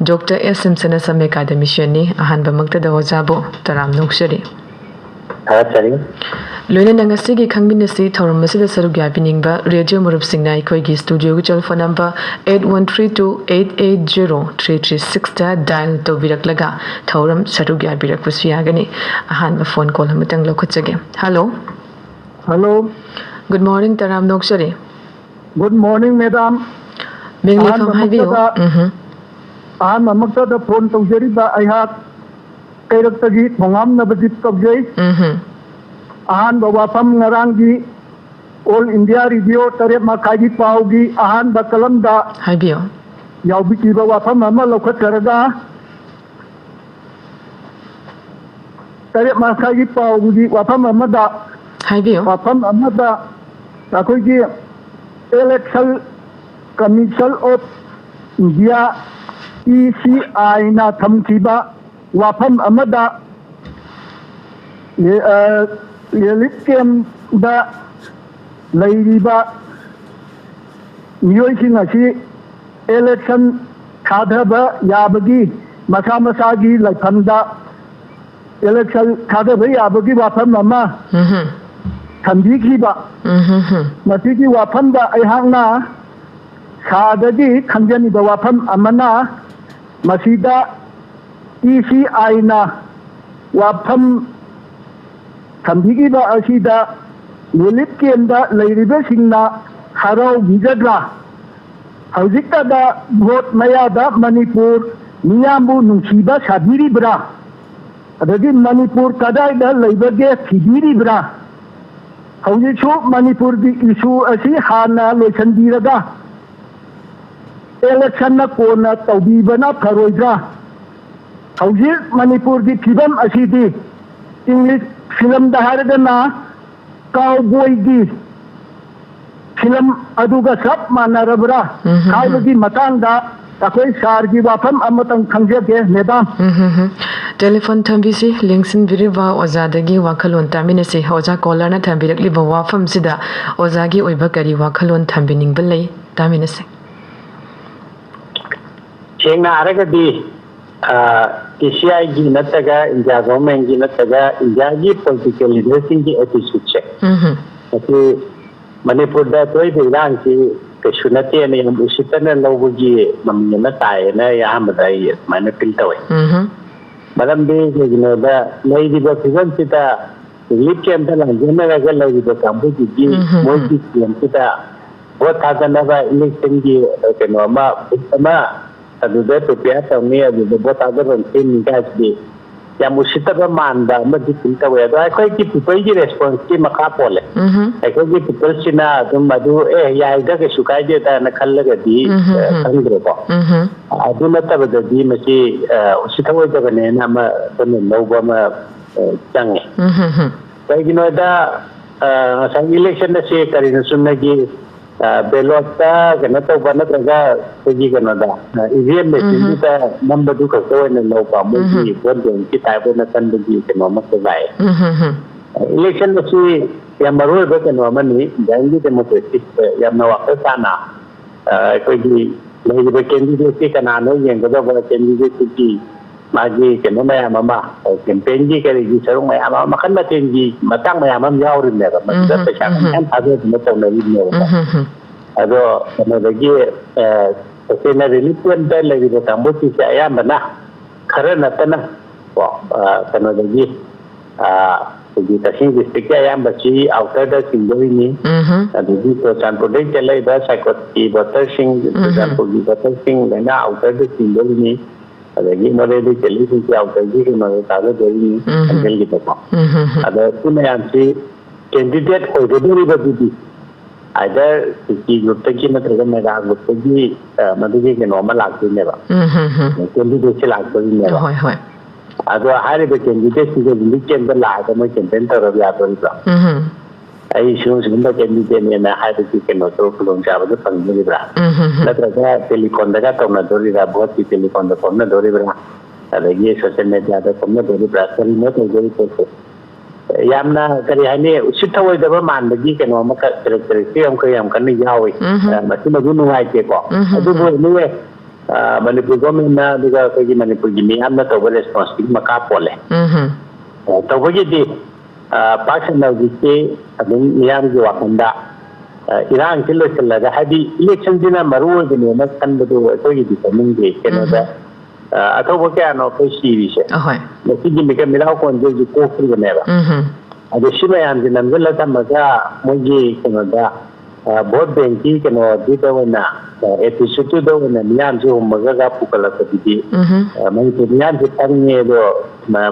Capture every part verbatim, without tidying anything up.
Doctor ꯑꯦꯁ ꯁꯤꯝꯁꯟ ꯑꯁꯝ ꯑꯦꯀꯥꯗꯃꯤꯁꯤꯌꯟꯅꯤ꯫ ꯑꯍꯥꯟꯕꯃꯛꯇꯗ ꯑꯣꯖꯥꯕꯨ ꯇꯔꯥꯝꯅ ꯑꯣꯛꯆꯔꯤ꯫ ꯊꯥꯒꯠꯆꯔꯤ꯫ ꯂꯣꯏꯅꯅ ꯉꯁꯤꯒꯤ ꯈꯪꯃꯤꯟꯅꯁꯤ ꯊꯧꯔꯝ ꯑꯁꯤꯗ ꯁꯔꯨꯛ ꯌꯥꯕꯤꯅꯤꯡꯕ ꯔꯦꯗꯤꯑꯣ ꯃꯔꯨꯞꯁꯤꯡꯅ ꯑꯩꯈꯣꯏꯒꯤ ꯁ꯭ꯇꯨꯗꯤꯑꯣꯒꯤ telephone number eight one three two eight eight zero three three sixꯇ ꯗꯥꯏꯜ ꯇꯧꯕꯤꯔꯛꯂꯒ ꯊꯧꯔꯝ ꯁꯔꯨꯛ ꯌꯥꯕꯤꯔꯛꯄꯁꯨ ꯌꯥꯒꯅꯤ꯫ ꯑꯍꯥꯟꯕ ꯐꯣꯟ ꯀꯣꯜ ꯑꯃꯇꯪ ꯂꯧꯈꯠꯆꯒꯦ꯫ ꯍꯜꯂꯣ꯫ ꯍꯜꯂꯣ꯫ ꯒꯨꯗ ꯃꯣꯔꯅꯤꯡ, ꯇꯔꯥꯝꯅ ꯑꯣꯛꯆꯔꯤ꯫ Good morning madam. ꯃꯤꯡ ꯂꯩꯐꯝ ꯍꯥꯏꯕꯤꯌꯨ꯫ ꯑꯍꯥꯟꯕꯃꯛꯇꯗ ꯎꯝꯍꯨꯝ꯫ ꯑꯍꯥꯟꯕꯃꯛꯇꯗ ꯐꯣꯟ ꯇꯧꯖꯔꯤꯕ ꯑꯩꯍꯥꯛ ꯀꯩꯔꯛꯇꯒꯤ ꯊꯣꯉꯥꯝ ꯅꯕꯖꯤꯠ ꯀꯧꯖꯩ꯫ ꯎꯝꯍꯨꯝ꯫ ꯑꯍꯥꯟꯕ ꯋꯥꯐꯝ ꯉꯔꯥꯡꯒꯤ ꯑꯣꯜ ꯏꯟꯗꯤꯌꯥ ꯔꯦꯗꯤꯑꯣ ꯇꯔꯦꯠ ꯃꯈꯥꯏꯒꯤ ꯄꯥꯎꯒꯤ ꯑꯍꯥꯟꯕ ꯀꯂꯝꯗ ꯍꯥꯏꯕꯤꯌꯨ꯫ ꯌꯥꯎꯕꯤꯈꯤꯕ ꯋꯥꯐꯝ ꯑꯃ ꯂꯧꯈꯠꯆꯔꯒ ꯇꯔꯦꯠ ꯃꯈꯥꯏꯒꯤ ꯄꯥꯎꯒꯤ ꯋꯥꯐꯝ ꯑꯃꯗ ꯍꯥꯏꯕꯤꯌꯨ꯫ ꯋꯥꯐꯝ ꯑꯃꯗ ꯑꯩꯈꯣꯏꯒꯤ Election Commission of India, E C I ꯅ ꯊꯝꯈꯤꯕ ꯋꯥꯐꯝ ꯑꯃꯗ ꯔꯤꯂꯤꯐ ꯀꯦꯝꯗ ꯂꯩꯔꯤꯕ ꯃꯤꯑꯣꯏꯁꯤꯡ ꯑꯁꯤ ꯏꯂꯦꯛꯁꯟ ꯊꯥꯗꯕ ꯌꯥꯕꯒꯤ ꯃꯁꯥ ꯃꯁꯥꯒꯤ ꯂꯩꯐꯝꯗ ꯏꯂꯦꯛꯁꯟ ꯊꯥꯗꯕ ꯌꯥꯕꯒꯤ ꯋꯥꯐꯝ ꯑꯃ ꯎꯝꯍꯨꯝ꯫ ꯊꯝꯕꯤꯈꯤꯕ꯫ ꯎꯝꯍꯨꯝ꯫ ꯃꯁꯤꯒꯤ ꯋꯥꯐꯝꯗ ꯑꯩꯍꯥꯛꯅ ꯁꯥꯔꯗꯒꯤ ꯈꯪꯖꯅꯤꯡꯕ ꯋꯥꯐꯝ ꯑꯃꯅ, ꯃꯁꯤꯗ E C I ꯅ ꯋꯥꯐꯝ ꯊꯝꯕꯤꯈꯤꯕ ꯑꯁꯤꯗ ꯔꯤꯂꯤꯐ ꯀꯦꯝꯗ ꯂꯩꯔꯤꯕꯁꯤꯡꯅ ꯍꯔꯥꯎꯕꯤꯒꯗ꯭ꯔꯥ? ꯍꯧꯖꯤꯛꯇꯗ ꯚꯣꯠ ꯃꯌꯥꯗ ꯃꯅꯤꯄꯨꯔ ꯃꯤꯌꯥꯝꯕꯨ ꯅꯨꯡꯁꯤꯕ ꯁꯥꯕꯤꯔꯤꯕ꯭ꯔꯥ? ꯑꯗꯒꯤ ꯃꯅꯤꯄꯨꯔ ꯀꯗꯥꯏꯗ ꯂꯩꯕꯒꯦ ꯊꯤꯕꯤꯔꯤꯕ꯭ꯔꯥ? ꯍꯧꯖꯤꯛꯁꯨ ꯃꯅꯤꯄꯨꯔꯒꯤ ꯏꯁꯨ ꯑꯁꯤ ꯍꯥꯟꯅ ꯂꯣꯏꯁꯤꯟꯕꯤꯔꯒ ꯏꯂꯦꯛꯁꯟꯅ ꯀꯣꯟꯅ ꯇꯧꯕꯤꯕꯅ ꯐꯔꯣꯏꯗ꯭ꯔꯥ? ꯍꯧꯖꯤꯛ ꯃꯅꯤꯄꯨꯔꯒꯤ ꯐꯤꯕꯝ ꯑꯁꯤꯗꯤ ꯏꯪꯂꯤꯁ ꯐꯤꯂꯝꯗ ꯍꯥꯏꯔꯒꯅ ꯀꯥꯎꯕꯣꯏꯒꯤ ꯐꯤꯂꯝ ꯑꯗꯨꯒ ꯆꯞ ꯃꯥꯟꯅꯔꯕ꯭ꯔꯥ ꯎꯝ, ꯎꯝ, ꯎꯝ꯫ ꯍꯥꯏꯕꯒꯤ ꯃꯇꯥꯡꯗ ꯑꯩꯈꯣꯏ ꯁꯥꯔꯒꯤ ꯋꯥꯐꯝ ꯑꯃꯇꯪ ꯈꯪꯖꯒꯦ ꯃꯦꯗꯥꯝ꯫ ꯎꯝ, ꯎꯝ, ꯎꯝ꯫ ꯇꯦꯂꯤꯐꯣꯟ ꯊꯝꯕꯤꯁꯤ꯫ ꯂꯦꯡꯁꯤꯟꯕꯤꯔꯤꯕ ꯑꯣꯖꯥꯗꯒꯤ ꯋꯥꯈꯜꯂꯣꯟ ꯇꯥꯃꯤꯟꯅꯁꯤ꯫ ꯑꯣꯖꯥ, ꯀꯣꯂꯔꯅ ꯊꯝꯕꯤꯔꯛꯂꯤꯕ ꯋꯥꯐꯝꯁꯤꯗ ꯑꯣꯖꯥꯒꯤ ꯑꯣꯏꯕ ꯀꯔꯤ ꯋꯥꯈꯜꯂꯣꯟ ꯊꯝꯕꯤꯅꯤꯡꯕ ꯂꯩ? ꯇꯥꯃꯤꯟꯅꯁꯤ꯫ ꯁꯦꯡꯅ ꯍꯥꯏꯔꯒꯗꯤ ꯇꯤ ꯁꯤ ꯑꯥꯏꯒꯤ ꯅꯠꯇ꯭ꯔꯒ ꯏꯟꯗꯤꯌꯥ ꯒꯣꯚꯔꯟꯃꯦꯟꯒꯤ ꯅꯠꯇ꯭ꯔꯒ ꯏꯟꯗꯤꯌꯥꯒꯤ ꯄꯣꯂꯤꯇꯤꯀꯦꯜ ꯂꯤꯗꯔꯁꯤꯡꯒꯤ ꯑꯦꯇꯤꯆꯨꯠꯁꯦ, ꯎꯝ꯫ ꯃꯁꯤ ꯃꯅꯤꯄꯨꯔꯗ ꯊꯣꯛꯏꯕ ꯏꯔꯥꯡꯁꯤ ꯀꯩꯁꯨ ꯅꯠꯇꯦꯅ ꯌꯥꯝ ꯎꯁꯤꯠꯇꯅ ꯂꯧꯕꯒꯤ ꯃꯃꯤ ꯑꯃ ꯇꯥꯏꯌꯦꯅ ꯑꯩ ꯑꯍꯥꯟꯕꯗ ꯑꯩ ꯑꯗꯨꯃꯥꯏꯅ ꯐꯤꯜ ꯇꯧꯋꯦ꯫ ꯎꯝ꯫ ꯃꯔꯝꯗꯤ ꯀꯩꯒꯤꯅꯣꯗ, ꯂꯩꯔꯤꯕ ꯐꯤꯕꯝꯁꯤꯗ ꯔꯤꯂꯤꯐ ꯀꯦꯝꯞꯇ ꯂꯥꯟꯖꯦꯟꯅꯔꯒ ꯂꯩꯔꯤꯕ ꯀꯥꯡꯕꯨꯁꯤꯒꯤ ꯎꯝ, ꯎꯝ, ꯎꯝ꯫ ꯃꯣꯏꯒꯤ ꯀꯦꯝꯞꯁꯤꯗ ꯚꯣꯠ ꯊꯥꯗꯅꯕ ꯏꯂꯦꯛꯁꯟꯒꯤ ꯀꯩꯅꯣ ꯑꯃ, ꯕꯨꯠ ꯑꯃ, ꯑꯗꯨꯗ ꯄ꯭ꯔꯤꯄꯦꯌꯔ ꯇꯧꯅꯤ, ꯑꯗꯨꯗ ꯚꯣꯠ ꯊꯥꯗꯐꯝ ꯁꯦꯝꯅꯤ ꯀꯥꯏꯁꯤꯗꯤ ꯌꯥꯝ ꯎꯁꯤꯠꯇꯕ ꯃꯥꯟꯕ ꯑꯃꯗꯤ ꯐꯤꯜ ꯇꯧꯋꯦ꯫ ꯑꯗꯣ ꯑꯩꯈꯣꯏꯒꯤ ꯄꯤꯄꯜꯒꯤ ꯔꯦꯁꯄꯣꯟꯁꯀꯤ ꯃꯈꯥ ꯄꯣꯜꯂꯦ꯫ ꯎꯝ꯫ ꯑꯩꯈꯣꯏꯒꯤ ꯄꯤꯄꯜꯁꯤꯅ ꯑꯗꯨꯝ ꯑꯗꯨ, "ꯑꯦ, ꯌꯥꯏꯗ, ꯀꯩꯁꯨ ꯀꯥꯏꯗꯦꯗꯅ" ꯈꯜꯂꯒꯗꯤ ꯎꯝ, ꯎꯝ, ꯑ, ꯎꯝ꯫ ꯈꯟꯗ꯭ꯔꯦꯀꯣ꯫ ꯎꯝ꯫ ꯑꯗꯨ ꯅꯠꯇꯕꯗꯗꯤ ꯃꯁꯤ ꯑ, ꯎꯁꯤꯠ ꯊꯑꯣꯏꯗꯕꯅꯦꯅ ꯑꯃ ꯑꯩꯈꯣꯏꯅ ꯂꯧꯕ ꯑꯃ ꯑ, ꯆꯪꯉꯦ꯫ ꯎꯝ, ꯎꯝ, ꯎꯝ꯫ ꯀꯩꯒꯤꯅꯣꯗ, ꯑ, ꯉꯁꯥꯏꯒꯤ ꯏꯂꯦꯛꯁꯟ ꯑꯁꯤ ꯀꯔꯤꯅꯣ, ꯆꯨꯝꯅꯒꯤ ꯕꯦꯂꯣꯠꯇ ꯀꯩꯅꯣ ꯇꯧꯕ ꯅꯠꯇ꯭ꯔꯒ ꯑꯩꯈꯣꯏꯒꯤ ꯀꯩꯅꯣꯗ, ꯏ ꯚꯤ ꯑꯦꯝ ꯃꯦꯆꯤꯟꯗꯨꯗ ꯅꯝꯕꯗꯨ ꯈꯛꯇ ꯑꯣꯏꯅ ꯂꯧꯕ, ꯃꯣꯏꯒꯤ ꯎꯝ꯫ ꯚꯣꯠ ꯕꯦꯡꯀꯤ ꯇꯥꯏꯞ ꯑꯣꯏꯅ ꯈꯟꯕꯒꯤ ꯀꯩꯅꯣ ꯑꯃꯁꯨ ꯂꯥꯛꯑꯦ꯫ ꯎꯝ, ꯎꯝ, ꯎꯝ꯫ ꯏꯂꯦꯛꯁꯟ ꯑꯁꯤ ꯌꯥꯝ ꯃꯔꯨ ꯑꯣꯏꯕ ꯀꯩꯅꯣ ꯑꯃꯅꯤ, ꯏꯟꯗꯤꯌꯥꯟꯒꯤ ꯗꯦꯃꯣꯀ꯭ꯔꯦꯁꯤ ꯌꯥꯝꯅ ꯋꯥꯈꯜ ꯇꯥꯅ, ꯑ, ꯑꯩꯈꯣꯏꯒꯤ ꯂꯩꯔꯤꯕ ꯀꯦꯟꯗꯤꯗꯦꯠꯁꯤ ꯀꯅꯥꯅꯣ ꯌꯦꯡꯒꯗꯧꯕ, ꯀꯦꯟꯗꯤꯗꯦꯠꯁꯤꯒꯤ ꯃꯥꯒꯤ ꯀꯩꯅꯣ ꯃꯌꯥꯝ ꯑꯃ, ꯀꯦꯝꯄꯦꯟꯒꯤ ꯀꯔꯤꯒꯤ ꯁꯔꯨꯛ ꯃꯌꯥꯝ ꯑꯃ, ꯃꯈꯜ ꯃꯊꯦꯜꯒꯤ ꯃꯇꯥꯡ ꯃꯌꯥꯝ ꯑꯃ ꯌꯥꯎꯔꯤꯕꯅꯦꯕ, ꯃꯗꯨꯗ ꯎꯝ, ꯄꯩꯁꯥ ꯎꯝ꯫ ꯃꯌꯥꯝ ꯊꯥꯗꯗꯨꯅ ꯇꯧꯅꯔꯤꯕꯅꯦꯕꯀꯣ꯫ ꯎꯝ, ꯎꯝ, ꯎꯝ꯫ ꯑꯗꯣ ꯀꯩꯅꯣꯗꯒꯤ, ꯑ, ꯇꯁꯦꯡꯅ ꯔꯤꯂꯤꯐ ꯀꯦꯝꯞꯇ ꯂꯩꯔꯤꯕ ꯀꯥꯡꯕꯨꯁꯤꯡꯁꯦ ꯑꯌꯥꯝꯕꯅ, ꯈꯔ ꯅꯠꯇꯅ ꯀꯣ, ꯑ, ꯀꯩꯅꯣꯗꯒꯤ, ꯑ, ꯑꯩꯈꯣꯏꯒꯤ ꯀꯛꯆꯤꯡ ꯗꯤꯁꯇ꯭ꯔꯤꯛꯀꯤ ꯑꯌꯥꯝꯕꯁꯤ ꯑꯥꯎꯇꯔꯗ ꯆꯤꯡꯗꯣꯔꯤꯅꯤ꯫ ꯎꯝ꯫ ꯑꯗꯒꯤ ꯆꯨꯔꯆꯥꯟꯄꯨꯔꯗꯒꯤ ꯆꯦꯜꯂꯛꯏꯕ ꯁꯥꯏꯀꯣꯠꯀꯤ ꯚꯣꯇꯔꯁꯤꯡ, ꯎꯝ꯫ ꯆꯨꯔꯆꯥꯟꯄꯨꯔꯒꯤ ꯚꯣꯇꯔꯁꯤꯡ ꯂꯣꯏꯅ ꯑꯥꯎꯇꯔꯗ ꯆꯤꯡꯗꯣꯔꯤꯅꯤ꯫ ꯑꯗꯒꯤ ꯃꯣꯔꯦꯗꯒꯤ ꯆꯦꯜꯂꯛꯏꯁꯤꯡꯁꯤ ꯑꯥꯎꯇꯔꯒꯤ ꯀꯩꯅꯣꯗ ꯊꯥꯗꯗꯣꯔꯤꯅꯤ, ꯎꯝ꯫ ꯁꯦꯟꯇ꯭ꯔꯦꯜꯒꯤꯗꯀꯣ꯫ ꯎꯝ, ꯎꯝ, ꯎꯝ꯫ ꯑꯗꯣ ꯁꯤ ꯃꯌꯥꯝꯁꯤ ꯀꯦꯟꯗꯤꯗꯦꯠ ꯑꯣꯏꯒꯗꯧꯔꯤꯕꯗꯨꯗꯤ ꯑꯥꯏꯗꯔ ꯀꯨꯀꯤ ꯒ꯭ꯔꯨꯞꯇꯒꯤ ꯅꯠꯇ꯭ꯔꯒ ꯃꯦꯒꯥ ꯒ꯭ꯔꯨꯞꯇꯒꯤ, ꯑ, ꯃꯗꯨꯒꯤ ꯀꯩꯅꯣ ꯑꯃ ꯂꯥꯛꯇꯣꯏꯅꯦꯕ, ꯎꯝ, ꯎꯝ, ꯎꯝ꯫ ꯀꯦꯟꯗꯤꯗꯦꯠꯁꯤ ꯂꯥꯛꯇꯣꯏꯅꯦꯕ꯫ ꯍꯣꯏ, ꯍꯣꯏ꯫ ꯑꯗꯣ ꯍꯥꯏꯔꯤꯕ ꯀꯦꯟꯗꯤꯗꯦꯠꯁꯤꯡꯁꯦ ꯔꯤꯂꯤꯐ ꯀꯦꯝꯞꯇ ꯂꯥꯛꯑꯒ ꯃꯣꯏ ꯀꯦꯝꯄꯦꯟ ꯇꯧꯔꯒ ꯌꯥꯗꯣꯔꯤꯕ꯭ꯔꯥ? ꯎꯝ꯫ ꯑꯩ ꯁꯤꯒꯨꯝ ꯁꯤꯒꯨꯝꯕ ꯀꯦꯟꯗꯤꯗꯦꯠꯅꯦꯅ ꯍꯥꯏꯕꯒꯤ ꯀꯩꯅꯣꯗꯣ ꯈꯨꯗꯣꯡꯆꯥꯕꯗꯣ ꯐꯪꯗꯣꯔꯤꯕ꯭ꯔꯥ? ꯎꯝ, ꯎꯝ, ꯎꯝ꯫ ꯅꯠꯇ꯭ꯔꯒ ꯇꯦꯂꯤꯐꯣꯟꯗꯒ ꯇꯧꯅꯗꯣꯔꯤꯕ꯭ꯔꯥ? ꯚꯣꯠꯀꯤ ꯇꯦꯂꯤꯐꯣꯟꯗ ꯐꯥꯎꯅꯗꯣꯔꯤꯕ꯭ꯔꯥ? ꯑꯗꯒꯤ ꯁꯣꯁꯤꯌꯦꯜ ꯃꯦꯗꯤꯌꯥꯗ ꯐꯥꯎꯅꯗꯣꯔꯤꯕ꯭ꯔꯥ? ꯀꯔꯤꯅꯣ ꯇꯧꯗꯣꯔꯤ ꯄꯣꯠꯁꯦ? ꯌꯥꯝꯅ, ꯀꯔꯤ ꯍꯥꯏꯅꯤ, ꯎꯁꯤꯠ ꯊꯑꯣꯏꯗꯕ ꯃꯥꯟꯕꯒꯤ ꯀꯩꯅꯣ ꯑꯃꯈꯛ, ꯀꯦꯔꯦꯛꯇꯔꯤꯁꯇꯤꯛ ꯑꯃꯈꯛ ꯌꯥꯝ ꯀꯟꯅ ꯌꯥꯎꯏ꯫ ꯎꯝ꯫ ꯑ, ꯃꯁꯤꯃꯗꯤ ꯅꯨꯡꯉꯥꯏꯇꯦꯀꯣ꯫ ꯎꯝ꯫ ꯑꯗꯨꯕꯨ anyway, ꯃꯅꯤꯄꯨꯔ ꯒꯣꯔꯃꯦꯟꯅ ꯑꯗꯨꯒ ꯑꯩꯈꯣꯏꯒꯤ ꯃꯅꯤꯄꯨꯔꯒꯤ ꯃꯤꯌꯥꯝꯅ ꯇꯧꯕ ꯔꯦꯁꯄꯣꯟꯁꯀꯤ ꯃꯈꯥ ꯄꯣꯜꯂꯦ꯫ ꯎꯝ꯫ ꯇꯧꯕꯒꯤꯗꯤ ꯄꯥꯛ ꯁꯟꯅ ꯍꯧꯖꯤꯛꯇꯤ ꯑꯗꯨꯝ ꯃꯤꯌꯥꯝꯒꯤ ꯋꯥꯈꯜꯗ ꯏꯔꯥꯡꯁꯤ ꯂꯣꯏꯁꯤꯜꯂꯒ, ꯍꯥꯏꯗꯤ ꯏꯂꯦꯛꯁꯟꯁꯤꯅ ꯃꯔꯨ ꯑꯣꯏꯕꯅꯦꯅ ꯈꯟꯕꯗꯨ ꯑꯩꯈꯣꯏꯒꯤꯗꯤ ꯆꯠꯅꯤꯡꯗꯦ꯫ ꯀꯩꯅꯣꯗ ꯑꯊꯧꯕ ꯀꯌꯥꯅꯣ ꯑꯩꯈꯣꯏ ꯁꯤꯔꯤꯁꯦ? ꯑꯍꯣꯏ꯫ ꯃꯁꯤꯒꯤ ꯃꯤꯀ ꯃꯤꯔꯥꯎ ꯀꯣꯟꯁꯦ ꯍꯧꯖꯤꯛ ꯀꯣꯛꯇ꯭ꯔꯤꯕꯅꯦꯕ꯫ ꯎꯝ꯫ ꯑꯗꯣ ꯁꯤ ꯃꯌꯥꯝꯁꯦ ꯅꯝꯁꯤꯜꯂ ꯊꯝꯃꯒ ꯃꯣꯏꯒꯤ ꯀꯩꯅꯣꯗ, ꯚꯣꯠ ꯕꯦꯡꯀꯤ ꯀꯩꯅꯣꯗꯨꯗ ꯑꯣꯏꯅ, ꯑꯦꯇꯤꯆꯨꯠꯇꯨꯗ ꯑꯣꯏꯅ ꯃꯤꯌꯥꯝꯁꯦ ꯍꯨꯝꯃꯒ ꯄꯨꯈꯠꯂꯛꯄꯗꯨꯗꯤ, ꯎꯝ꯫ ꯃꯅꯤꯄꯨꯔ ꯃꯤꯌꯥꯝꯁꯦ ꯄꯪꯉꯦ ꯑꯗꯣ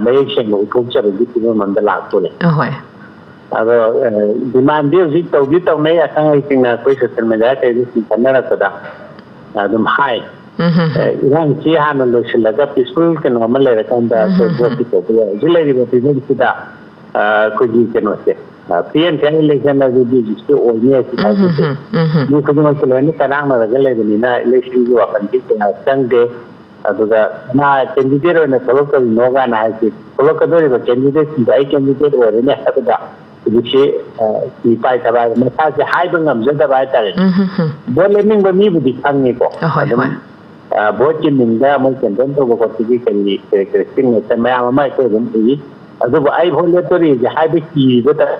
ꯃꯌꯦꯛ ꯁꯦꯡꯅ ꯎꯠꯊꯣꯛꯆꯕꯒꯤ ꯐꯤꯕꯝ ꯑꯃꯗ ꯂꯥꯛꯇꯣꯔꯦ꯫ ꯑꯍꯣꯏ꯫ ꯑꯗꯣ ꯗꯤꯃꯥꯟꯗꯤ ꯍꯧꯖꯤꯛ ꯇꯧꯗꯤ ꯇꯧꯅꯩ, ꯑꯈꯪ ꯑꯍꯩꯁꯤꯡꯅ ꯑꯩꯈꯣꯏ ꯁꯣꯁꯤꯌꯦꯜ ꯃꯦꯗꯤꯌꯥ ꯀꯩꯗ ꯁꯨꯝ ꯈꯟꯅꯔꯛꯄꯗ ꯑꯗꯨꯝ ꯍꯥꯏ꯫ ꯎꯝ꯫ ꯏꯔꯥꯡꯁꯤ ꯍꯥꯟꯅ ꯂꯣꯏꯁꯤꯜꯂꯒ ꯄꯤꯁꯐꯨꯜ ꯀꯩꯅꯣ ꯑꯃ ꯂꯩꯔꯀꯥꯟꯗ ꯑꯩꯈꯣꯏ ꯚꯣꯠꯇꯤ ꯇꯧꯕ ꯌꯥꯏ꯫ ꯍꯧꯖꯤꯛ ꯂꯩꯔꯤꯕ ꯐꯤꯕꯝꯁꯤꯗ ꯑꯩꯈꯣꯏꯒꯤ ꯀꯩꯅꯣꯁꯦ, ꯐ꯭ꯔꯤ ꯑꯦꯟ ꯐꯤꯌꯥꯔ ꯏꯂꯦꯛꯁꯟ ꯑꯗꯨꯗꯤ ꯍꯧꯖꯤꯛꯇꯤ ꯑꯣꯏꯅꯤ ꯍꯥꯏꯁꯤ ꯍꯥꯏꯕꯁꯦ꯫ ꯎꯝ꯫ ꯃꯤ ꯈꯨꯗꯤꯡꯃꯛꯁꯦ ꯂꯣꯏꯅ ꯆꯔꯥꯡꯅꯔꯒ ꯂꯩꯕꯅꯤꯅ ꯏꯂꯦꯛꯁꯟꯒꯤ ꯋꯥꯈꯜꯗꯤ ꯀꯌꯥ ꯆꯪꯗꯦ꯫ ꯑꯗꯨꯒ ꯀꯅꯥ ꯀꯦꯟꯗꯤꯗꯦꯠ ꯑꯣꯏꯅ ꯊꯣꯛꯂꯛꯇꯣꯔꯤꯅꯣ ꯀꯥꯏꯅ ꯍꯥꯏꯁꯤ, ꯊꯣꯛꯂꯛꯀꯗꯧꯔꯤꯕ ꯀꯦꯟꯗꯤꯗꯦꯠꯁꯤꯡꯗꯣ ꯑꯩ ꯀꯦꯟꯗꯤꯗꯦꯠ ꯑꯣꯏꯔꯅꯤ ꯍꯥꯏꯕꯗ ꯍꯧꯖꯤꯛꯁꯤ ꯏꯄꯥꯏ ꯊꯕꯥꯏ ꯃꯁꯥꯁꯦ ꯍꯥꯏꯕ ꯉꯝꯖꯗꯕ ꯍꯥꯏꯇꯥꯔꯦ꯫ ꯎꯝ꯫ ꯚꯣꯠ ꯂꯦꯞꯅꯤꯡꯕ ꯃꯤꯕꯨꯗꯤ ꯈꯪꯉꯤꯀꯣ꯫ ꯑꯍꯣꯏ, ꯑꯗꯨꯝ ꯍꯣꯏ꯫ ꯚꯣꯠꯀꯤ ꯃꯤꯡꯗ ꯃꯣꯏ ꯀꯦꯝꯄꯦꯟ ꯇꯧꯕ ꯈꯣꯠꯄꯒꯤ ꯀꯔꯤ ꯀꯦꯔꯦꯛꯇꯔꯤꯁꯇꯤꯛ ꯃꯌꯥꯝ ꯑꯃ ꯑꯩꯈꯣꯏ ꯑꯗꯨꯝ ꯎꯏ꯫ ꯑꯗꯨꯕꯨ ꯑꯩ ꯚꯣꯠ ꯂꯦꯞꯇꯣꯔꯤꯁꯦ ꯍꯥꯏꯕ ꯀꯤꯕ ꯇ-,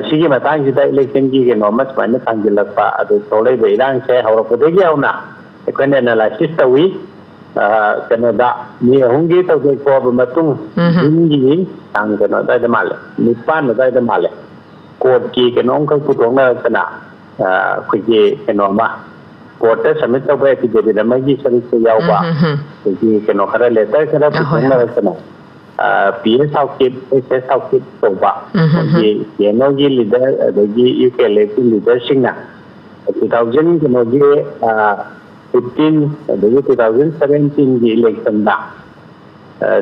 ꯁꯤꯒꯤ ꯃꯇꯥꯡꯁꯤꯗ ꯏꯂꯦꯛꯁꯟꯒꯤ ꯀꯩꯅꯣ ꯑꯃ ꯁꯨꯃꯥꯏꯅ ꯊꯥꯡꯖꯤꯜꯂꯛꯄ, ꯑꯗꯨ ꯊꯣꯛꯂꯛꯏꯕ ꯏꯔꯥꯡꯁꯦ ꯍꯧꯔꯛꯄꯗꯒꯤ ꯍꯧꯅ ꯑꯩꯈꯣꯏꯅ ꯑꯦꯅꯥꯂꯥꯏꯁꯤꯁ ꯇꯧꯏ꯫ ꯀꯩꯅꯣꯗ ꯃꯤ ꯑꯍꯨꯝꯒꯤ ꯊꯧꯗꯣꯛ ꯊꯣꯛꯑꯕ ꯃꯇꯨꯡ, ꯎꯝ꯫ ꯖꯨꯟꯒꯤ ꯇꯥꯡ ꯀꯩꯅꯣ ꯑꯗꯨꯋꯥꯏꯗ ꯃꯥꯜꯂꯦ, ꯅꯤꯄꯥꯟ ꯑꯗꯨꯋꯥꯏꯗ ꯃꯥꯜꯂꯦ, ꯀꯣꯔꯠꯀꯤ ꯀꯩꯅꯣ ꯑꯃꯈꯛ ꯄꯨꯊꯣꯛꯅꯔꯛꯇꯅ, ꯑꯩꯈꯣꯏꯒꯤ ꯀꯩꯅꯣ ꯑꯃ, ꯀꯣꯔꯠꯇ ꯁꯕꯃꯤꯠ ꯇꯧꯕ ꯑꯦꯐꯤꯗꯦꯕꯤꯠ ꯑꯃꯒꯤ ꯁꯔꯨꯛꯇ ꯌꯥꯎꯕ, ꯎꯝ, ꯎꯝ, ꯎꯝ꯫ ꯑꯩꯈꯣꯏꯒꯤ ꯀꯩꯅꯣ ꯈꯔ, ꯂꯦꯇꯔ ꯈꯔ ꯑꯍꯣꯏ, ꯍꯣꯏ꯫ ꯄꯨꯊꯣꯛꯅꯔꯛꯇꯅ, ꯄꯤ ꯑꯦꯁ ꯍꯥꯎꯀꯤꯞ, ꯑꯦꯁ ꯑꯦꯁ ꯍꯥꯎꯀꯤꯞ ꯀꯧꯕ, ꯎꯝ, ꯎꯝ, ꯎꯝ꯫ ꯑꯩꯈꯣꯏꯒꯤ ꯀꯦ ꯑꯦꯟ ꯑꯣꯒꯤ ꯂꯤꯗꯔ ꯑꯗꯒꯤ ꯌꯨ ꯀꯦ ꯑꯦꯜ ꯑꯦꯐꯀꯤ ꯂꯤꯗꯔꯁꯤꯡꯅ ꯇꯨ ꯊꯥꯎꯖꯟ ꯀꯩꯅꯣꯒꯤ, ꯐꯤꯐꯇꯤꯟ ꯑꯗꯒꯤ ꯇꯨ ꯊꯥꯎꯖꯟ ꯁꯕꯦꯟꯇꯤꯟꯒꯤ ꯏꯂꯦꯛꯁꯟꯗ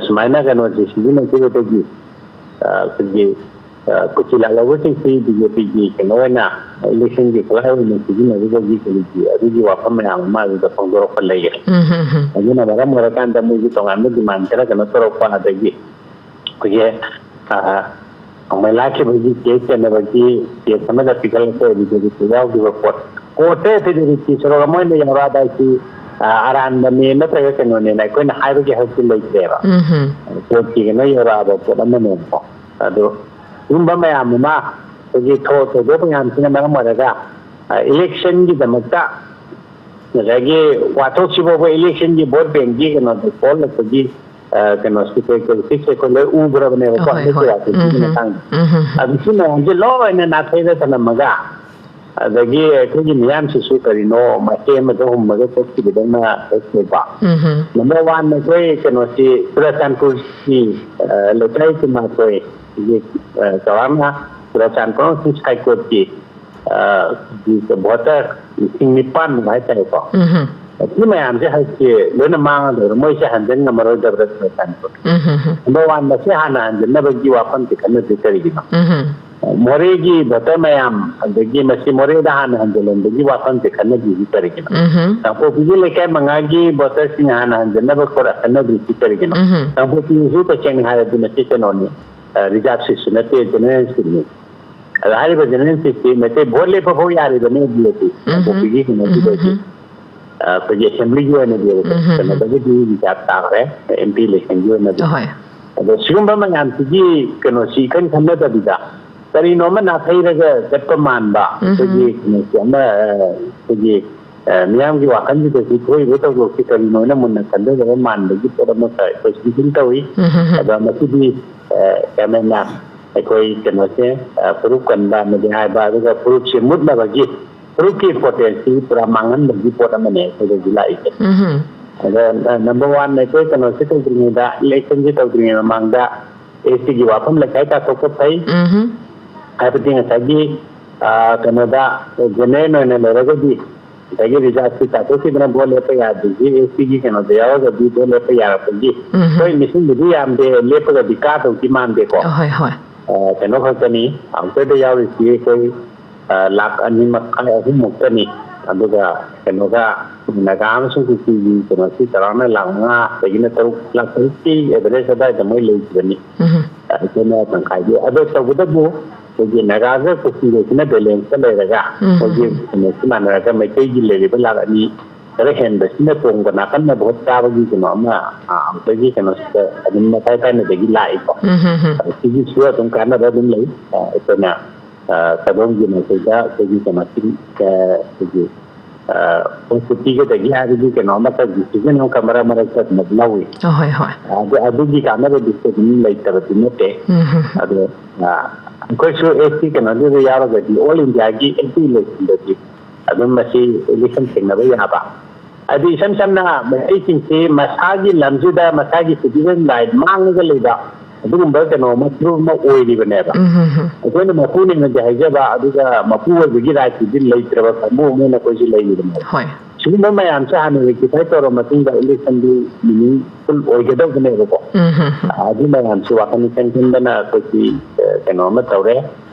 ꯁꯨꯃꯥꯏꯅ ꯀꯩꯅꯣꯁꯦ ꯁꯤꯖꯤꯟꯅꯈꯤꯕꯗꯒꯤ, ꯑꯩꯈꯣꯏꯒꯤ ꯀꯨꯀꯤ ꯂꯥꯜꯍꯧꯕꯁꯤꯡꯁꯤ ꯕꯤ ꯖꯦ ꯄꯤꯒꯤ ꯀꯩꯅꯣ ꯑꯣꯏꯅ, ꯏꯂꯦꯛꯁꯟꯒꯤ ꯈꯨꯠꯂꯥꯏ ꯑꯣꯏꯅ ꯁꯤꯖꯤꯟꯅꯔꯤꯕꯒꯤ ꯀꯔꯤꯒꯤ ꯑꯗꯨꯒꯤ ꯋꯥꯐꯝ ꯃꯌꯥꯝ ꯑꯃ ꯑꯗꯨꯗ ꯐꯣꯡꯗꯣꯔꯛꯄ ꯂꯩꯈ꯭ꯔꯦ꯫ ꯎꯝ, ꯎꯝ, ꯎꯝ꯫ ꯑꯗꯨꯅ ꯃꯔꯝ ꯑꯣꯏꯔꯀꯥꯟꯗ ꯃꯣꯏꯒꯤ ꯇꯣꯉꯥꯟꯕ ꯗꯤꯃꯥꯟ ꯈꯔ ꯀꯩꯅꯣ ꯇꯧꯔꯛꯄ, ꯑꯗꯒꯤ ꯑꯩꯈꯣꯏꯒꯤ, ꯑ, ꯅꯣꯡꯃꯩ ꯂꯥꯛꯈꯤꯕꯒꯤ ꯀꯦꯁ ꯆꯦꯟꯅꯕꯒꯤ ꯀꯦꯁ ꯑꯃꯗ ꯄꯤꯈꯠꯂꯛꯄ ꯑꯦꯐꯤꯗꯦꯕꯤꯠꯇ ꯌꯥꯎꯈꯤꯕ ꯄꯣꯠ, ꯄꯣꯠꯁꯦ ꯐꯤꯗꯦꯂꯤꯇꯤ ꯁꯣꯔꯣꯛ ꯑꯃ ꯑꯣꯏꯅ ꯌꯧꯔꯛꯑꯗꯥꯏꯗꯤ, ꯑ, ꯑꯔꯥꯟꯕꯅꯦ ꯅꯠꯇ꯭ꯔꯒ ꯀꯩꯅꯣꯅꯦꯅ ꯑꯩꯈꯣꯏꯅ ꯍꯥꯏꯕꯒꯤ ꯍꯧꯖꯤꯛ ꯂꯩꯇ꯭ꯔꯦꯕ꯫ ꯎꯝ꯫ ꯄꯣꯠꯀꯤ ꯀꯩꯅꯣ ꯌꯧꯔꯛꯑꯕ ꯄꯣꯠ ꯑꯃꯅꯦꯕꯀꯣ꯫ ꯑꯗꯣ ꯁꯤꯒꯨꯝꯕ ꯃꯌꯥꯝ ꯑꯃ ꯑꯩꯈꯣꯏꯒꯤ ꯊꯧ-, ꯊꯧꯗꯣꯛ ꯃꯌꯥꯝꯁꯤꯅ ꯃꯔꯝ ꯑꯣꯏꯔꯒ, ꯑ, ꯏꯂꯦꯛꯁꯟꯒꯤꯗꯃꯛꯇ ꯉꯁꯥꯏꯒꯤ ꯋꯥꯊꯣꯛꯁꯤ ꯐꯥꯎꯕ ꯏꯂꯦꯛꯁꯟꯒꯤ ꯚꯣꯠ ꯕꯦꯡꯒꯤ ꯀꯩꯅꯣꯗꯣ ꯊꯣꯛꯍꯜꯂꯛꯄꯒꯤ, ꯑ, ꯀꯩꯅꯣꯁꯤ ꯑꯩꯈꯣꯏ ꯄꯣꯂꯤꯇꯤꯛꯁ ꯑꯩꯈꯣꯏ ꯂꯣꯏ ꯎꯈ꯭ꯔꯕꯅꯦꯕꯀꯣ, ꯍꯣꯏ, ꯍꯟꯗꯛꯀꯤ ꯍꯣꯏ꯫ ꯋꯥꯊꯣꯛꯁꯤꯒꯤ ꯎꯝ, ꯎꯝ꯫ ꯃꯇꯥꯡꯗ꯫ ꯎꯝ, ꯎꯝ, ꯎꯝ꯫ ꯑꯗꯨ ꯁꯤ ꯃꯌꯥꯝꯁꯦ ꯂꯣꯏꯅ ꯅꯥꯊꯩꯔ ꯊꯝꯂꯝꯃꯒ, ꯑꯗꯒꯤ ꯑꯩꯈꯣꯏꯒꯤ ꯃꯤꯌꯥꯝꯁꯤꯁꯨ ꯀꯔꯤꯅꯣ ꯃꯥꯏꯀꯩ ꯑꯃꯗ ꯍꯨꯝꯃꯒ ꯆꯠꯈꯤꯕꯗꯧꯅ ꯇꯧꯕ꯫ ꯎꯝ, ꯎꯝ꯫ ꯅꯝꯕꯔ ꯋꯥꯟ ꯑꯩꯈꯣꯏ ꯀꯩꯅꯣꯁꯤ ꯆꯨꯔꯆꯥꯟꯄꯨꯔꯒꯤ, ꯑ, ꯂꯩꯀꯥꯏ ꯀꯨꯟꯃꯥꯊꯣꯏ, ꯍꯧꯖꯤꯛ, ꯑ, ꯆꯥꯎꯔꯥꯛꯅ ꯆꯨꯔꯆꯥꯟꯄꯨꯔ ꯑꯃꯁꯨꯡ ꯁꯥꯏꯀꯣꯠꯀꯤ, ꯑ, ꯚꯣꯇꯔ ꯂꯤꯁꯤꯡ ꯅꯤꯄꯥꯟꯃꯨꯛ ꯍꯥꯏꯇꯥꯔꯦꯀꯣ꯫ ꯎꯝ꯫ ꯁꯤ ꯃꯌꯥꯝꯁꯦ ꯍꯧꯖꯤꯛꯇꯤ ꯂꯣꯏꯅ ꯃꯥꯡꯉꯗꯧꯔꯦ, ꯃꯣꯏꯁꯦ ꯍꯟꯖꯤꯟ ꯉꯝꯃꯔꯣꯏꯗꯕ꯭ꯔꯥ ꯆꯨꯔꯆꯥꯟꯄꯨꯔ꯫ ꯎꯝ, ꯎꯝ, ꯎꯝ꯫ ꯅꯝꯕꯔ ꯋꯥꯟ ꯃꯁꯤ ꯍꯥꯟꯅ ꯍꯟꯖꯤꯟꯅꯕꯒꯤ ꯋꯥꯐꯝꯁꯦ ꯈꯟꯅꯗ꯭ꯔꯤ ꯀꯔꯤꯒꯤꯅꯣ? ꯎꯝ꯫ ꯃꯣꯔꯦꯒꯤ ꯚꯣꯇꯔ ꯃꯌꯥꯝ, ꯑꯗꯒꯤ ꯃꯁꯤ ꯃꯣꯔꯦꯗ ꯍꯥꯟꯅ ꯍꯟꯖꯤꯜꯍꯟꯕꯒꯤ ꯋꯥꯐꯝꯁꯦ ꯈꯟꯅꯗ꯭ꯔꯤꯁꯤ ꯀꯔꯤꯒꯤꯅꯣ? ꯎꯝ꯫ ꯀꯥꯡꯄꯣꯛꯄꯤꯒꯤ ꯂꯩꯀꯥꯏ ꯃꯉꯥꯒꯤ ꯚꯣꯇꯔꯁꯤꯡ ꯍꯥꯟꯅ ꯍꯟꯖꯤꯟꯅꯕ ꯈꯣꯔ-, ꯈꯟꯅꯗ꯭ꯔꯤꯁꯤ ꯀꯔꯤꯒꯤꯅꯣ? ꯎꯝ꯫ ꯀꯥꯡꯄꯣꯛꯄꯤꯁꯨ ꯇꯁꯦꯡꯅ ꯍꯥꯏꯔꯗꯤ ꯃꯁꯤ ꯀꯩꯅꯣꯅꯤ, ꯑ, ꯔꯤꯖꯥꯕ ꯁꯤꯠꯁꯨ ꯅꯠꯇꯦ, ꯖꯦꯅꯔꯦꯜ ꯁꯤꯠꯅꯤ꯫ ꯑꯗ ꯍꯥꯏꯔꯤꯕ ꯖꯦꯅꯔꯦꯜ ꯁꯤꯠꯁꯤ ꯃꯩꯇꯩ ꯚꯣꯠ ꯂꯦꯞꯄ ꯐꯥꯎ ꯌꯥꯔꯤꯕꯅꯤ ꯕꯤ ꯑꯦ ꯄꯤ꯫ ꯎꯝ꯫ ꯀꯥꯡꯄꯣꯛꯄꯤꯒꯤ ꯀꯩꯅꯣꯁꯤꯗꯗꯤ, ꯎꯝ꯫ ꯑ, ꯑꯩꯈꯣꯏꯒꯤ ꯑꯦꯁꯦꯝꯕ꯭ꯂꯤꯒꯤ ꯑꯣꯏꯅꯗꯤ ꯎꯝ꯫ ꯀꯩꯅꯣꯗꯒꯤꯗꯤ ꯔꯤꯖꯥꯕ ꯇꯥꯈ꯭ꯔꯦ, ꯑꯦꯝ ꯄꯤ ꯏꯂꯦꯛꯁꯟꯒꯤ ꯑꯣꯏꯅꯗꯤ꯫ ꯑꯍꯣꯏ꯫ ꯑꯗꯣ ꯁꯤꯒꯨꯝꯕ ꯃꯌꯥꯝꯁꯤꯒꯤ ꯀꯩꯅꯣꯁꯤ ꯏꯈꯟ ꯈꯟꯅꯗꯕꯤꯗ ꯀꯔꯤꯅꯣꯃ ꯅꯥꯊꯩꯔꯒ ꯆꯠꯄ ꯃꯥꯟꯕ, ꯎꯝ꯫ ꯑꯩꯈꯣꯏꯒꯤ ꯀꯩꯅꯣꯁꯤ ꯑꯃ, ꯑ, ꯑꯩꯈꯣꯏꯒꯤ, ꯑ, ꯃꯤꯌꯥꯝꯒꯤ ꯋꯥꯈꯜꯁꯤꯗꯁꯨ ꯊꯣꯛꯏꯕ ꯊꯧꯗꯣꯛꯁꯤ ꯀꯔꯤꯅꯣꯅ ꯃꯨꯟꯅ ꯈꯟꯊꯗꯕ ꯃꯥꯟꯕꯒꯤ ꯄꯣꯠ ꯑꯃ ꯈꯔ ꯑꯩꯈꯣꯏ ꯁꯤ ꯑꯗꯨꯝ ꯇꯧꯏ꯫ ꯎꯝ꯫ ꯑꯗꯣ ꯃꯁꯤꯗꯤ, ꯑ, ꯌꯥꯝ ꯍꯦꯟꯅ ꯑꯩꯈꯣꯏ ꯀꯩꯅꯣꯁꯦ, ꯑ, ꯐꯨꯔꯨꯞ ꯀꯟꯕ ꯑꯃꯗꯤ ꯍꯥꯏꯕ, ꯑꯗꯨꯒ ꯐꯨꯔꯨꯞꯁꯦ ꯃꯨꯠꯅꯕꯒꯤ, ꯐꯨꯔꯨꯞꯀꯤ ꯏꯝꯄꯣꯔꯇꯦꯟꯁꯁꯤ ꯄꯨꯔꯥ ꯃꯥꯡꯍꯟꯕꯒꯤ ꯄꯣꯠ ꯑꯃꯅꯦ ꯑꯩꯈꯣꯏꯗ ꯍꯧꯖꯤꯛ ꯂꯥꯛꯏꯁꯦ꯫ ꯎꯝ꯫ ꯑꯗꯣ, ꯑ, ꯅꯝꯕꯔ ꯋꯥꯟ ꯑꯩꯈꯣꯏ ꯀꯩꯅꯣꯁꯦ ꯇꯧꯗ꯭ꯔꯤꯉꯩꯗ, ꯏꯂꯦꯛꯁꯟꯁꯦ ꯇꯧꯗ꯭ꯔꯤꯉꯩ ꯃꯃꯥꯡꯗ ꯑꯦꯁ ꯇꯤꯒꯤ ꯋꯥꯐꯝ ꯂꯩꯈꯥꯏ ꯇꯥꯊꯣꯛꯄ ꯐꯩ꯫ ꯎꯝ꯫ ꯍꯥꯏꯕꯗꯤ ꯉꯁꯥꯏꯒꯤ, ꯑ, ꯀꯩꯅꯣꯗ ꯖꯦꯅꯔꯦꯜ ꯑꯣꯏꯅ ꯂꯩꯔꯒꯗꯤ ꯉꯁꯥꯏꯒꯤ ꯔꯤꯖꯥꯕꯁꯤ ꯇꯥꯊꯣꯛꯈꯤꯗꯅ ꯚꯣꯠ ꯂꯦꯞꯄ ꯌꯥꯗ꯭ꯔꯤꯁꯤ ꯑꯦꯁ ꯇꯤꯒꯤ ꯀꯩꯅꯣꯗ ꯌꯥꯎꯔꯒꯗꯤ ꯚꯣꯠ ꯂꯦꯞꯄ ꯌꯥꯔꯛꯄꯒꯤ ꯎꯝ꯫ ꯍꯣꯏ, ꯃꯤꯁꯤꯡꯕꯨꯗꯤ ꯌꯥꯝꯗꯦ, ꯂꯦꯞꯄꯒꯗꯤ ꯀꯥꯗꯧꯗꯤ ꯃꯥꯟꯗꯦꯀꯣ꯫ ꯍꯣꯏ, ꯍꯣꯏ꯫ ꯑ, ꯀꯩꯅꯣ ꯈꯛꯇꯅꯤ, ꯑꯥꯎꯇꯔꯗ ꯌꯥꯎꯔꯤꯁꯤ ꯑꯩꯈꯣꯏ, ꯑ, ꯂꯥꯈ ꯑꯅꯤ ꯃꯈꯥꯏ, ꯑꯍꯨꯝ ꯃꯨꯛꯇꯅꯤ꯫ ꯑꯗꯨꯒ ꯀꯩꯅꯣꯒ ꯅꯥꯒꯥ ꯑꯃꯁꯨꯡ ꯀꯨꯀꯤꯒꯤ ꯀꯩꯅꯣꯁꯤ ꯆꯥꯎꯔꯥꯛꯅ ꯂꯥꯈ ꯃꯉꯥꯗꯒꯤꯅ ꯇꯔꯨꯛ, ꯂꯥꯈ ꯇꯔꯨꯛꯀꯤ ꯑꯦꯚꯔꯦꯖ ꯑꯗꯨꯋꯥꯏꯗ ꯃꯣꯏ ꯂꯩꯈꯤꯕꯅꯤ꯫ ꯎꯝ꯫ ꯑ, ꯑꯩꯈꯣꯏꯅ ꯇꯪꯈꯥꯏꯗꯤ, ꯑꯗꯣ ꯇꯧꯕꯇꯕꯨ ꯑꯩꯈꯣꯏꯒꯤ ꯅꯥꯒꯥꯒ ꯀꯨꯀꯤꯒꯁꯤꯅ ꯕꯦꯂꯦꯟꯁꯇ ꯂꯩꯔꯒ, ꯎꯝ꯫ ꯑꯩꯈꯣꯏꯒꯤ ꯀꯩꯅꯣꯁꯤ ꯃꯥꯟꯅꯔꯒ ꯃꯩꯇꯩꯒꯤ ꯂꯩꯔꯤꯕ ꯂꯥꯛ ꯑꯅꯤ ꯈꯔ ꯍꯦꯟꯕꯁꯤꯅ ꯇꯣꯡꯕ ꯅꯥꯀꯟꯅ ꯚꯣꯠ ꯆꯥꯕꯒꯤ ꯀꯩꯅꯣ ꯑꯃ, ꯑ, ꯑꯩꯈꯣꯏꯒꯤ ꯀꯩꯅꯣꯁꯤꯗ ꯑꯗꯨꯝ ꯃꯈꯥ ꯇꯥꯅꯗꯒꯤ ꯂꯥꯛꯏꯀꯣ꯫ ꯎꯝ, ꯍꯝ, ꯍꯝ꯫ ꯑꯗꯣ ꯁꯤꯒꯤꯁꯨ ꯑꯗꯨꯝ ꯀꯥꯟꯅꯕ ꯑꯗꯨꯝ ꯂꯩ꯫ ꯑ, ꯑꯩꯈꯣꯏꯅ, ꯑ, ꯁꯥꯗꯣꯝꯒꯤ ꯃꯥꯏꯀꯩꯗ ꯑꯩꯈꯣꯏꯒꯤ ꯀꯩꯅꯣꯁꯤ, ꯑ, ꯑꯩꯈꯣꯏꯒꯤ, ꯑ, ꯄꯤꯒꯗꯒꯦ ꯍꯥꯏꯕꯒꯤ ꯀꯩꯅꯣ ꯑꯃꯈꯛ decision ꯑꯃꯈꯛ ꯃꯔꯛ ꯃꯔꯛꯇ ꯑꯗꯨꯝ ꯂꯧꯏ꯫ ꯑ, ꯍꯣꯏ, ꯍꯣꯏ꯫ ꯑꯗꯨ, ꯑꯗꯨꯒꯤ ꯀꯥꯟꯅꯕꯗꯨꯁꯨ ꯑꯗꯨꯝ ꯂꯩꯇꯕꯗꯤ ꯅꯠꯇꯦ꯫ ꯎꯝ, ꯍꯝ, ꯍꯝ꯫ ꯑꯗꯣ, ꯑ, ꯑꯩꯈꯣꯏꯁꯨ ST ꯀꯩꯅꯣꯗꯨꯗ ꯌꯥꯎꯔꯒꯗꯤ all Indiaꯒꯤ MP election ꯗꯗꯤ ꯑꯗꯨꯝ ꯃꯁꯤ election ꯊꯦꯡꯅꯕ ꯌꯥꯕ꯫ ꯍꯥꯏꯗꯤ ꯏꯁꯝ ꯁꯝꯅ ꯃꯩꯇꯩꯁꯤꯡꯁꯤ ꯃꯁꯥꯒꯤ ꯂꯝꯁꯤꯗ ꯃꯁꯥꯒꯤ citizen right ꯃꯥꯡꯉꯒ ꯂꯩꯕ ꯑꯗꯨꯒꯨꯝꯕ ꯀꯩꯅꯣ ꯑꯃ, proof ꯑꯃ ꯑꯣꯏꯔꯤꯕꯅꯦꯕ꯫ ꯎꯝ, ꯍꯝ, ꯍꯝ꯫ ꯑꯩꯈꯣꯏꯅ ꯃꯄꯨꯅꯦꯅꯗꯤ ꯍꯥꯏꯖꯕ, ꯑꯗꯨꯒ ꯃꯄꯨ ꯑꯣꯏꯕꯒꯤ rightꯇꯨꯗꯤ ꯂꯩꯇ꯭ꯔꯕ ꯀꯥꯡꯕꯨ ꯑꯃ ꯑꯣꯏꯅ ꯑꯩꯈꯣꯏꯁꯨ ꯂꯩꯔꯤꯕꯅꯦꯕ꯫ ꯍꯣꯏ꯫ ꯁꯤꯒꯨꯝꯕ ꯃꯌꯥꯝꯁꯦ ꯍꯥꯟꯅ rectify ꯇꯧꯔ ꯃꯇꯨꯡꯗ electionꯗꯨ meaningful ꯑꯣꯏꯒꯗꯧꯕꯅꯦꯕꯀꯣ꯫ ꯎꯝ, ꯍꯝ, ꯍꯝ꯫ ꯑꯗꯨ ꯃꯌꯥꯝꯁꯤ ꯋꯥꯈꯜ ꯈꯟ ꯈꯟꯗꯅ ꯑꯩꯈꯣꯏꯒꯤ, ꯑ, ꯀꯩꯅꯣ ꯑꯃ ꯇꯧꯔꯦ꯫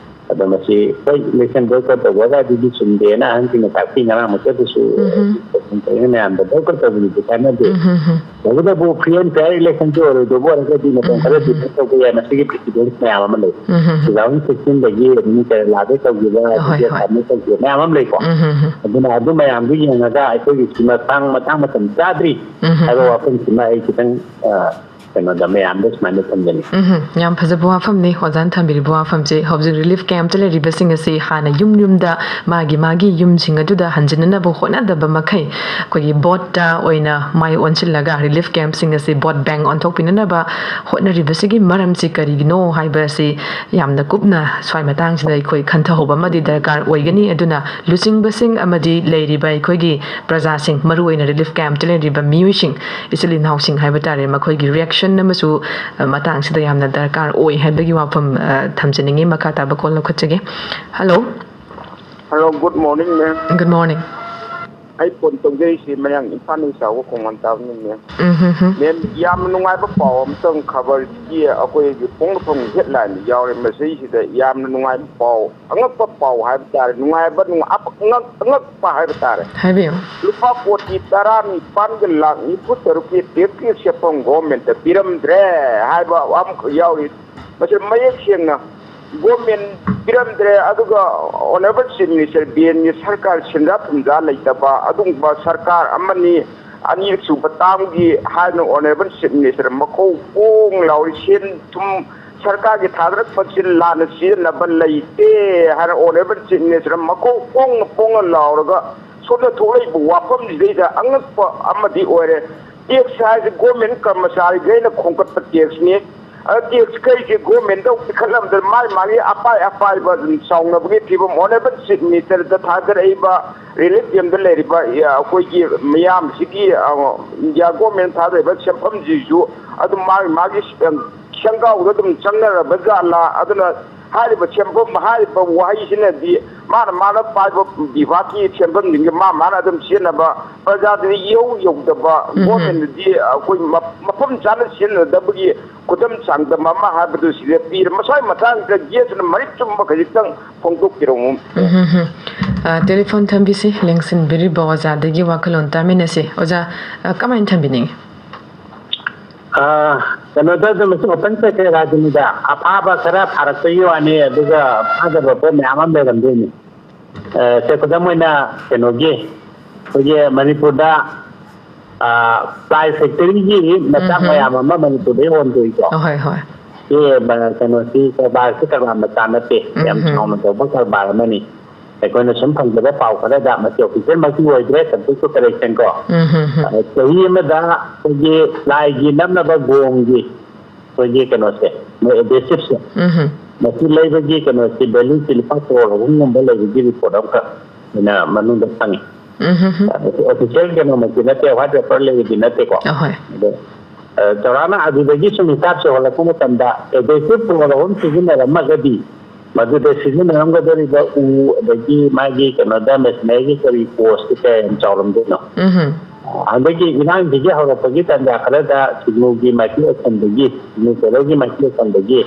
ꯑꯗꯣ ꯃꯁꯤ ꯍꯣꯏ, election boycott ꯇꯧꯕ ꯑꯗꯨꯗꯤ ꯆꯨꯝꯗꯦꯅ ꯑꯍꯟꯁꯤꯡꯅ ꯇꯥꯛꯄꯤ, ꯉꯔꯥꯡꯃꯛꯇꯁꯨ ꯎꯝ꯫ ꯃꯌꯥꯝꯗ boycott ꯇꯧꯕꯗꯨꯗꯤ ꯀꯥꯟꯅꯗꯦ꯫ ꯎꯝ꯫ ꯇꯧꯕꯇꯕꯨ free and fair electionꯁꯤ ꯑꯣꯏꯔꯣꯏꯗꯧꯕ ꯑꯣꯏꯔꯒꯗꯤ ꯃꯇꯝ ꯎꯝ꯫ ꯈꯔꯗꯤ ꯎꯝ꯫ Delay ꯇꯧꯕ ꯌꯥꯏ꯫ ꯃꯁꯤꯒꯤ precedent ꯃꯌꯥꯝ ꯑꯃ ꯂꯩ꯫ ꯎꯝ꯫ Two thousand sixteenꯗꯒꯤ ꯑꯗꯨꯝ ꯀꯦꯔꯂꯥꯗ ꯇꯧꯈꯤꯕ, ꯍꯣꯏ, ꯑꯗꯒꯤ ꯍꯣꯏ꯫ ꯑꯁꯥꯝꯗ ꯇꯧꯈꯤꯕ ꯃꯌꯥꯝ ꯑꯃ ꯂꯩꯀꯣ꯫ ꯎꯝ꯫ ꯑꯗꯨꯅ ꯑꯗꯨ ꯃꯌꯥꯝꯗꯨ ꯌꯦꯡꯉꯒ ꯑꯩꯈꯣꯏꯒꯤꯁꯤ ꯃꯇꯥꯡ, ꯃꯇꯥꯡ ꯃꯇꯝ ꯆꯥꯗ꯭ꯔꯤ ꯎꯝ꯫ ꯍꯥꯏꯕ ꯋꯥꯐꯝꯁꯤꯃ ꯑꯩ ꯈꯤꯇꯪ, ꯑ, ꯀꯩꯅꯣꯗ ꯃꯌꯥꯝꯗ ꯁꯨꯃꯥꯏꯅ ꯊꯝꯖꯅꯤꯡꯉꯤ꯫ ꯎꯝ, ꯌꯥꯝ ꯐꯖꯕ ꯋꯥꯐꯝꯅꯤ ꯑꯣꯖꯥꯅ ꯊꯝꯕꯤꯔꯤꯕ ꯋꯥꯐꯝꯁꯦ꯫ ꯍꯧꯖꯤꯛ relief campꯇ ꯂꯩꯔꯤꯕꯁꯤꯡ ꯑꯁꯤ ꯍꯥꯟꯅ ꯌꯨꯝ ꯌꯨꯝꯗ ꯃꯥꯒꯤ ꯃꯥꯒꯤ ꯌꯨꯝꯁꯤꯡ ꯑꯗꯨꯗ ꯍꯟꯖꯤꯟꯅꯅꯕ ꯍꯣꯠꯅꯗꯕ ꯃꯈꯩ ꯑꯩꯈꯣꯏꯒꯤ boatꯇ ꯑꯣꯏꯅ ꯃꯥꯏ ꯑꯣꯟꯁꯤꯜꯂꯒ relief campꯁꯤꯡ ꯑꯁꯤ boat bank ꯑꯣꯟꯊꯣꯛꯄꯤꯅꯅꯕ ꯍꯣꯠꯅꯔꯤꯕꯁꯤꯒꯤ ꯃꯔꯝꯁꯤ ꯀꯔꯤꯒꯤꯅꯣ ꯍꯥꯏꯕ ꯑꯁꯤ ꯌꯥꯝꯅ ꯀꯨꯞꯅ ꯁ꯭ꯋꯥꯏ ꯃꯇꯥꯡꯁꯤꯗ ꯑꯩꯈꯣꯏ ꯈꯟꯊꯍꯧꯕ ꯑꯃꯗꯤ ꯗꯔꯀꯥꯔ ꯑꯣꯏꯒꯅꯤ꯫ ꯑꯗꯨꯅ ꯂꯨꯆꯤꯡꯕꯁꯤꯡ ꯑꯃꯗꯤ ꯂꯩꯔꯤꯕ ꯑꯩꯈꯣꯏꯒꯤ ꯄ꯭ꯔꯖꯥꯁꯤꯡ, ꯃꯔꯨꯑꯣꯏꯅ relief campꯇ ꯂꯩꯔꯤꯕ ꯃꯤꯑꯣꯏꯁꯤꯡ, ꯏꯆꯤꯜ ꯏꯅꯥꯎꯁꯤꯡ ꯍꯥꯏꯕ ꯇꯥꯔꯦ, ꯃꯈꯣꯏꯒꯤ reaction ꯑꯃꯁꯨ, ꯑ, ꯃꯇꯥꯡꯁꯤꯗ ꯌꯥꯝꯅ ꯗꯔꯀꯥꯔ ꯑꯣꯏ ꯍꯥꯏꯕꯒꯤ ꯋꯥꯐꯝ, ꯑ, ꯊꯝꯖꯅꯤꯡꯉꯤ꯫ ꯃꯈꯥ ꯇꯥꯕ call ꯂꯧꯈꯠꯆꯒꯦ꯫ Hello꯫ Hello, good morning, ma'am꯫ Good morning꯫ ꯑꯩ phone ꯇꯧꯖꯔꯤꯁꯤ ꯃꯌꯥꯡ ꯏꯝꯐꯥꯜꯗꯒꯤ ꯆꯥꯎꯕ ꯈꯣꯡꯉꯥꯟ ꯇꯥꯕꯅꯤ, ma'am꯫ ꯎꯝ, ꯍꯝ, ꯍꯝ꯫ Ma'am, ꯌꯥꯝꯅ ꯅꯨꯡꯉꯥꯏꯕ ꯄꯥꯎ ꯑꯃꯇꯪ ꯈꯕꯔꯒꯤ ꯑꯩꯈꯣꯏꯒꯤ ꯐꯣꯡꯗꯣꯛꯐꯝ headlineꯗ ꯌꯥꯎꯔꯦ꯫ ꯃꯁꯤꯁꯤꯗ ꯌꯥꯝꯅ ꯅꯨꯡꯉꯥꯏꯕ ꯄꯥꯎ, ꯑꯉꯛꯄ ꯄꯥꯎ ꯍꯥꯏꯕ ꯇꯥꯔꯦ, ꯅꯨꯡꯉꯥꯏꯕ, ꯅꯨꯡꯉꯥꯏ-, ꯑꯉꯛ-, ꯑꯉꯛꯄ ꯍꯥꯏꯕ ꯇꯥꯔꯦ꯫ ꯍꯥꯏꯕꯤꯌꯨ꯫ ꯂꯨꯄꯥ ꯀꯣꯇꯤ ꯇꯔꯥꯅꯤꯄꯥꯟꯒ ꯂꯥꯛ ꯅꯤꯐꯨ ꯇꯔꯨꯛꯀꯤ tax ꯁꯦꯠꯐꯝ governmentꯇ ꯄꯤꯔꯝꯗ꯭ꯔꯦ ꯍꯥꯏꯕ ꯑꯃꯈꯛ ꯌꯥꯎꯔꯤ꯫ ꯃꯁꯤ ꯃꯌꯦꯛ ꯁꯦꯡꯅ ꯒꯣꯔꯃꯦꯟ ꯄꯤꯔꯝꯗ꯭ꯔꯦ, ꯑꯗꯨꯒ ꯑꯣꯅꯔꯦꯕꯜ ꯆꯤꯐ ꯃꯤꯅꯤꯁꯇꯔ ꯕꯤꯔꯦꯟꯒꯤ ꯁꯔꯀꯥꯔ ꯁꯦꯟꯖꯥ ꯊꯨꯝꯖꯥ ꯂꯩꯇꯕ ꯑꯗꯨꯒꯨꯝꯕ ꯁꯔꯀꯥꯔ ꯑꯃꯅꯤ꯫ ꯑꯅꯤꯔꯛꯁꯨꯕ ꯇꯥꯝꯒꯤ ꯍꯥꯏꯅ ꯑꯣꯅꯔꯦꯕꯜ ꯆꯤꯐ ꯃꯤꯅꯤꯁꯇꯔ ꯃꯀꯣꯛ ꯄꯣꯡ ꯂꯥꯎꯔꯤ꯫ ꯁꯦꯟ ꯊꯨꯝ ꯁꯔꯀꯥꯔꯒꯤ ꯊꯥꯗꯔꯛꯄꯁꯤ ꯂꯥꯟꯅ ꯁꯤꯖꯤꯟꯅꯕ ꯂꯩꯇꯦ ꯍꯥꯏꯅ ꯑꯣꯅꯔꯦꯕꯜ ꯆꯤꯐ ꯃꯤꯅꯤꯁꯇꯔ ꯃꯀꯣꯛ ꯄꯣꯡꯅ ꯄꯣꯡꯅ ꯂꯥꯎꯔꯒ ꯁꯣꯝꯗ ꯊꯣꯛꯂꯛꯏꯕ ꯋꯥꯐꯝꯁꯤꯗꯩꯗ ꯑꯉꯛꯄ ꯑꯃꯗꯤ ꯑꯣꯏꯔꯦ꯫ ꯇꯦꯛꯁ ꯍꯥꯏꯁꯦ ꯒꯣꯔꯃꯦꯟ ꯀꯔꯃꯆꯥꯔꯤꯈꯩꯅ ꯈꯣꯝꯒꯠꯄ ꯇꯦꯛꯁꯅꯤ꯫ ꯑꯗ ꯇꯦꯛꯁ ꯀꯩꯁꯦ ꯒꯣꯔꯃꯦꯟꯗ ꯄꯤꯈꯠꯂꯝꯗ ꯃꯥꯒꯤ ꯃꯥꯒꯤ ꯑꯄꯥꯏ ꯑꯄꯥꯏꯕ ꯑꯗꯨꯝ ꯆꯥꯎꯅꯕꯒꯤ ꯐꯤꯕꯝ, ꯑꯣꯅꯔꯦꯕꯜ ꯆꯤꯐ ꯃꯤꯅꯤꯁꯇꯔꯗ ꯊꯥꯗꯔꯛꯏꯕ ꯔꯤꯂꯤꯐ ꯀꯦꯝꯗ ꯂꯩꯔꯤꯕ, ꯑ, ꯑꯩꯈꯣꯏꯒꯤ ꯃꯤꯌꯥꯝꯁꯤꯒꯤ, ꯑ, ꯏꯟꯗꯤꯌꯥ ꯒꯣꯔꯃꯦꯟ ꯊꯥꯗꯔꯤꯕ ꯁꯦꯟꯐꯝꯁꯤꯁꯨ ꯑꯗꯨꯝ ꯃꯥꯒꯤ ꯃꯥꯒꯤ, ꯑ, ꯁꯪꯒꯥꯎꯗ ꯑꯗꯨꯝ ꯆꯪꯅꯔꯕ ꯖꯥꯠꯂꯥ? ꯑꯗꯨꯅ ꯍꯥꯏꯔꯤꯕ ꯁꯦꯟꯐꯝ ꯍꯥꯏꯔꯤꯕ ꯋꯥꯍꯩꯁꯤꯅꯗꯤ ꯃꯥꯅ ꯃꯥꯅ ꯄꯥꯏꯕ ꯕꯤꯚꯥꯒꯤ ꯁꯦꯟꯐꯝꯁꯤꯡꯁꯦ ꯃꯥ ꯃꯥꯅ ꯑꯗꯨꯝ ꯁꯤꯖꯤꯟꯅꯕ, ꯄ꯭ꯔꯖꯥꯗꯗꯤ ꯏꯍꯧ ꯌꯧꯗꯕ, ꯎꯝ꯫ ꯒꯣꯔꯃꯦꯟꯗꯗꯤ ꯑꯩꯈꯣꯏ ꯃ-, ꯃꯐꯝ ꯆꯥꯅ ꯁꯤꯖꯤꯟꯅꯗꯕꯒꯤ ꯈꯨꯗꯝ ꯆꯥꯡꯗꯝ ꯑꯃ ꯍꯥꯏꯕꯗꯨ ꯁꯤꯗ ꯄꯤꯔꯦ꯫ ꯃꯁꯥꯒꯤ ꯃꯇꯥꯡꯁꯤꯗ ꯒꯦꯁꯅ ꯃꯔꯤꯛ ꯆꯨꯝꯕ ꯈꯖꯤꯛꯇꯪ ꯐꯣꯡꯗꯣꯛꯄꯤꯔꯛꯎ꯫ ꯎꯝ, ꯍꯝ, ꯍꯝ꯫ ꯑ, ꯇꯦꯂꯤꯐꯣꯟ ꯊꯝꯕꯤꯁꯤ, ꯂꯦꯡꯁꯤꯟꯕꯤꯔꯤꯕ ꯑꯣꯖꯥꯗꯒꯤ ꯋꯥꯈꯜꯂꯣꯟ ꯇꯥꯃꯤꯟꯅꯁꯤ꯫ ꯑꯣꯖꯥ, ꯑ, ꯀꯃꯥꯏꯅ ꯊꯝꯕꯤꯅꯤꯡꯉꯤ? ꯑ, ꯀꯩꯅꯣꯗ ꯑꯗꯨꯝ ꯑꯣꯄꯟ ꯁꯦꯀ꯭ꯔꯦꯠ ꯍꯥꯏꯗꯨꯅꯤꯗ, ꯑꯐꯥꯕ ꯈꯔ ꯐꯥꯔꯛꯄꯒꯤ ꯋꯥꯅꯤ, ꯑꯗꯨꯒ ꯐꯥꯗꯕ ꯄꯣꯠ ꯃꯌꯥꯝ ꯑꯃ ꯂꯩꯔꯝꯗꯣꯏꯅꯤ꯫ ꯑ, ꯁꯦ, ꯈꯨꯗꯝ ꯑꯣꯏꯅ ꯀꯩꯅꯣꯒꯤ, ꯑꯩꯈꯣꯏꯒꯤ ꯃꯅꯤꯄꯨꯔꯗ, ꯑ, ꯄ꯭ꯂꯥꯏ ꯐꯦꯛꯇꯔꯤꯒꯤ ꯃꯆꯥꯛ ꯎꯝꯍꯨꯝ꯫ ꯃꯌꯥꯝ ꯑꯃ ꯃꯅꯤꯄꯨꯔꯗꯩ ꯍꯣꯟꯗꯣꯛꯏꯀꯣ꯫ ꯍꯣꯏ, ꯍꯣꯏ꯫ ꯁꯤ, ꯑ, ꯀꯩꯅꯣꯁꯤ, ꯀꯔꯕꯥꯔꯁꯤ ꯀꯔꯕꯥꯔ ꯃꯆꯥ ꯅꯠꯇꯦ, ꯌꯥꯝ ꯎꯝꯍꯨꯝ꯫ ꯆꯥꯎꯅ ꯇꯧꯕ ꯀꯔꯕꯥꯔ ꯑꯃꯅꯤ꯫ ꯑꯩꯈꯣꯏꯅ ꯁꯨꯝ ꯐꯪꯖꯕ ꯄꯥꯎ ꯈꯔꯗ, ꯃꯁꯤ ꯑꯣꯐꯤꯁꯤꯌꯦꯜꯃꯛꯇꯤ ꯑꯣꯏꯗ꯭ꯔꯦ, subject to correction ꯀꯣ꯫ ꯎꯝꯍꯨꯝ꯫ ꯑ, ꯆꯍꯤ ꯑꯃꯗ ꯑꯩꯈꯣꯏꯒꯤ ꯂꯥꯏꯒꯤ ꯅꯝꯅꯕ ꯒꯣꯝꯒꯤ ꯑꯩꯈꯣꯏꯒꯤ ꯀꯩꯅꯣꯁꯦ, ꯃꯣꯏ ꯑꯦꯗꯍꯦꯁꯤꯚꯁꯦ, ꯎꯝꯍꯨꯝ꯫ ꯃꯁꯤ ꯂꯩꯕꯒꯤ ꯀꯩꯅꯣꯁꯤ ꯚꯦꯂꯨꯁꯤ ꯂꯨꯄꯥ ꯀ꯭ꯔꯣꯔ ꯑꯍꯨꯝꯒꯨꯝꯕ ꯂꯩꯕꯒꯤ ꯔꯤꯄꯣꯔꯠ ꯑꯃꯈꯛ ꯑꯩꯅ ꯃꯅꯨꯡꯗ ꯐꯪꯉꯤ꯫ ꯎꯝꯍꯨꯝ꯫ ꯑꯗꯨ ꯑꯣꯐꯤꯁꯤꯌꯦꯜ ꯀꯩꯅꯣꯃꯛꯇꯤ ꯅꯠꯇꯦ, ꯋꯥꯏꯠ ꯄꯦꯄꯔ ꯂꯩꯕꯗꯤ ꯅꯠꯇꯦꯀꯣ꯫ ꯑꯍꯣꯏ꯫ ꯑꯗꯣ, ꯑ, ꯆꯥꯎꯔꯥꯛꯅ ꯑꯗꯨꯗꯒꯤ ꯁꯨꯝ ꯍꯤꯁꯥꯞꯁꯦ ꯍꯣꯜꯂꯛꯄ ꯃꯇꯝꯗ, ꯑꯦꯗꯍꯦꯁꯤꯚ ꯀ꯭ꯔꯣꯔ ꯑꯍꯨꯝ ꯁꯤꯖꯤꯟꯅꯔꯝꯃꯒꯗꯤ, ꯃꯗꯨꯗ ꯁꯤꯖꯤꯟꯅꯔꯝꯒꯗꯧꯔꯤꯕ ꯎ, ꯑꯗꯒꯤ ꯃꯥꯒꯤ ꯀꯩꯅꯣꯗ ꯃꯦꯁꯤꯅꯔꯤꯒꯤ ꯀꯔꯤ ꯀꯣꯁꯇꯤ ꯀꯌꯥ ꯌꯥꯝ ꯆꯥꯎꯔꯝꯗꯣꯏꯅꯣ? ꯎꯝꯍꯨꯝ꯫ ꯍꯟꯗꯛꯀꯤ ꯏꯔꯥꯡꯁꯤꯒꯤ ꯍꯧꯔꯛꯄꯒꯤ ꯇꯥꯟꯖꯥ ꯈꯔꯗ ꯁꯤꯒꯅꯦꯜꯒꯤ ꯃꯥꯏꯀꯩ ꯑꯁꯣꯝꯗꯒꯤ, ꯁꯤꯒꯅꯦꯜ ꯇꯦꯂꯔꯒꯤ ꯃꯥꯏꯀꯩ ꯑꯁꯣꯝꯗꯒꯤ,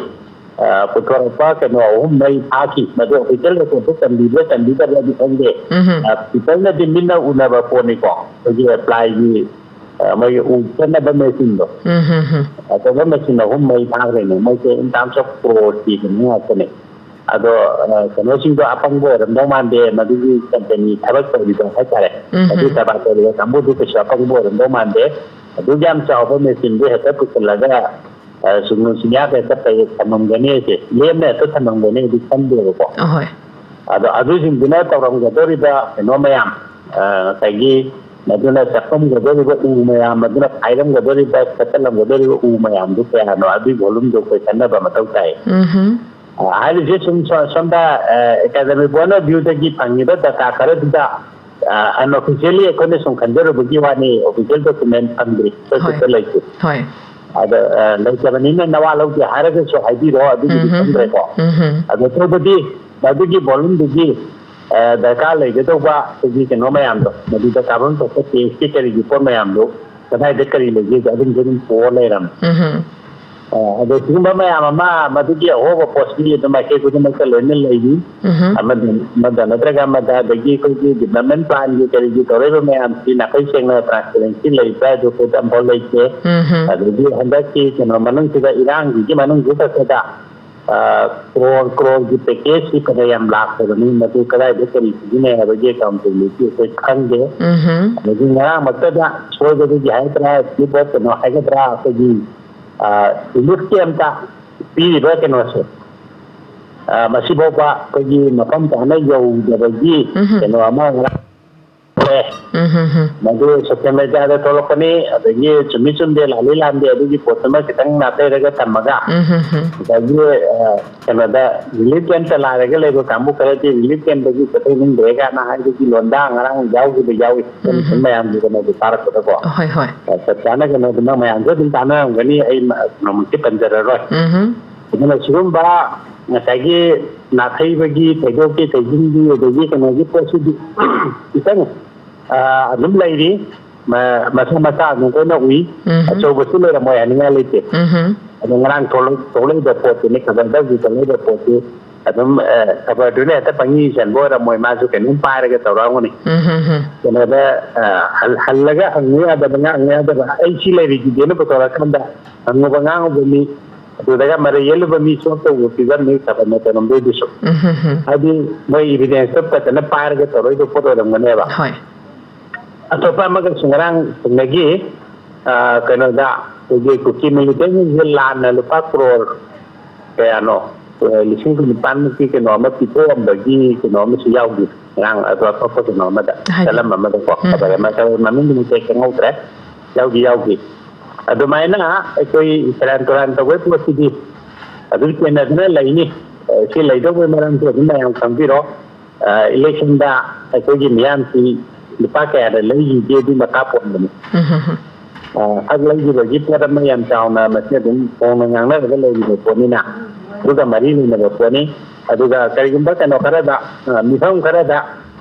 ꯑ, ꯄꯨꯊꯣꯔꯛꯄ ꯀꯩꯅꯣ ꯑꯍꯨꯝ ꯃꯔꯤ ꯐꯥꯈꯤ꯫ ꯃꯗꯨ ꯑꯣꯐꯤꯁꯤꯌꯦꯜ ꯔꯦꯀꯣꯔꯠꯇ ꯆꯟꯕꯤꯕ꯭ꯔꯥ ꯆꯟꯕꯤꯗꯕ꯭ꯔꯥꯗꯤ ꯈꯪꯗꯦ꯫ ꯎꯝꯍꯨꯝ꯫ ꯑ, ꯄꯤꯄꯜꯅꯗꯤ ꯃꯤꯠꯅ ꯎꯅꯕ ꯄꯣꯠꯅꯤꯀꯣ꯫ ꯑꯩꯈꯣꯏꯒꯤ ꯑꯦꯄ꯭ꯂꯥꯏꯒꯤ ꯑ, ꯃꯣꯏꯒꯤ ꯎ ꯆꯠꯅꯕ ꯃꯦꯆꯤꯟꯗꯣ, ꯎꯝ, ꯍꯝ, ꯍꯝ꯫ ꯑꯆꯧꯕ ꯃꯦꯆꯤꯟ ꯑꯍꯨꯝ ꯃꯩ ꯊꯥꯈ꯭ꯔꯦꯅꯦ꯫ ꯃꯣꯏꯁꯦ in terms of crore ꯀꯤ ꯀꯩꯅꯣ ꯉꯥꯛꯇꯅꯦ꯫ ꯑꯗꯣ, ꯑ, ꯀꯩꯅꯣꯁꯤꯡꯗꯣ ꯑꯄꯪꯕ ꯑꯣꯏꯔꯝꯗꯧ ꯃꯥꯟꯗꯦ, ꯃꯗꯨꯒꯤ ꯀꯝꯄꯦꯅꯤ ꯊꯕꯛ ꯇꯧꯔꯤꯕ ꯍꯥꯏꯇꯥꯔꯦ, ꯎꯝ, ꯃꯗꯨ ꯍꯝ꯫ ꯀꯔꯕꯥꯔ ꯇꯧꯔꯤꯕ ꯀꯥꯡꯕꯨꯗꯨ ꯀꯩꯁꯨ ꯑꯄꯪꯕ ꯑꯣꯏꯔꯝꯗꯧ ꯃꯥꯟꯗꯦ꯫ ꯑꯗꯨꯛ ꯌꯥꯝ ꯆꯥꯎꯕ ꯃꯦꯆꯤꯟꯗꯨ ꯍꯦꯛꯇ ꯄꯨꯁꯤꯜꯂꯒ, ꯑ, ꯁꯨꯡꯅꯨ ꯁꯨꯡꯌꯥꯗ ꯍꯦꯛꯇ ꯄꯩ-, ꯊꯝꯃꯝꯒꯅꯤ ꯍꯥꯏꯁꯦ, ꯂꯦꯝꯅ ꯍꯦꯛꯇ ꯊꯝꯃꯝꯒꯅꯤ ꯍꯥꯏꯗꯤ ꯈꯟꯗꯦꯕꯀꯣ꯫ ꯑꯍꯣꯏ꯫ ꯑꯗꯣ ꯑꯗꯨꯁꯤꯡꯗꯨꯅ ꯇꯧꯔꯝꯒꯗꯧꯔꯤꯕ ꯀꯩꯅꯣ ꯃꯌꯥꯝ, ꯑ, ꯉꯁꯥꯏꯒꯤ ꯃꯗꯨꯅ ꯆꯠꯐꯝꯒꯗꯧꯔꯤꯕ ꯎ ꯃꯌꯥꯝ, ꯃꯗꯨꯅ ꯈꯥꯏꯔꯝꯒꯗꯧꯔꯤꯕ, ꯀꯠꯊꯠꯂꯝꯒꯗꯧꯔꯤꯕ ꯎ ꯃꯌꯥꯝꯗꯨ ꯀꯌꯥꯅꯣ, ꯑꯗꯨꯒꯤ volume ꯗꯣ ꯑꯩꯈꯣꯏ ꯈꯟꯅꯕ ꯃꯊꯧ ꯇꯥꯏ꯫ ꯎꯝꯍꯨꯝ꯫ ꯑ, ꯍꯥꯏꯔꯤꯁꯦ ꯁꯨꯝ ꯁꯣ-, ꯁꯣꯝꯗ, ꯑ, academic point of view ꯗꯒꯤ ꯐꯪꯉꯤꯕ data ꯈꯔꯗꯨꯗ, ꯑ, unofficially ꯑꯩꯈꯣꯏꯅ ꯁꯨꯝ ꯈꯟꯖꯔꯨꯕꯒꯤ ꯋꯥꯅꯤ, official document ꯐꯪꯗ꯭ꯔꯤ, ꯍꯣꯏ꯫ ꯆꯠꯄ ꯂꯩꯇꯦ꯫ ꯍꯣꯏ꯫ ꯑꯗ, ꯑ, ꯂꯩꯇꯕꯅꯤꯅ ꯅꯋꯥ ꯂꯧꯗꯦ ꯍꯥꯏꯔꯒꯁꯨ ꯍꯥꯏꯕꯤꯔꯣ, ꯑꯗꯨꯒꯤꯗꯤ ꯎꯝꯍꯨꯝ꯫ ꯈꯪꯗ꯭ꯔꯦꯀꯣ꯫ ꯎꯝꯍꯨꯝ꯫ ꯑꯗꯣ ꯇꯧꯕꯗꯤ ꯃꯗꯨꯒꯤ volume ꯗꯨꯒꯤ, ꯑ, ꯗꯔꯀꯥꯔ ꯂꯩꯒꯗꯧꯕ ꯑꯩꯈꯣꯏꯒꯤ ꯀꯩꯅꯣ ꯃꯌꯥꯝꯗꯣ, ꯃꯗꯨꯗ carbon ꯊꯣꯛꯄ tax ꯀꯤ ꯀꯔꯤꯒꯤ ꯄꯣꯠ ꯃꯌꯥꯝꯗꯣ ꯀꯗꯥꯏꯗ ꯀꯔꯤ ꯂꯩꯒꯦꯗꯣ ꯑꯗꯨꯝꯁꯨ ꯑꯗꯨꯝ ꯄꯨꯔ ꯂꯩꯔꯝꯃꯦ꯫ ꯎꯝꯍꯨꯝ꯫ ꯑ, ꯑꯗꯣ ꯁꯤꯒꯨꯝꯕ ꯃꯌꯥꯝ ꯑꯃ ꯃꯗꯨꯒꯤ ꯑꯍꯣꯕ ꯄꯣꯠꯁꯤ ꯑꯗꯨꯝ ꯃꯥꯏꯀꯩ ꯈꯨꯗꯤꯡꯃꯛꯇ ꯂꯣꯏꯅ ꯂꯩꯔꯤ꯫ ꯎꯝꯍꯨꯝ꯫ ꯑꯃꯗ, ꯑꯃꯗ ꯅꯠꯇ꯭ꯔꯒ ꯑꯃꯗ, ꯑꯗꯒꯤ ꯑꯩꯈꯣꯏꯒꯤ development plan ꯒꯤ ꯀꯔꯤꯒꯤ ꯇꯧꯔꯛꯏꯕ ꯃꯌꯥꯝꯁꯤ ꯅꯥꯈꯩ ꯁꯦꯡꯅ transparency ꯂꯩꯕ꯭ꯔꯥ ꯍꯥꯏꯗꯨ ꯑꯩꯈꯣꯏꯗ ꯑꯝꯐꯥꯎ ꯂꯩꯇꯦ꯫ ꯎꯝꯍꯨꯝ꯫ ꯑꯗꯒꯤ ꯍꯟꯗꯛꯀꯤ ꯀꯩꯅꯣ ꯃꯅꯨꯡꯁꯤꯗ, ꯏꯔꯥꯡꯁꯤꯒꯤ ꯃꯅꯨꯡꯁꯤꯗ ꯈꯛꯇꯗ, ꯑ, crore crore ꯒꯤ package ꯁꯤ ꯐꯅ ꯌꯥꯝ ꯂꯥꯛꯈ꯭ꯔꯕꯅꯤ, ꯃꯗꯨ ꯀꯗꯥꯏꯗ ꯀꯔꯤ ꯁꯤꯖꯤꯟꯅꯩ ꯍꯥꯏꯕꯒꯤ accountability ꯑꯩꯈꯣꯏ ꯈꯪꯗꯦ꯫ ꯎꯝꯍꯨꯝ꯫ ꯑꯗꯒꯤ ꯉꯔꯥꯡꯃꯛꯇꯗ ꯁꯣꯏꯕꯗꯒꯤ ꯍꯥꯏꯒꯗ꯭ꯔꯥ, ꯀꯩꯅꯣ ꯍꯥꯏꯒꯗ꯭ꯔꯥ, ꯑꯩꯈꯣꯏꯒꯤ, ꯑ, relief camp ꯇ ꯄꯤꯔꯤꯕ ꯀꯩꯅꯣꯁꯦ, ꯑ, ꯃꯁꯤꯐꯥꯎꯕ ꯑꯩꯈꯣꯏꯒꯤ ꯃꯐꯝ ꯆꯥꯅ ꯌꯧꯗꯕꯒꯤ ꯎꯝꯍꯨꯝ꯫ ꯀꯩꯅꯣ ꯑꯃ ꯉꯔꯥꯡ ꯊꯣꯛꯑꯦ꯫ ꯎꯝꯍꯨꯝ꯫ ꯃꯗꯨ social media ꯗ ꯊꯣꯛꯂꯛꯄꯅꯤ, ꯑꯗꯒꯤ ꯆꯨꯝꯃꯤ ꯆꯨꯝꯗꯦ, ꯂꯥꯜꯂꯤ ꯂꯥꯟꯗꯦ, ꯑꯗꯨꯒꯤ ꯄꯣꯠꯇꯨꯃ ꯈꯤꯇꯪ ꯅꯥꯊꯩꯔꯒ ꯊꯝꯃꯒ, ꯎꯝꯍꯨꯝ꯫ ꯉꯁꯥꯏꯒꯤ, ꯑ, ꯀꯩꯅꯣꯗ relief camp ꯇ ꯂꯥꯏꯔꯒ ꯂꯩꯕ ꯀꯥꯡꯕꯨ ꯈꯔꯗꯤ relief camp ꯇꯒꯤ ꯆꯠꯊꯣꯛꯅꯤꯡꯗ꯭ꯔꯦ ꯀꯥꯏꯅ ꯍꯥꯏꯕꯒꯤ ꯂꯣꯟꯗꯥ ꯉꯔꯥꯡ ꯌꯥꯎꯈꯤꯕ ꯌꯥꯎꯏ꯫ ꯎꯝꯍꯨꯝ꯫ ꯃꯌꯥꯝꯒꯤ ꯀꯩꯅꯣꯗꯣ ꯇꯥꯔꯛꯄꯗꯀꯣ꯫ ꯍꯣꯏ, ꯍꯣꯏ꯫ ꯑ, ꯆꯞ ꯆꯥꯅ ꯀꯩꯅꯣꯗꯨꯃ ꯃꯌꯥꯝꯁꯨ ꯑꯗꯨꯝ ꯇꯥꯟꯅꯔꯝꯒꯅꯤ, ꯑꯩ ꯃ-, ꯀꯩꯅꯣꯃꯛꯇꯤ ꯄꯟꯖꯔꯔꯣꯏ꯫ ꯎꯝꯍꯨꯝ꯫ ꯑꯗꯨꯅ ꯁꯤꯒꯨꯝꯕ ꯉꯁꯥꯏꯒꯤ ꯅꯥꯊꯩꯕꯒꯤ, ꯊꯩꯗꯣꯛꯀꯤ ꯊꯩꯖꯤꯟꯒꯤ, ꯑꯗꯒꯤ ꯀꯩꯅꯣꯒꯤ ꯄꯣꯠꯁꯤꯗꯤ ꯈꯤꯇꯪ, ꯑ, ꯑꯗꯨꯝ ꯂꯩꯔꯤ꯫ ꯃ-, ꯃꯁꯥ ꯃꯁꯥ ꯑꯗꯨꯝ ꯂꯣꯏꯅ ꯎꯏ꯫ ꯎꯝꯍꯨꯝ꯫ ꯑꯆꯧꯕꯁꯨ ꯂꯩꯔꯝꯃꯣꯏ ꯍꯥꯏꯅꯤꯡꯉꯥꯏ ꯂꯩꯇꯦ꯫ ꯎꯝꯍꯨꯝ꯫ ꯑꯗꯣ ꯉꯔꯥꯡ ꯊꯣꯛꯂꯛ-, ꯊꯣꯛꯂꯛꯏꯕ ꯄꯣꯠꯇꯨꯅꯤ, ꯈꯕꯔꯗ ꯍꯧꯖꯤꯛ ꯊꯣꯛꯂꯛꯏꯕ ꯄꯣꯠꯇꯨ ꯑꯗꯨꯝ ꯈꯕꯔꯗꯨꯅ ꯍꯦꯛꯇ ꯄꯪꯏ ꯆꯟꯕ ꯑꯣꯏꯔꯝꯃꯣꯏ, ꯃꯥꯁꯨ ꯀꯩꯅꯣꯝ ꯄꯥꯏꯔꯒ ꯇꯧꯔꯛꯑꯝꯒꯅꯤ꯫ ꯎꯝ, ꯍꯝ, ꯍꯝ꯫ ꯀꯩꯅꯣꯗ ꯍꯜꯂꯒ ꯍꯪꯕ ꯌꯥꯗꯕ, ꯉꯥꯡꯕ ꯌꯥꯗꯕ, "ꯑꯩ ꯁꯤ ꯂꯩꯔꯤꯁꯤꯗꯤꯅ" ꯄꯨꯊꯣꯔꯛꯑꯀꯥꯟꯗ ꯍꯪꯉꯨꯕ ꯉꯥꯡꯉꯨꯕ ꯃꯤ, ꯑꯗꯨꯗꯒ ꯃꯔꯩ ꯌꯦꯠꯂꯨꯕ ꯃꯤ ꯁꯣꯛꯇꯧꯕ ꯐꯤꯕꯝꯅꯤ ꯈꯕꯔꯅ ꯇꯧꯔꯝꯗꯣꯏꯗꯨꯁꯨ꯫ ꯎꯝ, ꯍꯝ, ꯍꯝ꯫ ꯍꯥꯏꯗꯤ ꯃꯣꯏ ꯏꯚꯤꯗꯦꯟꯁꯇꯣ ꯐꯖꯅ ꯄꯥꯏꯔꯒ ꯇꯧꯔꯛꯏꯕ ꯄꯣꯠ ꯑꯣꯏꯔꯝꯒꯅꯦꯕ꯫ ꯍꯣꯏ꯫ ꯑꯇꯣꯞꯄ ꯑꯃꯒꯁꯨ ꯉꯔꯥꯡ ꯊꯦꯡꯅꯈꯤ꯫ ꯑ, ꯀꯩꯅꯣꯗ, ꯑꯩꯈꯣꯏꯒꯤ ꯀꯨꯀꯤ ꯃꯤꯂꯤꯇꯦꯟꯁꯤꯡꯁꯦ ꯂꯥꯟꯅ ꯂꯨꯄꯥ ꯀ꯭ꯔꯣꯔ ꯀꯌꯥꯅꯣ, ꯑ, ꯂꯤꯁꯤꯡ ꯀꯨꯟꯅꯤꯄꯥꯟꯃꯨꯛꯀꯤ ꯀꯩꯅꯣ ꯑꯃ ꯄꯤꯊꯣꯛꯑꯝꯕꯒꯤ ꯀꯩꯅꯣ ꯑꯃꯁꯨ ꯌꯥꯎꯈꯤ ꯉꯔꯥꯡ꯫ ꯑꯗꯣ ꯑꯇꯣꯞꯄ ꯀꯩꯅꯣ ꯑꯃꯗ, ꯍꯥꯏꯗꯤ? ꯐꯤꯂꯝ ꯑꯃꯗꯀꯣ, ꯎꯝ꯫ ꯈꯕꯔ ꯑꯃ, ꯈꯕꯔ ꯃꯃꯤꯡꯗꯨꯃꯛꯇꯤ ꯑꯩ ꯈꯪꯍꯧꯗ꯭ꯔꯦ꯫ ꯌꯥꯎꯗꯤ ꯌꯥꯎꯈꯤ꯫ ꯑꯗꯨꯃꯥꯏꯅ ꯑꯩꯈꯣꯏ ꯁꯦꯔꯥꯟ ꯇꯨꯔꯥꯟ ꯇꯧꯕꯒꯤ ꯄꯣꯠꯁꯤꯗꯤ ꯑꯗꯨꯝ ꯆꯦꯟꯅꯗꯨꯅ ꯂꯩꯅꯤ꯫ ꯑ, ꯁꯤ ꯂꯩꯗꯧꯕꯒꯤ ꯃꯔꯝꯁꯨ ꯑꯗꯨꯝ ꯃꯌꯥꯝ ꯈꯪꯕꯤꯔꯣ꯫ ꯑ, ꯏꯂꯦꯛꯁꯟꯗ ꯑꯩꯈꯣꯏꯒꯤ ꯃꯤꯌꯥꯝꯁꯤ ꯂꯨꯄꯥ ꯀꯌꯥꯗ ꯂꯩꯈꯤꯒꯦ, ꯑꯗꯨꯒꯤ ꯃꯈꯥ ꯄꯣꯟꯕꯅꯤ꯫ ꯎꯝ, ꯍꯝ, ꯍꯝ꯫ ꯑ, ꯍꯛ ꯂꯩꯈꯤꯕꯒꯤ ꯄꯣꯠ ꯑꯃ ꯌꯥꯝ ꯆꯥꯎꯅ ꯃꯁꯤ ꯑꯗꯨꯝ ꯐꯣꯡꯅ ꯉꯥꯡꯅꯔꯒ ꯂꯩꯔꯤꯕ ꯄꯣꯠꯅꯤꯅ, ꯑꯗꯨꯒ ꯃꯔꯤ ꯂꯩꯅꯕ ꯄꯣꯠꯅꯤ꯫ ꯑꯗꯨꯒ ꯀꯔꯤꯒꯨꯝꯕ ꯀꯩꯅꯣ ꯈꯔꯗ, ꯑ, ꯃꯤꯐꯝ ꯈꯔꯗ,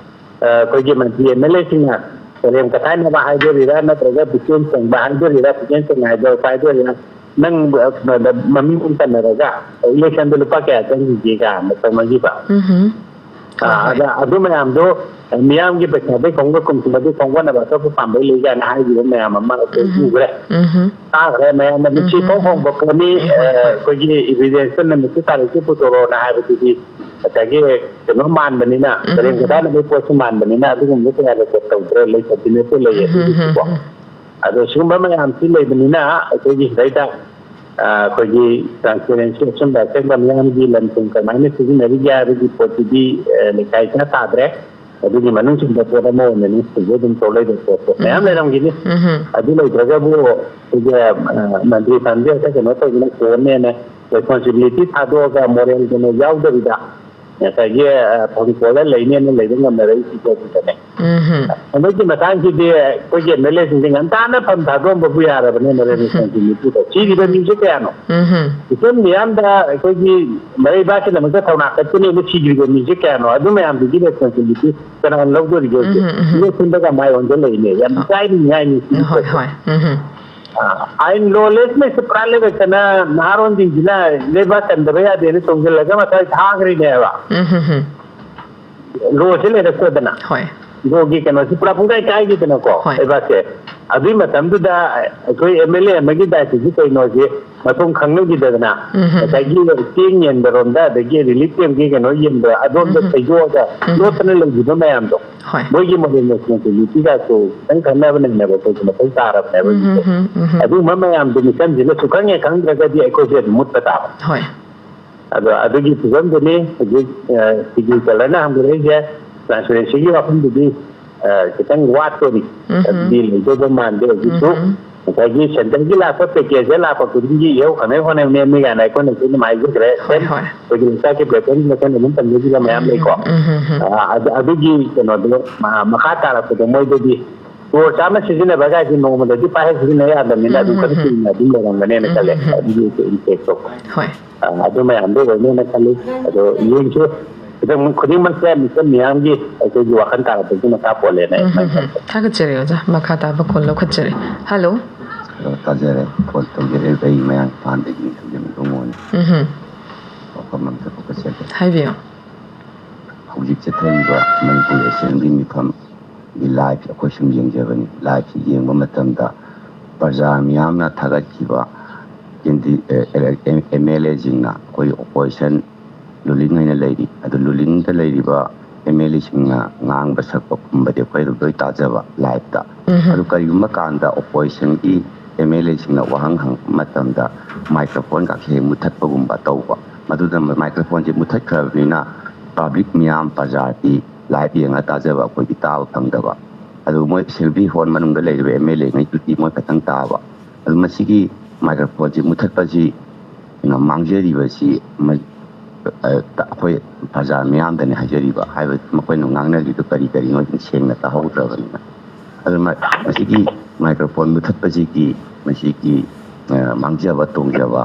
ꯑ, ꯑꯩꯈꯣꯏꯒꯤ ꯃꯟꯇ꯭ꯔꯤ ꯑꯦꯝ ꯑꯦꯜ ꯑꯦꯁꯤꯡꯅ ꯄꯔꯦꯝ ꯀꯊꯥꯏꯅꯕ ꯍꯥꯏꯗꯣꯔꯤꯔꯥ, ꯅꯠꯇ꯭ꯔꯒ ꯄꯨꯛꯆꯦꯜ ꯁꯦꯡꯕ ꯍꯥꯏꯗꯣꯔꯤꯔꯥ, ꯄꯨꯛꯆꯦꯜ ꯁꯦꯡꯅ ꯍꯥꯏꯗꯣꯔꯛꯄ ꯍꯥꯏꯗꯣꯔꯤꯔꯥ, ꯅꯪ, ꯑ, ꯀꯩꯅꯣꯗ ꯃꯃꯤꯡ ꯄꯟꯅꯔꯒ ꯏꯂꯦꯛꯁꯟꯗ ꯂꯨꯄꯥ ꯀꯌꯥ ꯆꯪꯈꯤꯒꯦ ꯀꯥꯏꯅ ꯇꯧꯅꯈꯤꯕ꯫ ꯎꯝ, ꯍꯝ꯫ ꯑ, ꯍꯣꯏ, ꯍꯣꯏ꯫ ꯑꯗ ꯑꯗꯨ ꯃꯌꯥꯝꯗꯣ ꯃꯤꯌꯥꯝꯒꯤ ꯄꯩꯁꯥꯗꯩ ꯈꯣꯝꯒꯠ-, ꯈꯣꯝꯒꯠꯅꯕ ꯑꯇꯣꯞꯄ ꯄꯥꯝꯕꯩ ꯂꯩ ꯀꯥꯏꯅ ꯍꯥꯏꯈꯤꯕ ꯃꯌꯥꯝ ꯑꯃ ꯑꯩꯈꯣꯏ ꯎꯝ, ꯎꯈ꯭ꯔꯦ꯫ ꯎꯝ꯫ ꯇꯥꯈ꯭ꯔꯦ ꯃꯌꯥꯝꯅ꯫ ꯃꯤꯠꯁꯤ ꯎꯝ, ꯄꯣꯡ ꯎꯝ꯫ ꯄꯣꯡꯕ ꯄꯣꯠꯅꯤ꯫ ꯍꯣꯏ, ꯑ, ꯍꯣꯏ꯫ ꯑꯩꯈꯣꯏꯒꯤ ꯏꯚꯤꯗꯦꯟꯁꯇ ꯅꯨꯃꯤꯠꯇꯨ ꯇꯥꯔꯤꯛꯇꯨ ꯄꯨꯊꯣꯔꯛꯑꯣꯅ ꯍꯥꯏꯕꯗꯨꯗꯤ ꯉꯁꯥꯏꯒꯤ ꯀꯩꯅꯣ ꯃꯥꯟꯕꯅꯤꯅ, ꯎꯝ, ꯄꯔꯦꯡ ꯎꯝ, ꯎꯝ꯫ ꯀꯗꯥꯏꯅꯗꯩ ꯄꯣꯠꯁꯨ ꯃꯥꯟꯕꯅꯤꯅ ꯑꯗꯨꯒꯨꯝꯕ ꯀꯌꯥ ꯔꯦꯀꯣꯔꯠ ꯇꯧꯗ꯭ꯔꯦ, ꯂꯩꯇꯕꯗꯤ ꯅꯠꯇꯦ, ꯂꯩꯌꯦ ꯎꯝ, ꯎꯝ, ꯑꯗꯨꯒꯤꯁꯨꯀꯣ꯫ ꯎꯝ, ꯎꯝ꯫ ꯑꯗꯣ ꯁꯤꯒꯨꯝꯕ ꯃꯌꯥꯝꯁꯤ ꯂꯩꯕꯅꯤꯅ ꯑꯩꯈꯣꯏꯒꯤ ꯁꯤꯗꯩꯗ, ꯑ, ꯑꯩꯈꯣꯏꯒꯤ ꯇ꯭ꯔꯥꯟꯁꯄꯦꯔꯦꯟꯁꯤ, ꯑꯆꯨꯝꯕ ꯑꯁꯦꯡꯕ ꯃꯤꯌꯥꯝꯒꯤ ꯂꯟ ꯊꯨꯝ ꯀꯃꯥꯏꯅ ꯁꯤꯖꯤꯟꯅꯔꯤꯒꯦ ꯍꯥꯏꯕꯒꯤ ꯄꯣꯠꯁꯤꯗꯤ, ꯑ, ꯂꯩꯈꯥꯏ ꯏꯆꯥ ꯇꯥꯗ꯭ꯔꯦ꯫ ꯑꯗꯨꯒꯤ ꯃꯅꯨꯡ ꯆꯟꯕ ꯄꯣꯠ ꯑꯃ ꯑꯣꯏꯅꯅꯤ ꯍꯧꯖꯤꯛ ꯑꯗꯨꯝ ꯊꯣꯛꯂꯛꯏꯕ ꯄꯣꯠꯇꯣ꯫ ꯃꯌꯥꯝ ꯎꯝ꯫ ꯂꯩꯔꯝꯈꯤꯅꯤ꯫ ꯎꯝ꯫ ꯑꯗꯨ ꯂꯩꯇ꯭ꯔꯒꯕꯨ ꯑꯩꯈꯣꯏꯒꯤ, ꯑ, ꯃꯟꯇ꯭ꯔꯤ ꯐꯟꯗꯤ ꯍꯦꯛꯇ ꯀꯩꯅꯣ ꯇꯧꯗꯅ ꯀꯣꯟꯅꯦꯅ ꯔꯦꯁꯄꯣꯟꯁꯤꯕꯤꯂꯤꯇꯤ ꯊꯥꯗꯣꯛꯑꯒ ꯃꯣꯔꯦꯜ ꯀꯩꯅꯣ ꯌꯥꯎꯗꯕꯤꯗ ꯉꯁꯥꯏꯒꯤ, ꯑ, ꯐꯝ ꯀꯣꯜꯂ ꯂꯩꯅꯦꯅ ꯂꯩꯕ ꯉꯝꯅꯔꯛꯏꯁꯤ ꯄꯣꯠꯁꯤꯗꯅꯦ꯫ ꯎꯝ꯫ ꯍꯟꯗꯛꯀꯤ ꯃꯇꯥꯡꯁꯤꯗꯤ ꯑꯩꯈꯣꯏꯒꯤ ꯑꯦꯝ ꯑꯦꯜ ꯑꯦꯁꯤꯡꯁꯦ ꯉꯟꯇꯥꯅ ꯐꯝ ꯊꯥꯗꯣꯛꯑꯝꯕꯕꯨ ꯌꯥꯔꯕꯅꯦ ꯃꯣꯔꯦꯜ ꯔꯦꯁꯄꯣꯟꯁꯤꯕꯤꯂꯤꯇꯤꯗꯣ꯫ ꯁꯤꯔꯤꯕ ꯎꯝ꯫ ꯃꯤꯁꯦ ꯀꯌꯥꯅꯣ? ꯎꯝ꯫ ꯏꯆꯝ ꯃꯤꯌꯥꯝꯗ ꯑꯩꯈꯣꯏꯒꯤ ꯃꯔꯩꯕꯥꯛꯀꯤꯗꯃꯛꯇ ꯊꯧꯅꯥ ꯀꯠꯄꯅꯦꯅ ꯁꯤꯈ꯭ꯔꯤꯕ ꯃꯤꯁꯦ ꯀꯌꯥꯅꯣ? ꯑꯗꯨ ꯃꯌꯥꯝꯗꯨꯒꯤ ꯔꯦꯁꯄꯣꯟꯁꯤꯕꯤꯂꯤꯇꯤ ꯀꯅꯥꯅ ꯂꯧꯗꯣꯔꯤꯒꯦ ꯍꯧꯖꯤꯛ? ꯎꯝ, ꯎꯝ꯫ ꯏꯂꯦꯛꯁꯟꯗꯒ ꯃꯥꯏ ꯑꯣꯟꯁꯤꯜꯂꯛꯏꯅꯦ꯫ ꯌꯥꯝ ꯍꯣꯏ꯫ ꯏꯀꯥꯏꯅꯤꯡꯉꯥꯏꯅꯤ ꯁꯤꯒꯤ ꯍꯣꯏ, ꯄꯣꯠꯁꯦ꯫ ꯍꯣꯏ꯫ ꯎꯝ꯫ ꯑꯥ, ꯑꯥꯏꯟ ꯂꯣꯂꯦꯁꯅꯦꯁꯁꯦ ꯄꯨꯔꯥ ꯂꯩꯔꯛꯇꯅ ꯅꯍꯥꯔꯣꯟꯁꯤꯡꯁꯤꯅ ꯂꯩꯕꯥꯛ ꯀꯟꯗꯕ ꯌꯥꯗꯦꯅ ꯆꯣꯡꯁꯤꯜꯂꯒ ꯃꯁꯥꯏ ꯊꯥꯈ꯭ꯔꯤꯅꯦꯕ꯫ ꯎꯝ, ꯍꯝ, ꯍꯝ꯫ ꯂꯣꯁꯦ ꯂꯩꯔꯛꯇꯗꯅ꯫ ꯍꯣꯏ꯫ ꯂꯣꯒꯤ ꯀꯩꯅꯣꯁꯤ ꯄꯨꯔꯥ ꯄꯨꯡꯀꯥꯏ ꯀꯥꯏꯈꯤꯗꯅꯀꯣ, ꯍꯣꯏ꯫ ꯂꯩꯕꯥꯛꯁꯦ꯫ ꯑꯗꯨꯒꯤ ꯃꯇꯝꯗꯨꯗ ꯑꯩꯈꯣꯏ ꯑꯦꯝ ꯑꯦꯜ ꯑꯦ ꯑꯃꯒꯤ ꯗꯥꯏꯇ꯭ꯋꯁꯤ ꯀꯩꯅꯣꯁꯤ ꯃꯊꯣꯡ ꯈꯪꯅꯈꯤꯗꯗꯅ, ꯎꯝ, ꯍꯝ꯫ ꯉꯁꯥꯏꯒꯤ ꯆꯦꯡ ꯌꯦꯟꯕꯔꯣꯝꯗ, ꯑꯗꯒꯤ ꯔꯤꯂꯤꯐ ꯀꯦꯝꯞꯀꯤ ꯀꯩꯅꯣ ꯌꯦꯟꯕ ꯑꯗꯣꯝꯗ ꯎꯝ, ꯍꯝ꯫ ꯁꯩꯗꯣꯛꯑꯒ ꯎꯝ, ꯍꯝ꯫ ꯂꯣꯠꯇꯅ ꯂꯩꯈꯤꯕ ꯃꯌꯥꯝꯗꯣ, ꯍꯣꯏ꯫ ꯃꯣꯏꯒꯤ ꯃꯣꯗꯦꯜ ꯔꯦꯁꯄꯣꯟꯁꯤꯕꯤꯂꯤꯇꯤꯒꯁꯨ ꯈꯤꯇꯪ ꯈꯟꯅꯕ ꯅꯩꯅꯕ ꯑꯩꯈꯣꯏꯁꯨ ꯃꯊꯧ ꯇꯥꯔꯕꯅꯦꯕ ꯎꯝ, ꯍꯧꯖꯤꯛꯁꯦ꯫ ꯎꯝ, ꯎꯝ, ꯎꯝ꯫ ꯑꯗꯨꯒꯨꯝꯕ ꯃꯌꯥꯝꯗꯣ ꯃꯤꯆꯝꯁꯤꯅ ꯁꯨꯈꯪ ꯍꯦꯛ ꯈꯪꯗ꯭ꯔꯒꯗꯤ ꯑꯩꯈꯣꯏꯁꯦ ꯑꯗꯨꯝ ꯃꯨꯠꯄ ꯇꯥꯕ꯫ ꯍꯣꯏ꯫ ꯑꯗꯣ ꯑꯗꯨꯒꯤ ꯐꯤꯕꯝꯗꯨꯅꯤ ꯍꯧꯖꯤꯛ, ꯑ, ꯁꯤꯒꯤ ꯀꯂꯔꯅ ꯍꯪꯕꯤꯔꯛꯏꯁꯦ꯫ ꯇ꯭ꯔꯥꯟꯁꯄꯦꯔꯦꯟꯁꯤꯒꯤ ꯋꯥꯐꯝꯗꯨꯗꯤ, ꯑ, ꯈꯤꯇꯪ ꯋꯥꯠꯇꯣꯔꯤ꯫ ꯎꯝ, ꯎꯝ꯫ ꯑꯗꯨꯗꯤ ꯂꯩꯗꯧꯕ ꯃꯥꯟꯗꯦ ꯍꯧꯖꯤꯛꯁꯨ꯫ ꯎꯝ, ꯎꯝ꯫ ꯉꯁꯥꯏꯒꯤ ꯁꯦꯟꯇꯔꯒꯤ ꯂꯥꯛꯄ ꯄꯦꯀꯦꯖꯇ ꯂꯥꯛꯄ ꯈꯨꯗꯤꯡꯒꯤ ꯏꯍꯧ ꯈꯪꯍꯩ ꯍꯣꯠꯅꯕ ꯅꯦꯝꯃꯤ ꯀꯥꯏꯅ ꯑꯩꯈꯣꯏꯅꯁꯨ ꯑꯗꯨꯝ ꯍꯥꯏꯖꯈ꯭ꯔꯦ꯫ ꯍꯣꯏ, ꯁꯦꯝ-, ꯍꯣꯏ꯫ ꯑꯩꯈꯣꯏꯒꯤ ꯂꯣꯛꯇꯥꯛꯀꯤ ꯄ꯭ꯂꯦꯠꯐꯣꯔꯝꯁꯤꯗ ꯑꯩꯈꯣꯏꯅ ꯑꯗꯨꯝ ꯄꯟꯖꯈꯤꯕ ꯃꯌꯥꯝ ꯎꯝ, ꯂꯩꯀꯣ꯫ ꯎꯝ, ꯎꯝ, ꯎꯝ꯫ ꯑ, ꯑꯗꯨ-, ꯑꯗꯨꯒꯤ ꯀꯩꯅꯣꯗꯣ ꯃ-, ꯃꯈꯥ ꯇꯥꯔꯛꯄꯗ ꯃꯣꯏꯗꯗꯤ ꯀ꯭ꯔꯣꯔ ꯆꯥꯝꯃ ꯁꯤꯖꯤꯟꯅꯕ ꯀꯥꯏꯁꯦ ꯅꯣꯡꯃꯗꯗꯤ ꯄꯥꯏ ꯁꯤꯖꯤꯟꯅ ꯌꯥꯗꯕꯅꯤꯅ ꯎꯝ, ꯑꯗꯨꯝ ꯎꯝ, ꯈꯔ ꯎꯝ꯫ ꯀꯨꯏꯅ ꯑꯗꯨꯝ ꯂꯩꯔꯝꯒꯅꯦꯅ ꯎꯝ, ꯈꯜꯂꯦ꯫ ꯎꯝ, ꯎꯝ꯫ ꯑꯗꯨꯒꯤ ꯏꯝꯄꯦꯛꯇꯣ꯫ ꯍꯣꯏ꯫ ꯑ, ꯑꯗꯨ ꯃꯌꯥꯝꯗꯣ ꯑꯣꯏꯅꯦꯅ ꯈꯜꯂꯤ꯫ ꯑꯗꯣ ꯌꯦꯡꯁꯤ, ꯈꯤꯇꯪ ꯈꯨꯗꯤꯡꯃꯛꯁꯦ ꯃꯤꯆꯝ ꯃꯤꯌꯥꯝꯒꯤ ꯑꯩꯈꯣꯏꯒꯤ ꯋꯥꯈꯜ ꯇꯥꯔꯛꯄꯒꯤ ꯃꯈꯥ ꯄꯣꯜꯂꯦꯅ ꯑꯩ ꯎꯝ, ꯎꯝ, ꯁꯨꯃꯥꯏꯅ ꯎꯝ꯫ ꯈꯜꯂꯤ꯫ ꯊꯥꯒꯠꯆꯔꯤ ꯑꯣꯖꯥ꯫ ꯃꯈꯥ ꯇꯥꯕ ꯀꯣꯜ ꯂꯧꯈꯠꯆꯔꯤ꯫ ꯍꯜꯂꯣ꯫ ꯑ, ꯇꯥꯖꯔꯦ꯫ ꯐꯣꯟ ꯇꯧꯖꯔꯛꯏꯕ ꯑꯩ ꯃꯌꯥꯡ ꯏꯝꯐꯥꯜꯗꯒꯤ ꯅꯤꯡꯊꯧꯖꯝ ꯏꯕꯨꯡꯉꯣꯅꯤ꯫ ꯎꯝ, ꯎꯝ꯫ ꯋꯥꯐꯝ ꯑꯝꯇ ꯐꯣꯀꯁ ꯍꯥꯏꯕꯤꯌꯨ꯫ ꯍꯧꯖꯤꯛ ꯆꯠꯊꯔꯤꯕ ꯃꯅꯤꯄꯨꯔ ꯑꯦꯁꯦꯝꯕ꯭ꯂꯤ ꯃꯤꯐꯝꯒꯤ ꯂꯥꯏꯚ ꯑꯩꯈꯣꯏ ꯁꯨꯝ ꯌꯦꯡꯖꯕꯅꯤ꯫ ꯂꯥꯏꯚꯁꯤ ꯌꯦꯡꯕ ꯃꯇꯝꯗ ꯄ꯭ꯔꯖꯥ ꯃꯤꯌꯥꯝꯅ ꯊꯥꯒꯠꯈꯤꯕ ꯀꯦꯟꯗꯤ-, ꯑꯦ, ꯑꯦ, ꯑꯦꯝ ꯑꯦꯜ ꯑꯦꯁꯤꯡꯅ ꯑꯩꯈꯣꯏ ꯑꯣꯄꯣꯖꯤꯁꯟ ꯂꯨꯂꯤꯡ ꯑꯣꯏꯅ ꯂꯩꯔꯤ꯫ ꯑꯗꯨ ꯂꯨꯂꯤꯡꯗ ꯂꯩꯔꯤꯕ ꯑꯦꯝ ꯑꯦꯜ ꯑꯦꯁꯤꯡꯅ ꯉꯥꯡꯕ ꯁꯛꯄ ꯈꯨꯝꯕꯗꯤ ꯑꯩꯈꯣꯏ ꯑꯗꯨꯝ ꯂꯣꯏ ꯇꯥꯖꯕ ꯂꯥꯏꯚꯇ꯫ ꯎꯝ꯫ ꯑꯗꯨ ꯀꯔꯤꯒꯨꯝꯕ ꯀꯥꯟꯗ ꯑꯣꯄꯣꯖꯤꯁꯟꯒꯤ ꯑꯦꯝ ꯑꯦꯜ ꯑꯦꯁꯤꯡꯅ ꯋꯥꯍꯪ ꯍꯪꯕ ꯃꯇꯝꯗ ꯃꯥꯏꯀ꯭ꯔꯣꯐꯣꯟꯒꯁꯦ ꯍꯦꯛ ꯃꯨꯊꯠꯄꯒꯨꯝꯕ ꯇꯧꯕ, ꯃꯗꯨꯗ ꯃꯥꯏꯀ꯭ꯔꯣꯐꯣꯟꯁꯦ ꯃꯨꯊꯠꯈ꯭ꯔꯕꯅꯤꯅ ꯄꯕ꯭ꯂꯤꯛ ꯃꯤꯌꯥꯝ ꯄ꯭ꯔꯖꯥꯗꯤ ꯂꯥꯏꯚ ꯌꯦꯡꯉ ꯇꯥꯖꯕ, ꯑꯩꯈꯣꯏꯗꯤ ꯇꯥꯕ ꯐꯪꯗꯕ꯫ ꯑꯗꯨ ꯃꯣꯏ ꯑꯦꯁꯦꯝꯕ꯭ꯂꯤ ꯍꯣꯜ ꯃꯅꯨꯡꯗ ꯂꯩꯔꯤꯕ ꯑꯦꯝ ꯑꯦꯜ ꯑꯦꯉꯩꯗꯨꯗꯤ ꯃꯣꯏ ꯈꯛꯇꯪ ꯇꯥꯕ꯫ ꯑꯗꯨ ꯃꯁꯤꯒꯤ ꯃꯥꯏꯀ꯭ꯔꯣꯐꯣꯟꯁꯤ ꯃꯨꯊꯠꯄꯁꯤ ꯀꯩꯅꯣ ꯃꯥꯡꯖꯔꯤꯕꯁꯤ ꯃ-, ꯑ, ꯇ-, ꯑꯩꯈꯣꯏ ꯄ꯭ꯔꯖꯥ ꯃꯤꯌꯥꯝꯗꯅꯤ ꯍꯥꯏꯖꯔꯤꯕ꯫ ꯍꯥꯏꯕꯗꯤ ꯃꯈꯣꯏꯅ ꯉꯥꯡꯅꯔꯤꯗꯨ ꯀꯔꯤ ꯀꯔꯤꯅꯣ ꯁꯦꯡꯅ ꯇꯥꯍꯧꯗ꯭ꯔꯕꯅꯤꯅ꯫ ꯑꯗꯨ ꯃ-, ꯃꯁꯤꯒꯤ ꯃꯥꯏꯀ꯭ꯔꯣꯐꯣꯟ ꯃꯨꯊꯠꯄꯁꯤꯒꯤ ꯃꯁꯤꯒꯤ, ꯑ, ꯃꯥꯡꯖꯕ ꯇꯣꯡꯖꯕ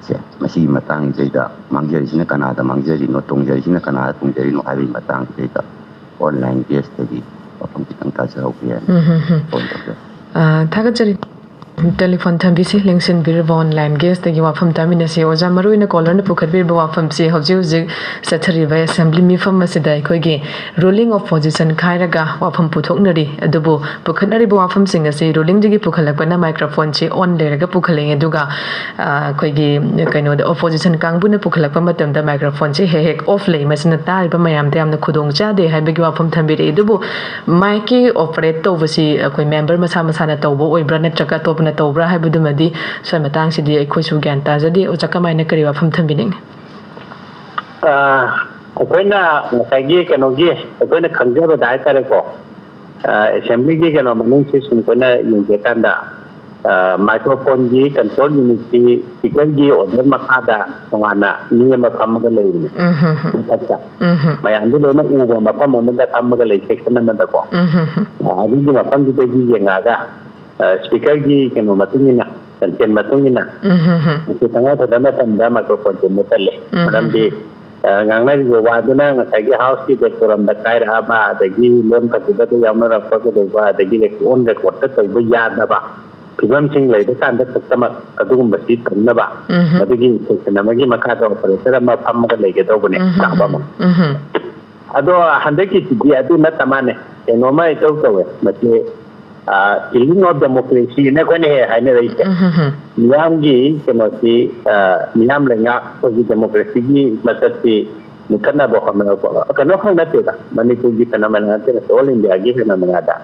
ꯁꯦ, ꯃꯁꯤꯒꯤ ꯃꯇꯥꯡꯁꯤꯗꯩꯗ ꯃꯥꯡꯖꯔꯤꯁꯤꯅ ꯀꯅꯥꯗ ꯃꯥꯡꯖꯔꯤꯅꯣ, ꯇꯣꯡꯖꯔꯤꯁꯤꯅ ꯀꯅꯥꯗ ꯇꯣꯡꯖꯔꯤꯅꯣ ꯍꯥꯏꯕꯒꯤ ꯃꯇꯥꯡꯁꯤꯗꯩꯗ ꯑꯣꯟꯂꯥꯏꯟ ꯕꯦꯁꯇꯒꯤ ꯋꯥꯐꯝ ꯈꯤꯇꯪ ꯇꯥꯖꯍꯧꯒꯦ ꯍꯥꯏꯅ ꯎꯝ, ꯍꯝ, ꯍꯝ꯫ ꯐꯣꯟ ꯇꯧꯖꯔꯛꯄꯅꯤ꯫ ꯑ, ꯊꯥꯒꯠꯆꯔꯤ꯫ ꯇꯦꯂꯤꯐꯣꯟ ꯊꯝꯕꯤꯁꯤ, ꯂꯦꯡꯁꯤꯟꯕꯤꯔꯤꯕ ꯑꯣꯟꯂꯥꯏꯟ ꯒꯦꯁꯇꯒꯤ ꯋꯥꯐꯝ ꯇꯥꯃꯤꯟꯅꯁꯤ꯫ ꯑꯣꯖꯥ, ꯃꯔꯨꯑꯣꯏꯅ ꯀꯣꯂꯔꯅ ꯄꯨꯈꯠꯄꯤꯔꯤꯕ ꯋꯥꯐꯝꯁꯤ ꯍꯧꯖꯤꯛ ꯍꯧꯖꯤꯛ ꯆꯠꯊꯔꯤꯕ ꯑꯦꯁꯦꯝꯕ꯭ꯂꯤ ꯃꯤꯐꯝ ꯑꯁꯤꯗ ꯑꯩꯈꯣꯏꯒꯤ ꯔꯨꯂꯤꯡ ꯑꯣꯄꯣꯖꯤꯁꯟ ꯈꯥꯏꯔꯒ ꯋꯥꯐꯝ ꯄꯨꯊꯣꯛꯅꯔꯤ꯫ ꯑꯗꯨꯕꯨ ꯄꯨꯈꯠꯅꯔꯤꯕ ꯋꯥꯐꯝꯁꯤꯡ ꯑꯁꯤ ꯔꯨꯂꯤꯡꯗꯒꯤ ꯄꯨꯈꯠꯂꯛꯄꯅ ꯃꯥꯏꯀ꯭ꯔꯣꯐꯣꯟꯁꯤ ꯑꯣꯟ ꯂꯩꯔꯒ ꯄꯨꯈꯠꯂꯛꯏ, ꯑꯗꯨꯒ, ꯑ, ꯑꯩꯈꯣꯏꯒꯤ ꯀꯩꯅꯣꯗ ꯑꯣꯄꯣꯖꯤꯁꯟ ꯀꯥꯡꯕꯨꯅ ꯄꯨꯈꯠꯂꯛꯄ ꯃꯇꯝꯗ ꯃꯥꯏꯀ꯭ꯔꯣꯐꯣꯟꯁꯤ ꯍꯦꯛ ꯍꯦꯛ ꯑꯣꯐ ꯂꯩ꯫ ꯃꯁꯤꯅ ꯇꯥꯔꯤꯕ ꯃꯌꯥꯝꯗ ꯌꯥꯝꯅ ꯈꯨꯗꯣꯡ ꯆꯥꯗꯦ ꯍꯥꯏꯕꯒꯤ ꯋꯥꯐꯝ ꯊꯝꯕꯤꯔꯛꯏ꯫ ꯑꯗꯨꯕꯨ ꯃꯥꯏꯛꯀꯤ ꯑꯣꯄꯔꯦꯠ ꯇꯧꯕꯁꯤ ꯑꯩꯈꯣꯏ ꯃꯦꯝꯕꯔ ꯃꯁꯥ ꯃꯁꯥꯅ ꯇꯧꯕ ꯑꯣꯏꯕ꯭ꯔꯥ, ꯅꯠꯇ꯭ꯔꯒ ꯑꯇꯣꯞꯄꯅ ꯇꯧꯕ꯭ꯔꯥ ꯍꯥꯏꯕꯗꯨꯃꯗꯤ ꯁ꯭ꯋꯥꯏ ꯃꯇꯥꯡꯁꯤꯗꯤ ꯑꯩꯈꯣꯏꯁꯨ ꯒ꯭ꯌꯥꯟ ꯇꯥꯖꯗꯦ꯫ ꯑꯣꯖꯥ, ꯀꯃꯥꯏꯅ, ꯀꯔꯤ ꯋꯥꯐꯝ ꯊꯝꯕꯤꯅꯤꯡꯉꯤ? ꯑ, ꯑꯩꯈꯣꯏꯅ ꯉꯁꯥꯏꯒꯤ ꯀꯩꯅꯣꯒꯤ, ꯑꯩꯈꯣꯏꯅ ꯈꯪꯖꯕꯗ ꯍꯥꯏꯇꯥꯔꯦꯀꯣ, ꯑ, ꯑꯦꯁꯦꯝꯕ꯭ꯂꯤꯒꯤ ꯀꯩꯅꯣ ꯃꯅꯨꯡꯁꯤ ꯁꯨꯝ ꯑꯩꯈꯣꯏꯅ ꯌꯦꯡꯖꯀꯥꯟꯗ, ꯑ, ꯃꯥꯏꯀ꯭ꯔꯣꯐꯣꯟꯒꯤ ꯀꯟꯇ꯭ꯔꯣꯜ ꯌꯨꯅꯤꯠꯁꯤ ꯁ꯭ꯄꯤꯀꯔꯒꯤ ꯑꯣꯔꯗꯔ ꯃꯈꯥꯗ ꯇꯣꯉꯥꯟꯅ ꯃꯤ ꯑꯃ ꯐꯝꯃꯒ ꯂꯩꯕꯅꯦ꯫ ꯎꯝ, ꯍꯝ, ꯍꯝ꯫ ꯃꯊꯛꯇ꯫ ꯎꯝ, ꯍꯝ꯫ ꯃꯌꯥꯝꯗꯨ ꯂꯣꯏꯅ ꯎꯕ ꯃꯐꯝ ꯑꯃꯗ ꯐꯝꯃꯒ ꯂꯩ, ꯁꯦꯛꯁꯟ ꯑꯃꯗꯀꯣ꯫ ꯎꯝ, ꯍꯝ, ꯍꯝ꯫ ꯑ, ꯑꯗꯨꯒꯤ ꯃꯐꯝꯗꯨꯗꯒꯤ ꯌꯦꯡꯉꯛꯑꯒ, ꯑ, ꯁ꯭ꯄꯤꯀꯔꯒꯤ ꯀꯩꯅꯣ ꯃꯇꯨꯡ ꯏꯟꯅ, ꯀꯟꯇꯦꯟ ꯃꯇꯨꯡ ꯏꯟꯅ ꯎꯝ, ꯍꯝ, ꯍꯝ꯫ ꯃꯁꯤ ꯇꯉꯥꯏ ꯐꯗꯕ ꯃꯇꯝꯗ ꯃꯥꯏꯀ꯭ꯔꯣꯐꯣꯟꯁꯦ ꯃꯨꯠꯊꯠꯂꯦ꯫ ꯎꯝ, ꯍꯝ, ꯃꯔꯝꯗꯤ, ꯍꯝ꯫ ꯑ, ꯉꯥꯡꯅꯔꯤꯕ ꯋꯥꯗꯨꯅ ꯉꯁꯥꯏꯒꯤ ꯍꯥꯎꯁꯀꯤ ꯗꯦꯀꯣꯔꯝꯗ ꯀꯥꯏꯔꯛꯑꯕ, ꯑꯗꯒꯤ ꯂꯣꯟ ꯐꯖꯗꯕ ꯌꯥꯎꯅꯔꯛꯄ ꯀꯩꯗꯧꯕ, ꯑꯗꯒꯤ ꯑꯣꯟ ꯔꯦꯀꯣꯔꯗꯇ ꯇꯧꯕ ꯌꯥꯗꯕ ꯐꯤꯕꯝꯁꯤꯡ ꯂꯩꯕ ꯀꯥꯟꯗ ꯈꯛꯇꯃꯛ ꯑꯗꯨꯒꯨꯝꯕꯁꯤ ꯇꯧꯅꯕ, ꯎꯝ, ꯍꯝ꯫ ꯃꯗꯨꯒꯤ ꯁꯦꯛꯁꯟ ꯑꯃꯒꯤ ꯃꯈꯥꯗ ꯑꯣꯄꯔꯦꯇꯔ ꯑꯃ ꯐꯝꯃꯒ ꯂꯩꯒꯗꯧꯕꯅꯦ, ꯎꯝ, ꯍꯝ, ꯁ꯭ꯇꯥꯐ ꯑꯃ꯫ ꯎꯝ, ꯍꯝ꯫ ꯑꯗꯣ ꯍꯟꯗꯛꯀꯤꯁꯤꯗꯤ ꯑꯗꯨ ꯅꯠꯇ ꯃꯥꯅꯦ, ꯀꯩꯅꯣꯝꯃ ꯏꯇꯧ ꯇꯧꯋꯦ꯫ ꯃꯁꯤ, ꯑ, ꯀꯤꯂꯤꯡ ꯑꯣꯐ ꯗꯦꯃꯣꯀ꯭ꯔꯦꯁꯤꯅ ꯑꯩꯈꯣꯏꯅ ꯍꯦꯛ ꯍꯥꯏꯅꯔꯛꯏꯁꯦ꯫ ꯎꯝ, ꯍꯝ, ꯍꯝ꯫ ꯃꯤꯌꯥꯝꯒꯤ ꯀꯩꯅꯣꯁꯤ, ꯑ, ꯃꯤꯌꯥꯝ ꯂꯩꯉꯥꯛ ꯑꯩꯈꯣꯏꯒꯤ ꯗꯦꯃꯣꯀ꯭ꯔꯦꯁꯤꯒꯤ ꯃꯁꯛꯁꯤ ꯃꯨꯊꯠꯅꯕ ꯍꯣꯠꯅꯔꯛꯄ, ꯀꯩꯅꯣ ꯈꯛ ꯅꯠꯇꯦꯗ, ꯃꯅꯤꯄꯨꯔꯒꯤ ꯐꯦꯅꯣꯃꯦꯅꯥ ꯅꯠꯇꯦ, ꯑꯣꯜ ꯏꯟꯗꯤꯌꯥꯒꯤ ꯐꯦꯅꯣꯃꯦꯅꯥꯗ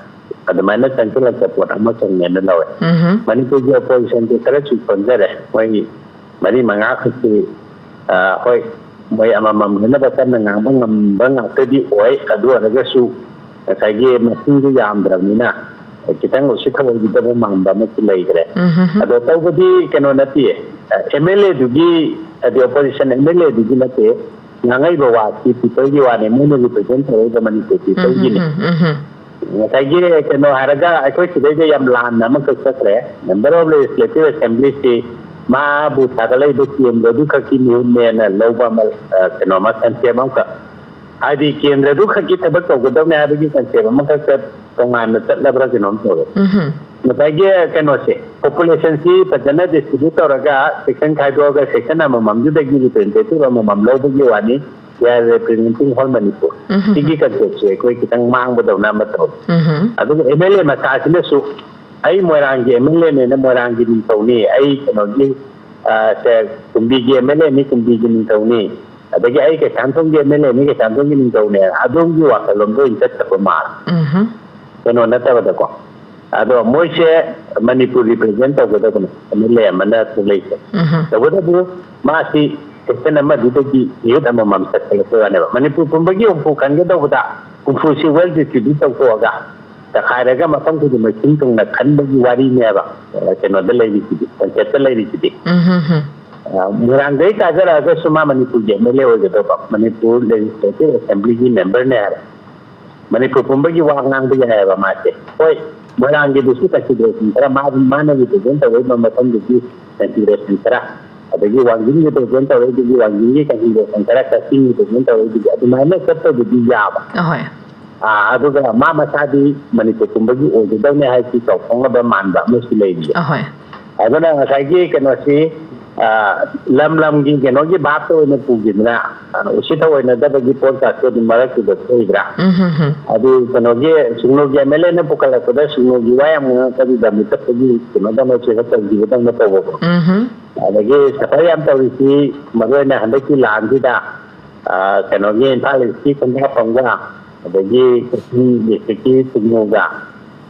ꯑꯗꯨꯃꯥꯏꯅ ꯆꯪꯁꯤꯜꯂꯛꯄ ꯄꯣꯠ ꯑꯃ ꯆꯪꯉꯦꯅ ꯂꯧꯋꯦ꯫ ꯎꯝ, ꯍꯝ꯫ ꯃꯅꯤꯄꯨꯔꯒꯤ ꯑꯣꯄꯣꯖꯤꯁꯟꯁꯤ ꯈꯔꯁꯨ ꯁꯣꯟꯖꯔꯦ꯫ ꯃꯣꯏ ꯃꯔꯤ ꯃꯉꯥ ꯈꯛꯇꯤ, ꯑ, ꯍꯣꯏ, ꯃꯣꯏ ꯑꯃꯃꯝ ꯂꯣꯏꯅꯕ ꯀꯟꯅ ꯉꯥꯡꯕ ꯉꯝꯕ ꯉꯥꯛꯇꯗꯤ ꯑꯣꯏ꯫ ꯑꯗꯨ ꯑꯣꯏꯔꯒꯁꯨ ꯉꯁꯥꯏꯒꯤ ꯃꯁꯤꯡꯗꯨ ꯌꯥꯝꯗ꯭ꯔꯕꯅꯤꯅ ꯈꯤꯇꯪ ꯎꯁꯤꯠ ꯊꯑꯣꯏꯗꯕ ꯃꯥꯟꯕ ꯑꯃꯁꯨ ꯂꯩꯈ꯭ꯔꯦ꯫ ꯎꯝ, ꯍꯝ, ꯍꯝ꯫ ꯑꯗꯣ ꯇꯧꯕꯗꯤ ꯀꯩꯅꯣ ꯅꯠꯇꯦ, ꯑꯦꯝ ꯑꯦꯜ ꯑꯦꯗꯨꯒꯤ, ꯍꯥꯏꯗꯤ ꯑꯣꯄꯣꯖꯤꯁꯟ ꯑꯦꯝ ꯑꯦꯜ ꯑꯦꯗꯨꯒꯤ ꯅꯠꯇꯦ, ꯉꯥꯡꯉꯛꯏꯕ ꯋꯥꯁꯤ ꯄꯤꯄꯜꯒꯤ ꯋꯥꯅꯤ, ꯃꯣꯏꯅ ꯔꯤꯄ꯭ꯔꯖꯦꯟ ꯇꯧꯔꯛꯏꯕ ꯃꯅꯤꯄꯨꯔ ꯄꯤꯄꯜꯒꯤꯅꯤ꯫ ꯎꯝ, ꯍꯝ, ꯎꯝ, ꯍꯝ꯫ ꯉꯁꯥꯏꯒꯤ ꯀꯩꯅꯣ ꯍꯥꯏꯔꯒ ꯑꯩꯈꯣꯏ ꯁꯤꯗꯩꯗ ꯌꯥꯝ ꯂꯥꯟꯅ ꯑꯃꯈꯛ ꯆꯠꯈ꯭ꯔꯦ꯫ ꯃꯦꯝꯕꯔ ꯑꯣꯐ ꯂꯦꯖꯤꯁꯂꯦꯇꯤꯚ ꯑꯦꯁꯦꯝꯕ꯭ꯂꯤꯁꯤ ꯃꯥꯕꯨ ꯊꯥꯒꯠꯂꯛꯏꯕ ꯀꯦꯟꯗ꯭ꯔꯗꯨ ꯈꯛꯀꯤ ꯃꯤꯍꯨꯠꯅꯦꯅ ꯂꯧꯕ ꯑꯃ, ꯑ, ꯀꯩꯅꯣ ꯑꯃ, ꯀꯟꯁꯦꯞ ꯑꯃꯈꯛ, ꯍꯥꯏꯗꯤ ꯀꯦꯟꯗ꯭ꯔꯗꯨ ꯈꯛꯀꯤ ꯊꯕꯛ ꯇꯧꯒꯗꯕꯅꯦ ꯍꯥꯏꯕꯒꯤ ꯀꯟꯁꯦꯞ ꯑꯃꯈꯛꯇ ꯇꯣꯉꯥꯟꯅ ꯆꯠꯂꯕ꯭ꯔꯥ ꯀꯩꯅꯣꯝ ꯇꯧꯔꯦ꯫ ꯎꯝ, ꯍꯝ꯫ ꯉꯁꯥꯏꯒꯤ ꯀꯩꯅꯣꯁꯦ, ꯄꯣꯄꯨꯂꯦꯁꯟꯁꯤ ꯐꯖꯅ ꯗꯤꯁꯇ꯭ꯔꯤꯕ꯭ꯌꯨꯠ ꯇꯧꯔꯒ ꯁꯦꯛꯁꯟ ꯈꯥꯏꯗꯣꯛꯑꯒ ꯁꯦꯛꯁꯟ ꯑꯃꯃꯝꯗꯨꯗꯒꯤ ꯔꯤꯄ꯭ꯔꯖꯦꯟꯇꯦꯇꯤꯚ ꯑꯃꯃꯝ ꯂꯧꯕꯒꯤ ꯋꯥꯅꯤ꯫ We are representing whole Manipur. ꯎꯝ, ꯍꯝ, ꯁꯤꯒꯤ ꯍꯝ꯫ ꯀꯟꯁꯦꯞꯁꯦ ꯑꯩꯈꯣꯏ ꯈꯤꯇꯪ ꯃꯥꯡꯕꯗꯧꯅ ꯑꯃ ꯇꯧꯋꯤ꯫ ꯎꯝ, ꯍꯝ꯫ ꯑꯗꯨꯒ ꯑꯦꯝ ꯑꯦꯜ ꯑꯦ ꯃꯆꯥꯁꯤꯅꯁꯨ ꯑꯩ ꯃꯣꯏꯔꯥꯡꯒꯤ ꯑꯦꯝ ꯑꯦꯜ ꯑꯦꯅꯦꯅ ꯃꯣꯏꯔꯥꯡꯒꯤ ꯅꯤꯡꯊꯧꯅꯤ, ꯑꯩ ꯀꯩꯅꯣꯒꯤ, ꯑ, ꯁꯦ, ꯀꯨꯝꯕꯤꯒꯤ ꯑꯦꯝ ꯑꯦꯜ ꯑꯦꯅꯤ, ꯀꯨꯝꯕꯤꯒꯤ ꯅꯤꯡꯊꯧꯅꯤ, ꯑꯗꯒꯤ ꯑꯩ ꯀꯩꯁꯥꯝꯊꯣꯡꯒꯤ ꯑꯦꯝ ꯑꯦꯜ ꯑꯦꯅꯤ, ꯀꯩꯁꯥꯝꯊꯣꯡꯒꯤ ꯅꯤꯡꯊꯧꯅꯦ, ꯑꯗꯣꯝꯒꯤ ꯋꯥꯈꯜꯂꯣꯟꯗ ꯑꯣꯏꯅ ꯆꯠꯇꯕ ꯃꯥꯜꯂꯦ꯫ ꯎꯝ, ꯍꯝ꯫ ꯀꯩꯅꯣ ꯅꯠꯇꯕꯗꯀꯣ꯫ ꯑꯗꯣ ꯃꯣꯏꯁꯦ ꯃꯅꯤꯄꯨꯔ ꯔꯤꯄ꯭ꯔꯖꯦꯟ ꯇꯧꯒꯗꯕꯅꯦ, ꯑꯦꯝ ꯑꯦꯜ ꯑꯦ ꯑꯃꯅ ꯊꯣꯛꯂꯛꯏꯁꯦ꯫ ꯎꯝ, ꯍꯝ꯫ ꯇꯧꯕꯇꯕꯨ ꯃꯥꯁꯤ ꯁꯦꯛꯁꯟ ꯑꯃꯗꯨꯗꯒꯤ ꯌꯨꯠ ꯑꯃꯃꯝ ꯆꯠꯈꯠꯂꯛꯄꯩ ꯋꯥꯅꯦꯕ꯫ ꯃꯅꯤꯄꯨꯔ ꯄꯨꯝꯕꯒꯤ ꯍꯨꯝꯐꯨ ꯈꯟꯒꯗꯧꯕꯗ ꯍꯨꯝꯐꯨꯁꯤ ꯋꯦꯜ ꯗꯤꯁꯇ꯭ꯔꯤꯕ꯭ꯌꯨꯠ ꯇꯧꯊꯣꯛꯑꯒ ꯆꯈꯥꯏꯔꯒ ꯃꯐꯝ ꯈꯨꯗꯤꯡꯃꯛ ꯁꯤꯟ ꯊꯨꯡꯅ ꯈꯟꯕꯒꯤ ꯋꯥꯔꯤꯅꯦꯕ, ꯑ, ꯀꯩꯅꯣꯗ ꯂꯩꯔꯤꯁꯤꯗꯤ, ꯀꯟꯁꯦꯞꯇ ꯂꯩꯔꯤꯁꯤꯗꯤ꯫ ꯎꯝ, ꯍꯝ, ꯍꯝ꯫ ꯑ, ꯃꯣꯏꯔꯥꯡꯗꯒꯤ ꯀꯥꯖꯔꯛꯑꯒꯁꯨ ꯃꯥ ꯃꯅꯤꯄꯨꯔꯒꯤ ꯑꯦꯝ ꯑꯦꯜ ꯑꯦ ꯑꯣꯏꯒꯗꯧꯕ, ꯃꯅꯤꯄꯨꯔ ꯂꯦꯖꯤꯁꯂꯦꯇꯤꯚ ꯑꯦꯁꯦꯝꯕ꯭ꯂꯤꯒꯤ ꯃꯦꯝꯕꯔꯅꯦ ꯍꯥꯏꯕ꯫ ꯃꯅꯤꯄꯨꯔ ꯄꯨꯝꯕꯒꯤ ꯋꯥ ꯉꯥꯡꯕ ꯌꯥꯏꯑꯕ ꯃꯥꯁꯦ꯫ ꯍꯣꯏ, ꯃꯣꯏꯔꯥꯡꯒꯤꯗꯨꯁꯨ ꯀꯟꯁꯤꯗꯔꯦꯁꯟ ꯈꯔ, ꯃꯥ-, ꯃꯥꯅ ꯔꯤꯄ꯭ꯔꯖꯦꯟ ꯇꯧꯔꯛꯏꯕ ꯃꯐꯝꯗꯨꯒꯤ ꯀꯟꯁꯤꯗꯔꯦꯁꯟ ꯈꯔ, ꯑꯗꯒꯤ ꯋꯥꯡꯖꯤꯡꯒꯤ ꯔꯤꯄ꯭ꯔꯖꯦꯟ ꯇꯧꯔꯛꯏꯗꯨꯒꯤ ꯋꯥꯡꯖꯤꯡꯒꯤ ꯀꯟꯁꯤꯗꯔꯦꯁꯟ ꯈꯔ, ꯀꯛꯆꯤꯡꯒꯤ ꯔꯤꯄ꯭ꯔꯖꯦꯟ ꯇꯧꯔꯛꯏꯗꯨꯒꯤ ꯑꯗꯨꯃꯥꯏꯅ ꯆꯠꯄꯕꯨꯗꯤ ꯌꯥꯕ꯫ ꯑꯍꯣꯏ꯫ ꯑꯥ, ꯑꯗꯨꯒ ꯃꯥ ꯃꯁꯥꯗꯤ ꯃꯅꯤꯄꯨꯔ ꯄꯨꯝꯕꯒꯤ ꯑꯣꯏꯒꯗꯧꯅꯦ ꯍꯥꯏꯁꯤ ꯆꯥꯎꯊꯣꯛꯅꯕ ꯃꯥꯟꯕ ꯑꯃꯁꯨ ꯂꯩꯔꯤꯌꯦ꯫ ꯑꯍꯣꯏ꯫ ꯑꯗꯨꯅ ꯉꯁꯥꯏꯒꯤ ꯀꯩꯅꯣꯁꯤ, ꯑ, ꯂꯝ ꯂꯝꯒꯤ ꯀꯩꯅꯣꯒꯤ ꯚꯥꯞꯇ ꯑꯣꯏꯅ ꯄꯨꯈꯤꯗꯅ, ꯑ, ꯎꯁꯤꯠ ꯊꯑꯣꯏꯅꯗꯕꯒꯤ ꯄꯣꯠꯀꯥꯁꯨ ꯑꯗꯨꯝ ꯃꯔꯛꯇꯨꯗ ꯊꯣꯛꯏꯕ꯭ꯔꯥ? ꯎꯝ, ꯍꯝ, ꯍꯝ꯫ ꯑꯗꯨ ꯀꯩꯅꯣꯒꯤ ꯁꯨꯡꯅꯨꯒꯤ ꯑꯦꯝ ꯑꯦꯜ ꯑꯦꯅ ꯄꯨꯈꯠꯂꯛꯄꯗ ꯁꯨꯡꯅꯨꯒꯤ ꯋꯥ ꯌꯥꯝ ꯉꯥꯡꯉꯛꯄꯗꯨꯗ ꯃꯤꯊꯠꯄꯒꯤ ꯀꯩꯅꯣꯗꯧꯅ ꯆꯦꯛꯑꯞ ꯇꯧꯈꯤꯕꯗꯧꯅ ꯇꯧꯕꯀꯣ꯫ ꯎꯝ, ꯍꯝ꯫ ꯑꯗꯒꯤ ꯁꯐꯔ ꯌꯥꯝ ꯇꯧꯔꯤꯁꯤ ꯃꯔꯨ ꯑꯣꯏꯅ ꯍꯟꯗꯛꯀꯤ ꯂꯥꯟꯁꯤꯗ, ꯑ, ꯀꯩꯅꯣꯒꯤ ꯏꯝꯐꯥꯜ ꯏꯁꯀꯤ ꯈꯣꯡꯖꯥꯄꯝꯒ ꯑꯗꯒꯤ ꯀꯛꯆꯤꯡ ꯗꯤꯁꯇ꯭ꯔꯤꯛꯀꯤ ꯁꯨꯡꯅꯨꯒ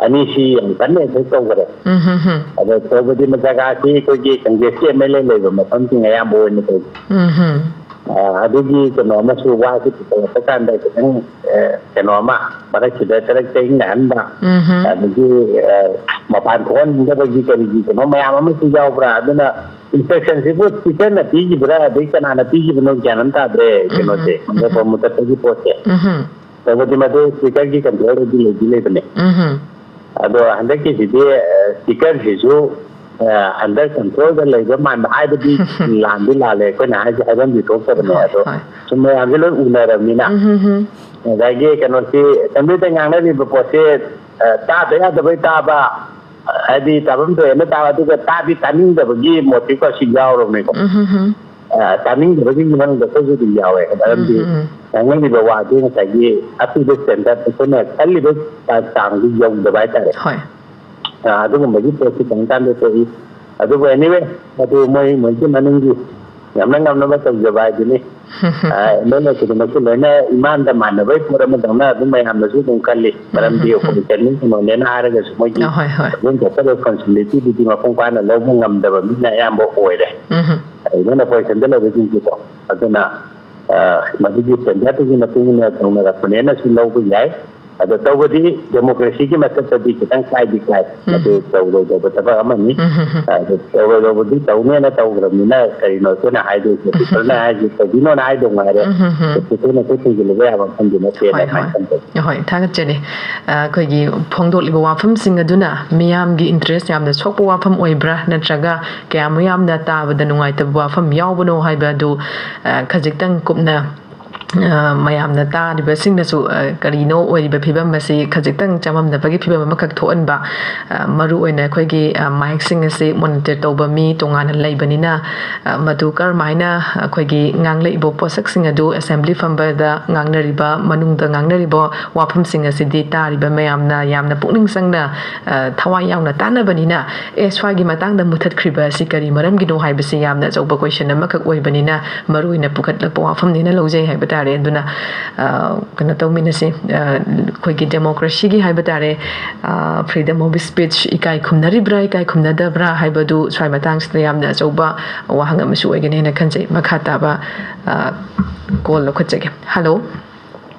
ꯑꯅꯤꯁꯤ ꯌꯥꯝ ꯀꯟꯅ ꯑꯦꯇꯦꯛ ꯇꯧꯈꯔꯦ꯫ ꯎꯝ, ꯍꯝ, ꯍꯝ꯫ ꯑꯗꯣ ꯇꯧꯕꯗꯤ ꯖꯒꯥꯁꯤ ꯑꯩꯈꯣꯏꯒꯤ ꯀꯪꯒ꯭ꯔꯦꯁꯀꯤ ꯑꯦꯝ ꯑꯦꯜ ꯑꯦ ꯂꯩꯕ ꯃꯐꯝꯁꯤꯡ ꯑꯌꯥꯝꯕ ꯑꯣꯏꯅ ꯇꯧꯏ꯫ ꯎꯝ, ꯍꯝ꯫ ꯑ, ꯑꯗꯨꯒꯤ ꯀꯩꯅꯣ ꯑꯃꯁꯨ ꯋꯥꯁꯤ ꯄꯨꯊꯣꯔꯛꯄ ꯀꯥꯟꯗ ꯈꯤꯇꯪ, ꯑ, ꯀꯩꯅꯣ ꯑꯃ ꯃꯔꯛꯁꯤꯗ ꯈꯔ ꯆꯌꯦꯠꯅꯍꯟꯕ, ꯎꯝ, ꯍꯝ꯫ ꯑꯗꯒꯤ, ꯑ, ꯃꯄꯥꯟ ꯊꯣꯛꯍꯟꯅꯤꯡꯗꯕꯒꯤ ꯀꯔꯤꯒꯤ ꯀꯩꯅꯣ ꯃꯌꯥꯝ ꯑꯃꯁꯨ ꯌꯥꯎꯕ꯭ꯔꯥ? ꯑꯗꯨꯅ ꯏꯟꯁꯇ꯭ꯔꯛꯁꯟꯁꯤꯕꯨ ꯁ꯭ꯄꯤꯀꯔꯅ ꯄꯤꯈꯤꯕ꯭ꯔꯥ ꯑꯗꯩ ꯀꯅꯥꯅ ꯄꯤꯈꯤꯕꯅꯣ ꯒ꯭ꯌꯥꯟ ꯑꯃ ꯇꯥꯗ꯭ꯔꯦ꯫ ꯎꯝ, ꯀꯩꯅꯣꯁꯦ, ꯎꯝ, ꯎꯝ, ꯃꯟꯗꯄ ꯎꯝ꯫ ꯃꯨꯊꯠꯄꯒꯤ ꯄꯣꯠꯁꯦ꯫ ꯎꯝ, ꯍꯝ꯫ ꯇꯧꯕꯗꯤ ꯃꯗꯨ ꯁ꯭ꯄꯤꯀꯔꯒꯤ ꯀꯟꯇ꯭ꯔꯣꯜꯗꯗꯤ ꯂꯩꯗꯤ ꯂꯩꯕꯅꯦ꯫ ꯎꯝ, ꯍꯝ꯫ ꯑꯗꯣ ꯍꯟꯗꯛꯀꯤꯁꯤꯗꯤ, ꯑ, ꯁ꯭ꯄꯤꯀꯔꯁꯤꯁꯨ, ꯑ, ꯑꯟꯗꯔ ꯀꯟꯇ꯭ꯔꯣꯜꯗ ꯂꯩꯕ ꯃꯥꯟꯕ, ꯍꯥꯏꯕꯗꯤ ꯂꯥꯟꯗꯤ ꯂꯥꯜꯂꯦ, ꯑꯩꯈꯣꯏꯅ ꯍꯥꯏꯁꯦ ꯍꯥꯏꯐꯝꯗꯤ ꯊꯣꯛꯇꯕꯅꯦ꯫ ꯍꯣꯏ, ꯑꯗꯣ ꯍꯣꯏ꯫ ꯁꯨꯝ ꯃꯌꯥꯝꯁꯦ ꯂꯣꯏ ꯎꯅꯔꯕꯅꯤꯅ꯫ ꯎꯝ, ꯍꯝ, ꯍꯝ꯫ ꯉꯁꯥꯏꯒꯤ ꯀꯩꯅꯣꯁꯤ ꯑꯦꯁꯦꯝꯕ꯭ꯂꯤꯗ ꯉꯥꯡꯅꯔꯤꯕ ꯄꯣꯠꯁꯦ, ꯑ, ꯇꯥꯗ ꯌꯥꯗꯕꯩ ꯇꯥꯕ, ꯍꯥꯏꯗꯤ ꯇꯥꯐꯝ ꯊꯣꯛꯑꯦꯅ ꯇꯥꯕ, ꯑꯗꯨꯒ ꯇꯥꯗꯤ ꯇꯥꯅꯤꯡꯗꯕꯒꯤ ꯃꯣꯇꯤꯞꯀꯁꯨ ꯌꯥꯎꯔꯕꯅꯤꯀꯣ꯫ ꯎꯝ, ꯍꯝ, ꯍꯝ꯫ ꯑ, ꯇꯥꯅꯤꯡꯗꯕꯒꯤ ꯃꯔꯝꯗ ꯑꯩꯈꯣꯏꯁꯨ ꯑꯗꯨꯝ ꯌꯥꯎꯋꯦ꯫ ꯃꯔꯝꯗꯤ ꯎꯝ, ꯎꯝ, ꯎꯝ꯫ ꯉꯥꯡꯅꯔꯤꯕ ꯋꯥꯗꯨ ꯉꯁꯥꯏꯒꯤ ꯑꯄꯤꯕ ꯁ꯭ꯇꯦꯟꯗꯔꯗ, ꯑꯩꯈꯣꯏꯅ ꯈꯜꯂꯤꯕ ꯆꯥꯡꯗꯨ ꯌꯧꯗꯕ ꯍꯥꯏꯇꯥꯔꯦ꯫ ꯍꯣꯏ꯫ ꯑ, ꯑꯗꯨꯒꯨꯝꯕꯒꯤ ꯄꯣꯠꯁꯤ ꯈꯤꯇꯪ ꯀꯥꯟꯗ ꯊꯣꯛꯏ꯫ ꯑꯗꯨꯕꯨ anyway, ꯑꯗꯨ ꯃꯣꯏ, ꯃꯣꯏꯒꯤ ꯃꯅꯨꯡꯒꯤ ꯉꯝꯅ ꯉꯝꯅꯕ ꯇꯧꯖꯕ ꯍꯥꯏꯗꯨꯅꯤ꯫ ꯑ, ꯂꯣꯏꯅ ꯈꯨꯗꯤꯡꯃꯛꯁꯨ ꯂꯣꯏꯅ ꯏꯃꯥꯟꯗ ꯃꯥꯟꯅꯕꯒꯤ ꯄꯣꯠ ꯑꯃꯗꯧꯅ ꯑꯗꯨꯝ ꯃꯌꯥꯝꯅꯁꯨ ꯑꯗꯨꯝ ꯈꯜꯂꯤ꯫ ꯃꯔꯝꯗꯤ ꯎꯝ, ꯎꯝ, ꯎꯝ꯫ ꯑꯩꯈꯣꯏ ꯀꯩꯅꯣꯅꯦꯅ ꯍꯥꯏꯔꯒꯁꯨ ꯃꯣꯏꯒꯤ ꯑ, ꯍꯣꯏ, ꯍꯣꯏ꯫ ꯑꯗꯨꯝ ꯆꯠꯄ ꯔꯦꯁꯄꯣꯟꯁꯤꯕꯤꯂꯤꯇꯤꯗꯨꯗꯤ ꯃꯄꯨꯡ ꯐꯥꯅ ꯂꯧꯕ ꯉꯝꯗꯕ ꯃꯤꯅ ꯑꯌꯥꯝꯕ ꯑꯣꯏꯔꯦ꯫ ꯎꯝ, ꯎꯝ꯫ ꯑꯗꯨꯅ ꯄꯣꯖꯤꯁꯟꯗ ꯂꯩꯕꯁꯤꯡꯁꯨꯀꯣ꯫ ꯑꯗꯨꯅ, ꯑ, ꯃꯗꯨꯒꯤ ꯁ꯭ꯇꯦꯟꯗꯔꯗꯇꯨꯒꯤ ꯃꯇꯨꯡ ꯏꯟꯅ ꯇꯧꯅꯔꯛꯄꯅꯦꯅꯁꯨ ꯂꯧꯕ ꯌꯥꯏ꯫ ꯑꯗꯣ ꯇꯧꯕꯗꯤ ꯗꯦꯃꯣꯀ꯭ꯔꯦꯁꯤꯒꯤ ꯃꯊꯛꯇꯗꯤ ꯈꯤꯇꯪ ꯀꯥꯏꯗꯤ ꯀꯥꯏ꯫ ꯎꯝ꯫ ꯑꯗꯨ ꯇꯧꯔꯣꯏꯗꯧꯕ ꯊꯕꯛ ꯑꯃꯅꯤ꯫ ꯎꯝ, ꯎꯝ, ꯎꯝ꯫ ꯑꯗꯨ ꯇꯧꯔꯣꯏꯗꯧꯕꯗꯤ ꯇꯧꯅꯦꯅ ꯇꯧꯈ꯭ꯔꯕꯅꯤꯅ ꯀꯔꯤꯅꯣ ꯑꯩꯈꯣꯏꯅ ꯍꯥꯏꯗꯣꯏꯁꯦ? ꯄꯤꯄꯜꯅ ꯍꯥꯏꯁꯦ ꯀꯔꯤꯅꯣꯅ ꯍꯥꯏꯗꯧ ꯉꯥꯏꯔꯦ꯫ ꯎꯝ, ꯎꯝ, ꯎꯝ꯫ ꯑꯩꯈꯣꯏꯅ ꯈꯨꯠ ꯊꯤꯡꯖꯤꯜꯂꯨꯕ ꯌꯥꯕ ꯃꯐꯝꯗꯤ ꯅꯠꯇꯦꯅ ꯍꯣꯏ, ꯍꯣꯏ꯫ ꯑꯗꯨꯃꯥꯏꯅ ꯈꯟꯖꯩ꯫ ꯍꯣꯏ, ꯊꯥꯒꯠꯆꯔꯤ꯫ ꯑ, ꯑꯩꯈꯣꯏꯒꯤ ꯐꯣꯡꯗꯣꯛꯂꯤꯕ ꯋꯥꯐꯝꯁꯤꯡ ꯑꯗꯨꯅ ꯃꯤꯌꯥꯝꯒꯤ ꯏꯟꯇꯔꯦꯁ ꯌꯥꯝꯅ ꯁꯣꯛꯄ ꯋꯥꯐꯝ ꯑꯣꯏꯕ꯭ꯔꯥ, ꯅꯠꯇ꯭ꯔꯒ ꯀꯌꯥꯃꯨꯛ ꯌꯥꯝꯅ ꯇꯥꯕꯗ ꯅꯨꯡꯉꯥꯏꯇꯕ ꯋꯥꯐꯝ ꯌꯥꯎꯕꯅꯣ ꯍꯥꯏꯕ ꯑꯗꯨ, ꯑ, ꯈꯖꯤꯛꯇꯪ ꯀꯨꯞꯅ, ꯑ, ꯃꯌꯥꯝꯅ ꯇꯥꯔꯤꯕꯁꯤꯡꯅꯁꯨ, ꯑ, ꯀꯔꯤꯅꯣ ꯑꯣꯏꯔꯤꯕ ꯐꯤꯕꯝ ꯑꯁꯤ ꯈꯖꯤꯛꯇꯪ ꯆꯃꯝꯅꯕꯒꯤ ꯐꯤꯕꯝ ꯑꯃꯈꯛ ꯊꯣꯛꯍꯟꯕ, ꯑ, ꯃꯔꯨ ꯑꯣꯏꯅ ꯑꯩꯈꯣꯏꯒꯤ, ꯑ, ꯃꯥꯏꯛꯁꯤꯡ ꯑꯁꯤ ꯃꯣꯅꯤꯇꯔ ꯇꯧꯕ ꯃꯤ ꯇꯣꯉꯥꯟꯅ ꯂꯩꯕꯅꯤꯅ, ꯑ, ꯃꯗꯨ ꯀꯔꯝꯍꯥꯏꯅ ꯑꯩꯈꯣꯏꯒꯤ ꯉꯥꯡꯂꯛꯏꯕ ꯄꯣꯠꯁꯛꯁꯤꯡ ꯑꯗꯨ ꯑꯦꯁꯦꯝꯕ꯭ꯂꯤ ꯐꯝꯕꯗ ꯉꯥꯡꯅꯔꯤꯕ, ꯃꯅꯨꯡꯗ ꯉꯥꯡꯅꯔꯤꯕ ꯋꯥꯐꯝꯁꯤꯡ ꯑꯁꯤꯗꯤ ꯇꯥꯔꯤꯕ ꯃꯌꯥꯝꯅ ꯌꯥꯝꯅ ꯄꯨꯛꯅꯤꯡ ꯆꯪꯅ, ꯑ, ꯊꯋꯥꯏ ꯌꯥꯎꯅ ꯇꯥꯟꯅꯕꯅꯤꯅ, ꯑꯦ, ꯁ꯭ꯋꯥꯏꯒꯤ ꯃꯇꯥꯡꯗ ꯃꯨꯊꯠꯈ꯭ꯔꯤꯕ ꯑꯁꯤ ꯀꯔꯤ ꯃꯔꯝꯒꯤꯅꯣ ꯍꯥꯏꯕꯁꯤ ꯌꯥꯝꯅ ꯑꯆꯧꯕ ꯀꯣꯏꯁꯟ ꯑꯃꯈꯛ ꯑꯣꯏꯕꯅꯤꯅ, ꯃꯔꯨ ꯑꯣꯏꯅ ꯄꯨꯈꯠꯂꯛꯄ ꯋꯥꯐꯝꯅꯦꯅ ꯂꯧꯖꯩ ꯍꯥꯏꯕ ꯇꯥꯔꯦ꯫ ꯑꯗꯨꯅ, ꯑ, ꯀꯩꯅꯣ ꯇꯧꯃꯤꯟꯅꯁꯤ, ꯑ, ꯑꯩꯈꯣꯏꯒꯤ ꯗꯦꯃꯣꯀ꯭ꯔꯦꯁꯤꯒꯤ ꯍꯥꯏꯕ ꯇꯥꯔꯦ, ꯑ, freedom of speech ꯏꯀꯥꯏ ꯈꯨꯝꯅꯔꯤꯕ꯭ꯔꯥ, ꯏꯀꯥꯏ ꯈꯨꯝꯅꯗꯕ꯭ꯔꯥ ꯍꯥꯏꯕꯗꯨ ꯁ꯭ꯋꯥꯏ ꯃꯇꯥꯡꯁꯤꯗ ꯌꯥꯝꯅ ꯑꯆꯧꯕ ꯋꯥꯍꯪ ꯑꯃꯁꯨ ꯑꯣꯏꯒꯅꯤ ꯍꯥꯏꯅ ꯈꯟꯖꯩ꯫ ꯃꯈꯥ ꯇꯥꯕ, ꯑ, ꯀꯣꯜ ꯂꯧꯈꯠꯆꯒꯦ꯫ Hello.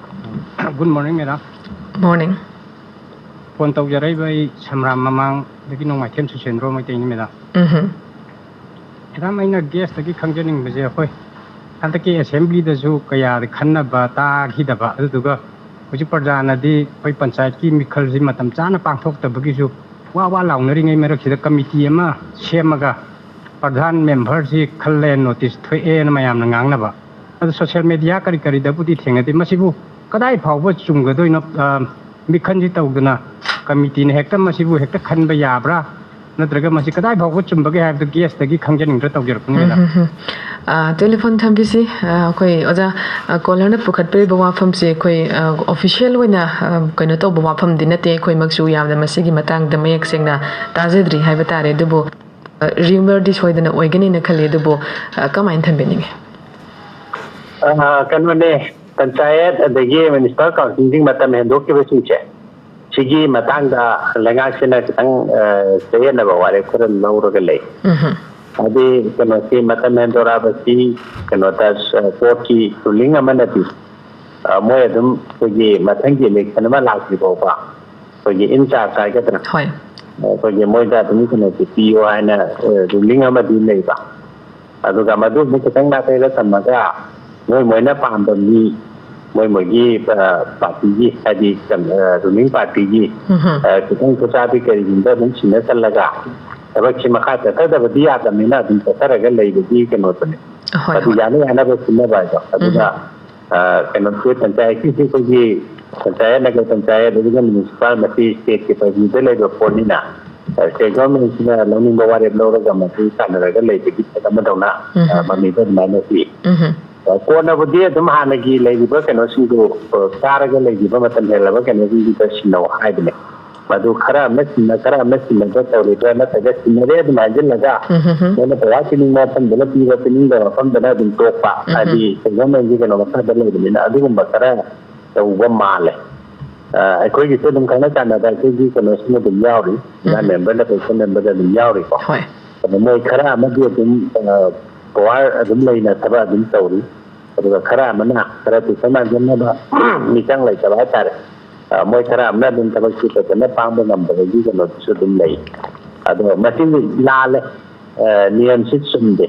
Good morning, madam꯫ Morning꯫ Phone ꯇꯧꯖꯔꯛꯏꯕ ꯑꯩ ꯁꯝꯔꯥꯝ ꯃꯃꯥꯡꯗꯒꯤ ꯅꯣꯡꯃꯥꯏꯊꯦꯝ ꯁꯨꯁꯦꯟꯗ꯭ꯔꯣ ꯃꯩꯇꯩꯅꯤ, ꯃꯦꯗꯥꯝ꯫ ꯎꯝꯍꯨꯝ꯫ ꯃꯦꯗꯥꯝ, ꯑꯩꯅ ꯒꯦꯁꯇꯒꯤ ꯈꯪꯖꯅꯤꯡꯕꯁꯦ, ꯑꯩꯈꯣꯏ ꯍꯟꯗꯛꯀꯤ ꯑꯦꯁꯦꯝꯕ꯭ꯂꯤꯗꯁꯨ ꯀꯌꯥ ꯈꯟꯅꯕ ꯇꯥꯈꯤꯗꯕ, ꯑꯗꯨꯗꯨꯒ ꯍꯧꯖꯤꯛ ꯄ꯭ꯔꯖꯥꯅꯗꯤ ꯑꯩꯈꯣꯏ ꯄꯟꯆꯥꯌꯠꯀꯤ ꯃꯤꯈꯜꯁꯤ ꯃꯇꯝ ꯆꯥꯅ ꯄꯥꯡꯊꯣꯛꯇꯕꯒꯤꯁꯨ ꯋꯥ ꯋꯥ ꯂꯥꯎꯅꯔꯤꯉꯩ ꯃꯔꯛꯁꯤꯗ ꯀꯃꯤꯇꯤ ꯑꯃ ꯁꯦꯝꯃꯒ ꯄ꯭ꯔꯙꯥꯟ ꯃꯦꯝꯕꯔꯁꯤ ꯈꯜꯂꯦ, ꯅꯣꯇꯤꯁ ꯊꯣꯛꯑꯦꯅ ꯃꯌꯥꯝꯅ ꯉꯥꯡꯅꯕ꯫ ꯑꯗꯨ ꯁꯣꯁꯤꯌꯦꯜ ꯃꯦꯗꯤꯌꯥ ꯀꯔꯤ ꯀꯔꯤꯗꯕꯨꯗꯤ ꯊꯦꯡꯅꯗꯦ꯫ ꯃꯁꯤꯕꯨ ꯀꯗꯥꯏ ꯐꯥꯎꯕ ꯆꯨꯝꯒꯗꯣꯏꯅꯣ? ꯑ, ꯃꯤꯈꯜꯁꯤ ꯇꯧꯗꯅ ꯀꯃꯤꯇꯤꯅ ꯍꯦꯛꯇ ꯃꯁꯤꯕꯨ ꯍꯦꯛꯇ ꯈꯟꯕ ꯌꯥꯕ꯭ꯔꯥ, ꯅꯠꯇ꯭ꯔꯒ ꯃꯁꯤ ꯀꯗꯥꯏ ꯐꯥꯎꯕ ꯆꯨꯝꯕꯒꯦ ꯍꯥꯏꯕꯗꯨ ꯒꯦꯁꯇꯒꯤ ꯈꯪꯖꯅꯤꯡꯗꯅ ꯇꯧꯖꯔꯛꯄꯅꯤ, ꯃꯦꯗꯥꯝ꯫ ꯎꯝ, ꯎꯝ, ꯎꯝ꯫ ꯑ, ꯇꯦꯂꯤꯐꯣꯟ ꯊꯝꯕꯤꯁꯤ꯫ ꯑ, ꯑꯩꯈꯣꯏ ꯑꯣꯖꯥ, ꯑ, ꯀꯣꯂꯔꯅ ꯄꯨꯈꯠꯄꯤꯔꯤꯕ ꯋꯥꯐꯝꯁꯤ ꯑꯩꯈꯣꯏ, ꯑ, ꯑꯣꯐꯤꯁꯤꯌꯦꯜ ꯑꯣꯏꯅ, ꯑ, ꯀꯩꯅꯣ ꯇꯧꯕ ꯋꯥꯐꯝꯗꯤ ꯅꯠꯇꯦ꯫ ꯑꯩꯈꯣꯏꯃꯛꯁꯨ ꯌꯥꯝꯅ ꯃꯁꯤꯒꯤ ꯃꯇꯥꯡꯗ ꯃꯌꯦꯛ ꯁꯦꯡꯅ ꯇꯥꯖꯗ꯭ꯔꯤ ꯍꯥꯏꯕ ꯇꯥꯔꯦ꯫ ꯑꯗꯨꯕꯨ, ꯑ, ꯔꯤꯌꯨꯃꯔꯗꯤ ꯁꯣꯏꯗꯅ ꯑꯣꯏꯒꯅꯤꯅ ꯈꯜꯂꯤ꯫ ꯑꯗꯨꯕꯨ, ꯑ, ꯀꯃꯥꯏꯅ ꯊꯝꯕꯤꯅꯤꯡꯉꯤ? ꯑ, ꯀꯩꯅꯣꯅꯦ, ꯄꯟꯆꯥꯌꯠ ꯑꯗꯒꯤ ꯃ꯭ꯌꯨꯅꯤꯁꯤꯄꯥꯜ ꯀꯥꯎꯟꯁꯤꯜꯁꯤꯡ ꯃꯇꯝ ꯍꯦꯟꯗꯣꯛꯈꯤꯕꯁꯤꯡꯁꯦ, ꯁꯤꯒꯤ ꯃꯇꯥꯡꯗ ꯂꯩꯉꯥꯛꯁꯤꯅ ꯈꯤꯇꯪ, ꯑ, ꯆꯌꯦꯠꯅꯕ ꯋꯥꯔꯦꯞ ꯈꯔ ꯂꯧꯔꯒ ꯂꯩ꯫ ꯎꯝ꯫ ꯍꯥꯏꯗꯤ ꯀꯩꯅꯣꯁꯤ, ꯃꯇꯝ ꯍꯦꯟꯗꯣꯔꯛꯑꯕꯁꯤ ꯀꯩꯅꯣꯗ, ꯑ, ꯀꯣꯔꯠꯀꯤ ꯔꯨꯂꯤꯡ ꯑꯃꯅꯗꯤ, ꯑ, ꯃꯣꯏ ꯑꯗꯨꯝ ꯑꯩꯈꯣꯏꯒꯤ ꯃꯊꯪꯒꯤ ꯏꯂꯦꯛꯁꯟ ꯑꯃ ꯂꯥꯛꯇ꯭ꯔꯤ ꯐꯥꯎꯕ ꯑꯩꯈꯣꯏꯒꯤ ꯏꯟ ꯆꯥꯔꯖ ꯍꯥꯏꯒꯗ꯭ꯔꯥ, ꯍꯣꯏ꯫ ꯑꯩꯈꯣꯏꯒꯤ ꯃꯣꯏꯗ ꯑꯗꯨꯝ ꯀꯩꯅꯣꯁꯦ ꯄꯤꯌꯣ ꯍꯥꯏꯅ, ꯑ, ꯔꯨꯂꯤꯡ ꯑꯃꯗꯤ ꯂꯩꯕ꯫ ꯑꯗꯨꯒ ꯃꯗꯨ ꯑꯃꯨꯛ ꯈꯤꯇꯪ ꯅꯥꯊꯩꯔ ꯊꯝꯃꯒ ꯃꯣꯏ ꯃꯣꯏꯅ ꯄꯥꯝꯕ ꯃꯤ, ꯃꯣꯏ ꯃꯣꯏꯒꯤ, ꯑ, ꯄꯥꯔꯇꯤꯒꯤ, ꯍꯥꯏꯗꯤ, ꯑ, ꯔꯨꯂꯤꯡ ꯄꯥꯔꯇꯤꯒꯤ, ꯎꯝ꯫ ꯑ, ꯈꯤꯇꯪ ꯈꯨꯠꯁꯥꯕꯤ ꯀꯔꯤꯒꯨꯝꯕ ꯑꯗꯨꯝ ꯁꯤꯟꯅꯁꯜꯂꯒ ꯊꯕꯛꯁꯤ ꯃꯈꯥ ꯆꯠꯊꯗꯕꯗꯤ ꯌꯥꯗꯕꯅꯤꯅ ꯑꯗꯨꯝ ꯆꯠꯊꯔꯒ ꯂꯩꯕꯒꯤ ꯀꯩꯅꯣꯗꯨꯅꯦ꯫ ꯍꯣꯏ, ꯑꯗꯨ ꯍꯣꯏ꯫ ꯌꯥꯅ ꯌꯥꯅꯕ ꯁꯤꯟꯅꯕ ꯍꯥꯏꯗꯣ꯫ ꯑꯗꯨꯒ, ꯑ, ꯀꯩꯅꯣꯁꯦ, ꯄꯟꯆꯥꯌꯠꯀꯤꯁꯦ ꯑꯩꯈꯣꯏꯒꯤ ꯄꯟꯆꯥꯌꯠ, ꯅꯒꯔ ꯄꯟꯆꯥꯌꯠ, ꯑꯗꯨꯒ ꯃ꯭ꯌꯨꯅꯤꯁꯤꯄꯥꯜ, ꯃꯁꯤ ꯁ꯭ꯇꯦꯠꯀꯤ ꯄꯔꯚ꯭ꯌꯨꯗ ꯂꯩꯕ ꯄꯣꯠꯅꯤꯅ, ꯑ, ꯁ꯭ꯇꯦꯠ ꯒꯚꯔꯟꯃꯦꯟꯠꯁꯤꯅ ꯂꯧꯅꯤꯡꯕ ꯋꯥꯔꯦꯞ ꯂꯧꯔꯒ ꯃꯗꯨ ꯇꯥꯟꯅꯔꯒ ꯂꯩꯕꯒꯤ ꯄꯣꯠ ꯑꯃꯗꯧꯅ, ꯑ, ꯎꯝ꯫ ꯃꯃꯤꯗ ꯑꯗꯨꯃꯥꯏꯅ ꯎꯏ꯫ ꯎꯝ꯫ ꯑ, ꯀꯣꯟꯅꯕꯨꯗꯤ ꯑꯗꯨꯝ ꯍꯥꯟꯅꯒꯤ ꯂꯩꯔꯤꯕ ꯀꯩꯅꯣꯁꯤꯡꯗꯨ, ꯑ, ꯀꯥꯔꯒ ꯂꯩꯈꯤꯕ ꯃꯇꯝ ꯍꯦꯜꯂꯕ ꯀꯩꯅꯣꯁꯤꯡꯗꯨꯗ ꯁꯤꯟꯅꯧ ꯍꯥꯏꯕꯅꯦ꯫ ꯃꯗꯨ ꯈꯔ ꯑꯃꯅ ꯁꯤꯟꯅ, ꯈꯔ ꯑꯃꯅ ꯁꯤꯟꯅꯗ ꯇꯧꯔꯤꯕ꯭ꯔꯥ, ꯅꯠꯇ꯭ꯔꯒ ꯁꯤꯟꯅꯔꯦ ꯑꯗꯨꯝ ꯍꯥꯏꯖꯤꯜꯂꯒ ꯎꯝ, ꯎꯝ, ꯎꯝ꯫ ꯃꯣꯏꯅ ꯄꯋꯥꯔ ꯄꯤꯅꯤꯡꯕ ꯃꯐꯝꯗꯅ ꯄꯤꯕ, ꯄꯤꯅꯤꯡꯗꯕ ꯃꯐꯝꯗꯅ ꯑꯗꯨꯝ ꯇꯣꯛꯄ, ꯎꯝ꯫ ꯍꯥꯏꯗꯤ ꯁꯦꯟꯖꯥꯃꯩꯒꯤ ꯀꯩꯅꯣ ꯃꯈꯥꯗ ꯂꯩꯕꯅꯤꯅ ꯑꯗꯨꯒꯨꯝꯕ ꯈꯔ ꯇꯧꯕ ꯃꯥꯜꯂꯦ꯫ ꯑ, ꯑꯩꯈꯣꯏꯒꯤꯁꯨ ꯑꯗꯨꯝ ꯈꯪꯅ ꯆꯥꯟꯅꯕ ꯑꯩꯈꯣꯏꯒꯤ ꯀꯩꯅꯣꯁꯤꯡ ꯑꯗꯨꯝ ꯌꯥꯎꯔꯤ, ꯖꯤꯂꯥ ꯎꯝ꯫ ꯃꯦꯝꯕꯔ, ꯂꯣꯀꯦꯜ ꯃꯦꯝꯕꯔꯗ ꯑꯗꯨꯝ ꯌꯥꯎꯔꯤꯀꯣ꯫ ꯍꯣꯏ꯫ ꯑꯗꯣ ꯃꯣꯏ ꯈꯔ ꯑꯃꯗꯤ ꯑꯗꯨꯝ, ꯑ, ꯄꯋꯥꯔ ꯑꯗꯨꯝ ꯂꯩꯅ ꯊꯕꯛ ꯑꯗꯨꯝ ꯇꯧꯔꯤ꯫ ꯑꯗꯨꯒ ꯈꯔ ꯑꯃꯅ ꯈꯔ ꯇꯨꯏꯁꯟ ꯃꯥꯟꯁꯤꯟꯅꯕ ꯃꯤꯆꯪ ꯂꯩꯇꯕ ꯍꯥꯏꯇꯥꯔꯦ꯫ ꯑ, ꯃꯣꯏ ꯈꯔ ꯑꯃꯅ ꯑꯗꯨꯝ ꯊꯕꯛꯁꯤ ꯐꯖꯅ ꯄꯥꯡꯕ ꯉꯝꯗꯕꯒꯤ ꯀꯩꯅꯣꯗꯨꯁꯨ ꯑꯗꯨꯝ ꯂꯩ꯫ ꯑꯗꯣ ꯃꯁꯤꯗꯤ ꯂꯥꯜꯂꯦ, ꯑ, ꯅꯤꯌꯝꯁꯤ ꯆꯨꯝꯗꯦ꯫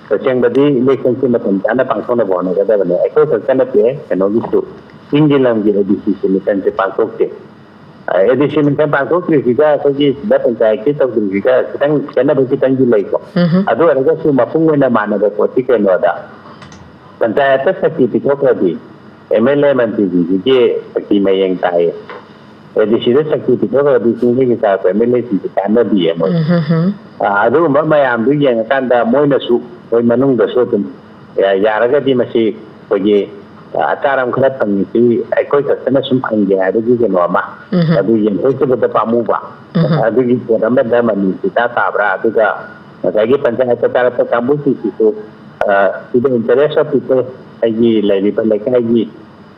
ꯇꯁꯦꯡꯕꯗꯤ ꯏꯂꯦꯛꯁꯟꯁꯤ ꯃꯇꯝ ꯆꯥꯅ ꯄꯥꯡꯊꯣꯛꯅꯕ ꯍꯣꯠꯅꯒꯗꯕꯅꯦ꯫ ꯑꯩꯈꯣꯏ ꯈꯛꯇ ꯅꯠꯇꯦ, ꯀꯩꯅꯣꯒꯤꯁꯨ, ꯆꯤꯡꯒꯤ ꯂꯝꯒꯤ ꯑꯦ ꯗꯤ ꯁꯤ ꯁꯦꯂꯦꯛꯁꯟꯁꯤ ꯄꯥꯡꯊꯣꯛꯇꯦ꯫ ꯑ, ꯑꯦ ꯗꯤ ꯁꯤ ꯁꯦꯂꯦꯛꯁꯟ ꯄꯥꯡꯊꯣꯛꯇ꯭ꯔꯤꯁꯤꯒ ꯑꯩꯈꯣꯏꯒꯤ ꯖꯤꯂꯥ ꯄꯟꯆꯥꯌꯠꯀꯤ ꯇꯧꯗ꯭ꯔꯤꯁꯤꯒ ꯈꯤꯇꯪ ꯈꯦꯠꯅꯕ ꯈꯤꯇꯪꯗꯤ ꯂꯩꯀꯣ꯫ ꯎꯝ꯫ ꯑꯗꯨ ꯑꯣꯏꯔꯒꯁꯨ ꯃꯄꯨꯡ ꯑꯣꯏꯅ ꯃꯥꯟꯅꯕ ꯄꯣꯠꯇꯤ ꯀꯩꯅꯣꯗ, ꯄꯟꯆꯥꯌꯠꯇ ꯁꯛꯇꯤ ꯄꯤꯊꯣꯛꯈ꯭ꯔꯗꯤ ꯑꯦꯝ ꯑꯦꯜ ꯑꯦ ꯃꯟꯇ꯭ꯔꯤꯁꯤꯡꯁꯤꯒꯤ ꯁꯛꯇꯤ ꯃꯌꯦꯡ ꯇꯥꯏꯌꯦ꯫ ꯑꯦ ꯗꯤ ꯁꯤꯗ ꯁꯛꯇꯤ ꯄꯤꯊꯣꯛꯈ꯭ꯔꯗꯤ ꯆꯤꯡꯗꯒꯤ ꯀꯥꯔꯛꯄ ꯑꯦꯝ ꯑꯦꯜ ꯑꯦꯁꯤꯡꯁꯦ ꯀꯥꯟꯅꯗꯦ ꯃꯣꯏ꯫ ꯑ, ꯑꯗꯨꯒꯨꯝꯕ ꯃꯌꯥꯝꯗꯨ ꯌꯦꯡꯉꯀꯥꯟꯗ ꯃꯣꯏꯅꯁꯨ ꯃꯣꯏ ꯃꯅꯨꯡꯗꯁꯨ ꯑꯗꯨꯝ ꯌꯥ-, ꯌꯥꯔꯒꯗꯤ ꯃꯁꯤ ꯑꯩꯈꯣꯏꯒꯤ, ꯑ, ꯑꯆꯥꯔꯝ ꯈꯔ ꯐꯪꯉꯤꯁꯤ ꯑꯩꯈꯣꯏ ꯈꯛꯇꯅ ꯁꯨꯝ ꯐꯪꯒꯦ ꯍꯥꯏꯕꯒꯤ ꯀꯩꯅꯣ ꯑꯃ, ꯎꯝ꯫ ꯑꯗꯨ ꯌꯦꯟꯊꯣꯛꯈꯤꯕꯗ ꯄꯥꯝꯃꯨꯕ꯫ ꯎꯝ꯫ ꯑꯗꯨꯒꯤ ꯄꯣꯠ ꯑꯃꯗ ꯃꯅꯤꯄꯨꯔꯗ ꯇꯥꯕ꯭ꯔꯥ? ꯑꯗꯨꯒ ꯉꯁꯥꯏꯒꯤ ꯄꯟꯆꯥꯌꯠꯇ ꯀꯥꯔꯛꯄ ꯀꯥꯡꯕꯨꯁꯤꯡꯁꯤꯁꯨ, ꯑ, ꯁꯤꯗ interest of people, ꯑꯩꯒꯤ ꯂꯩꯔꯤꯕ ꯂꯩꯀꯥꯏꯒꯤ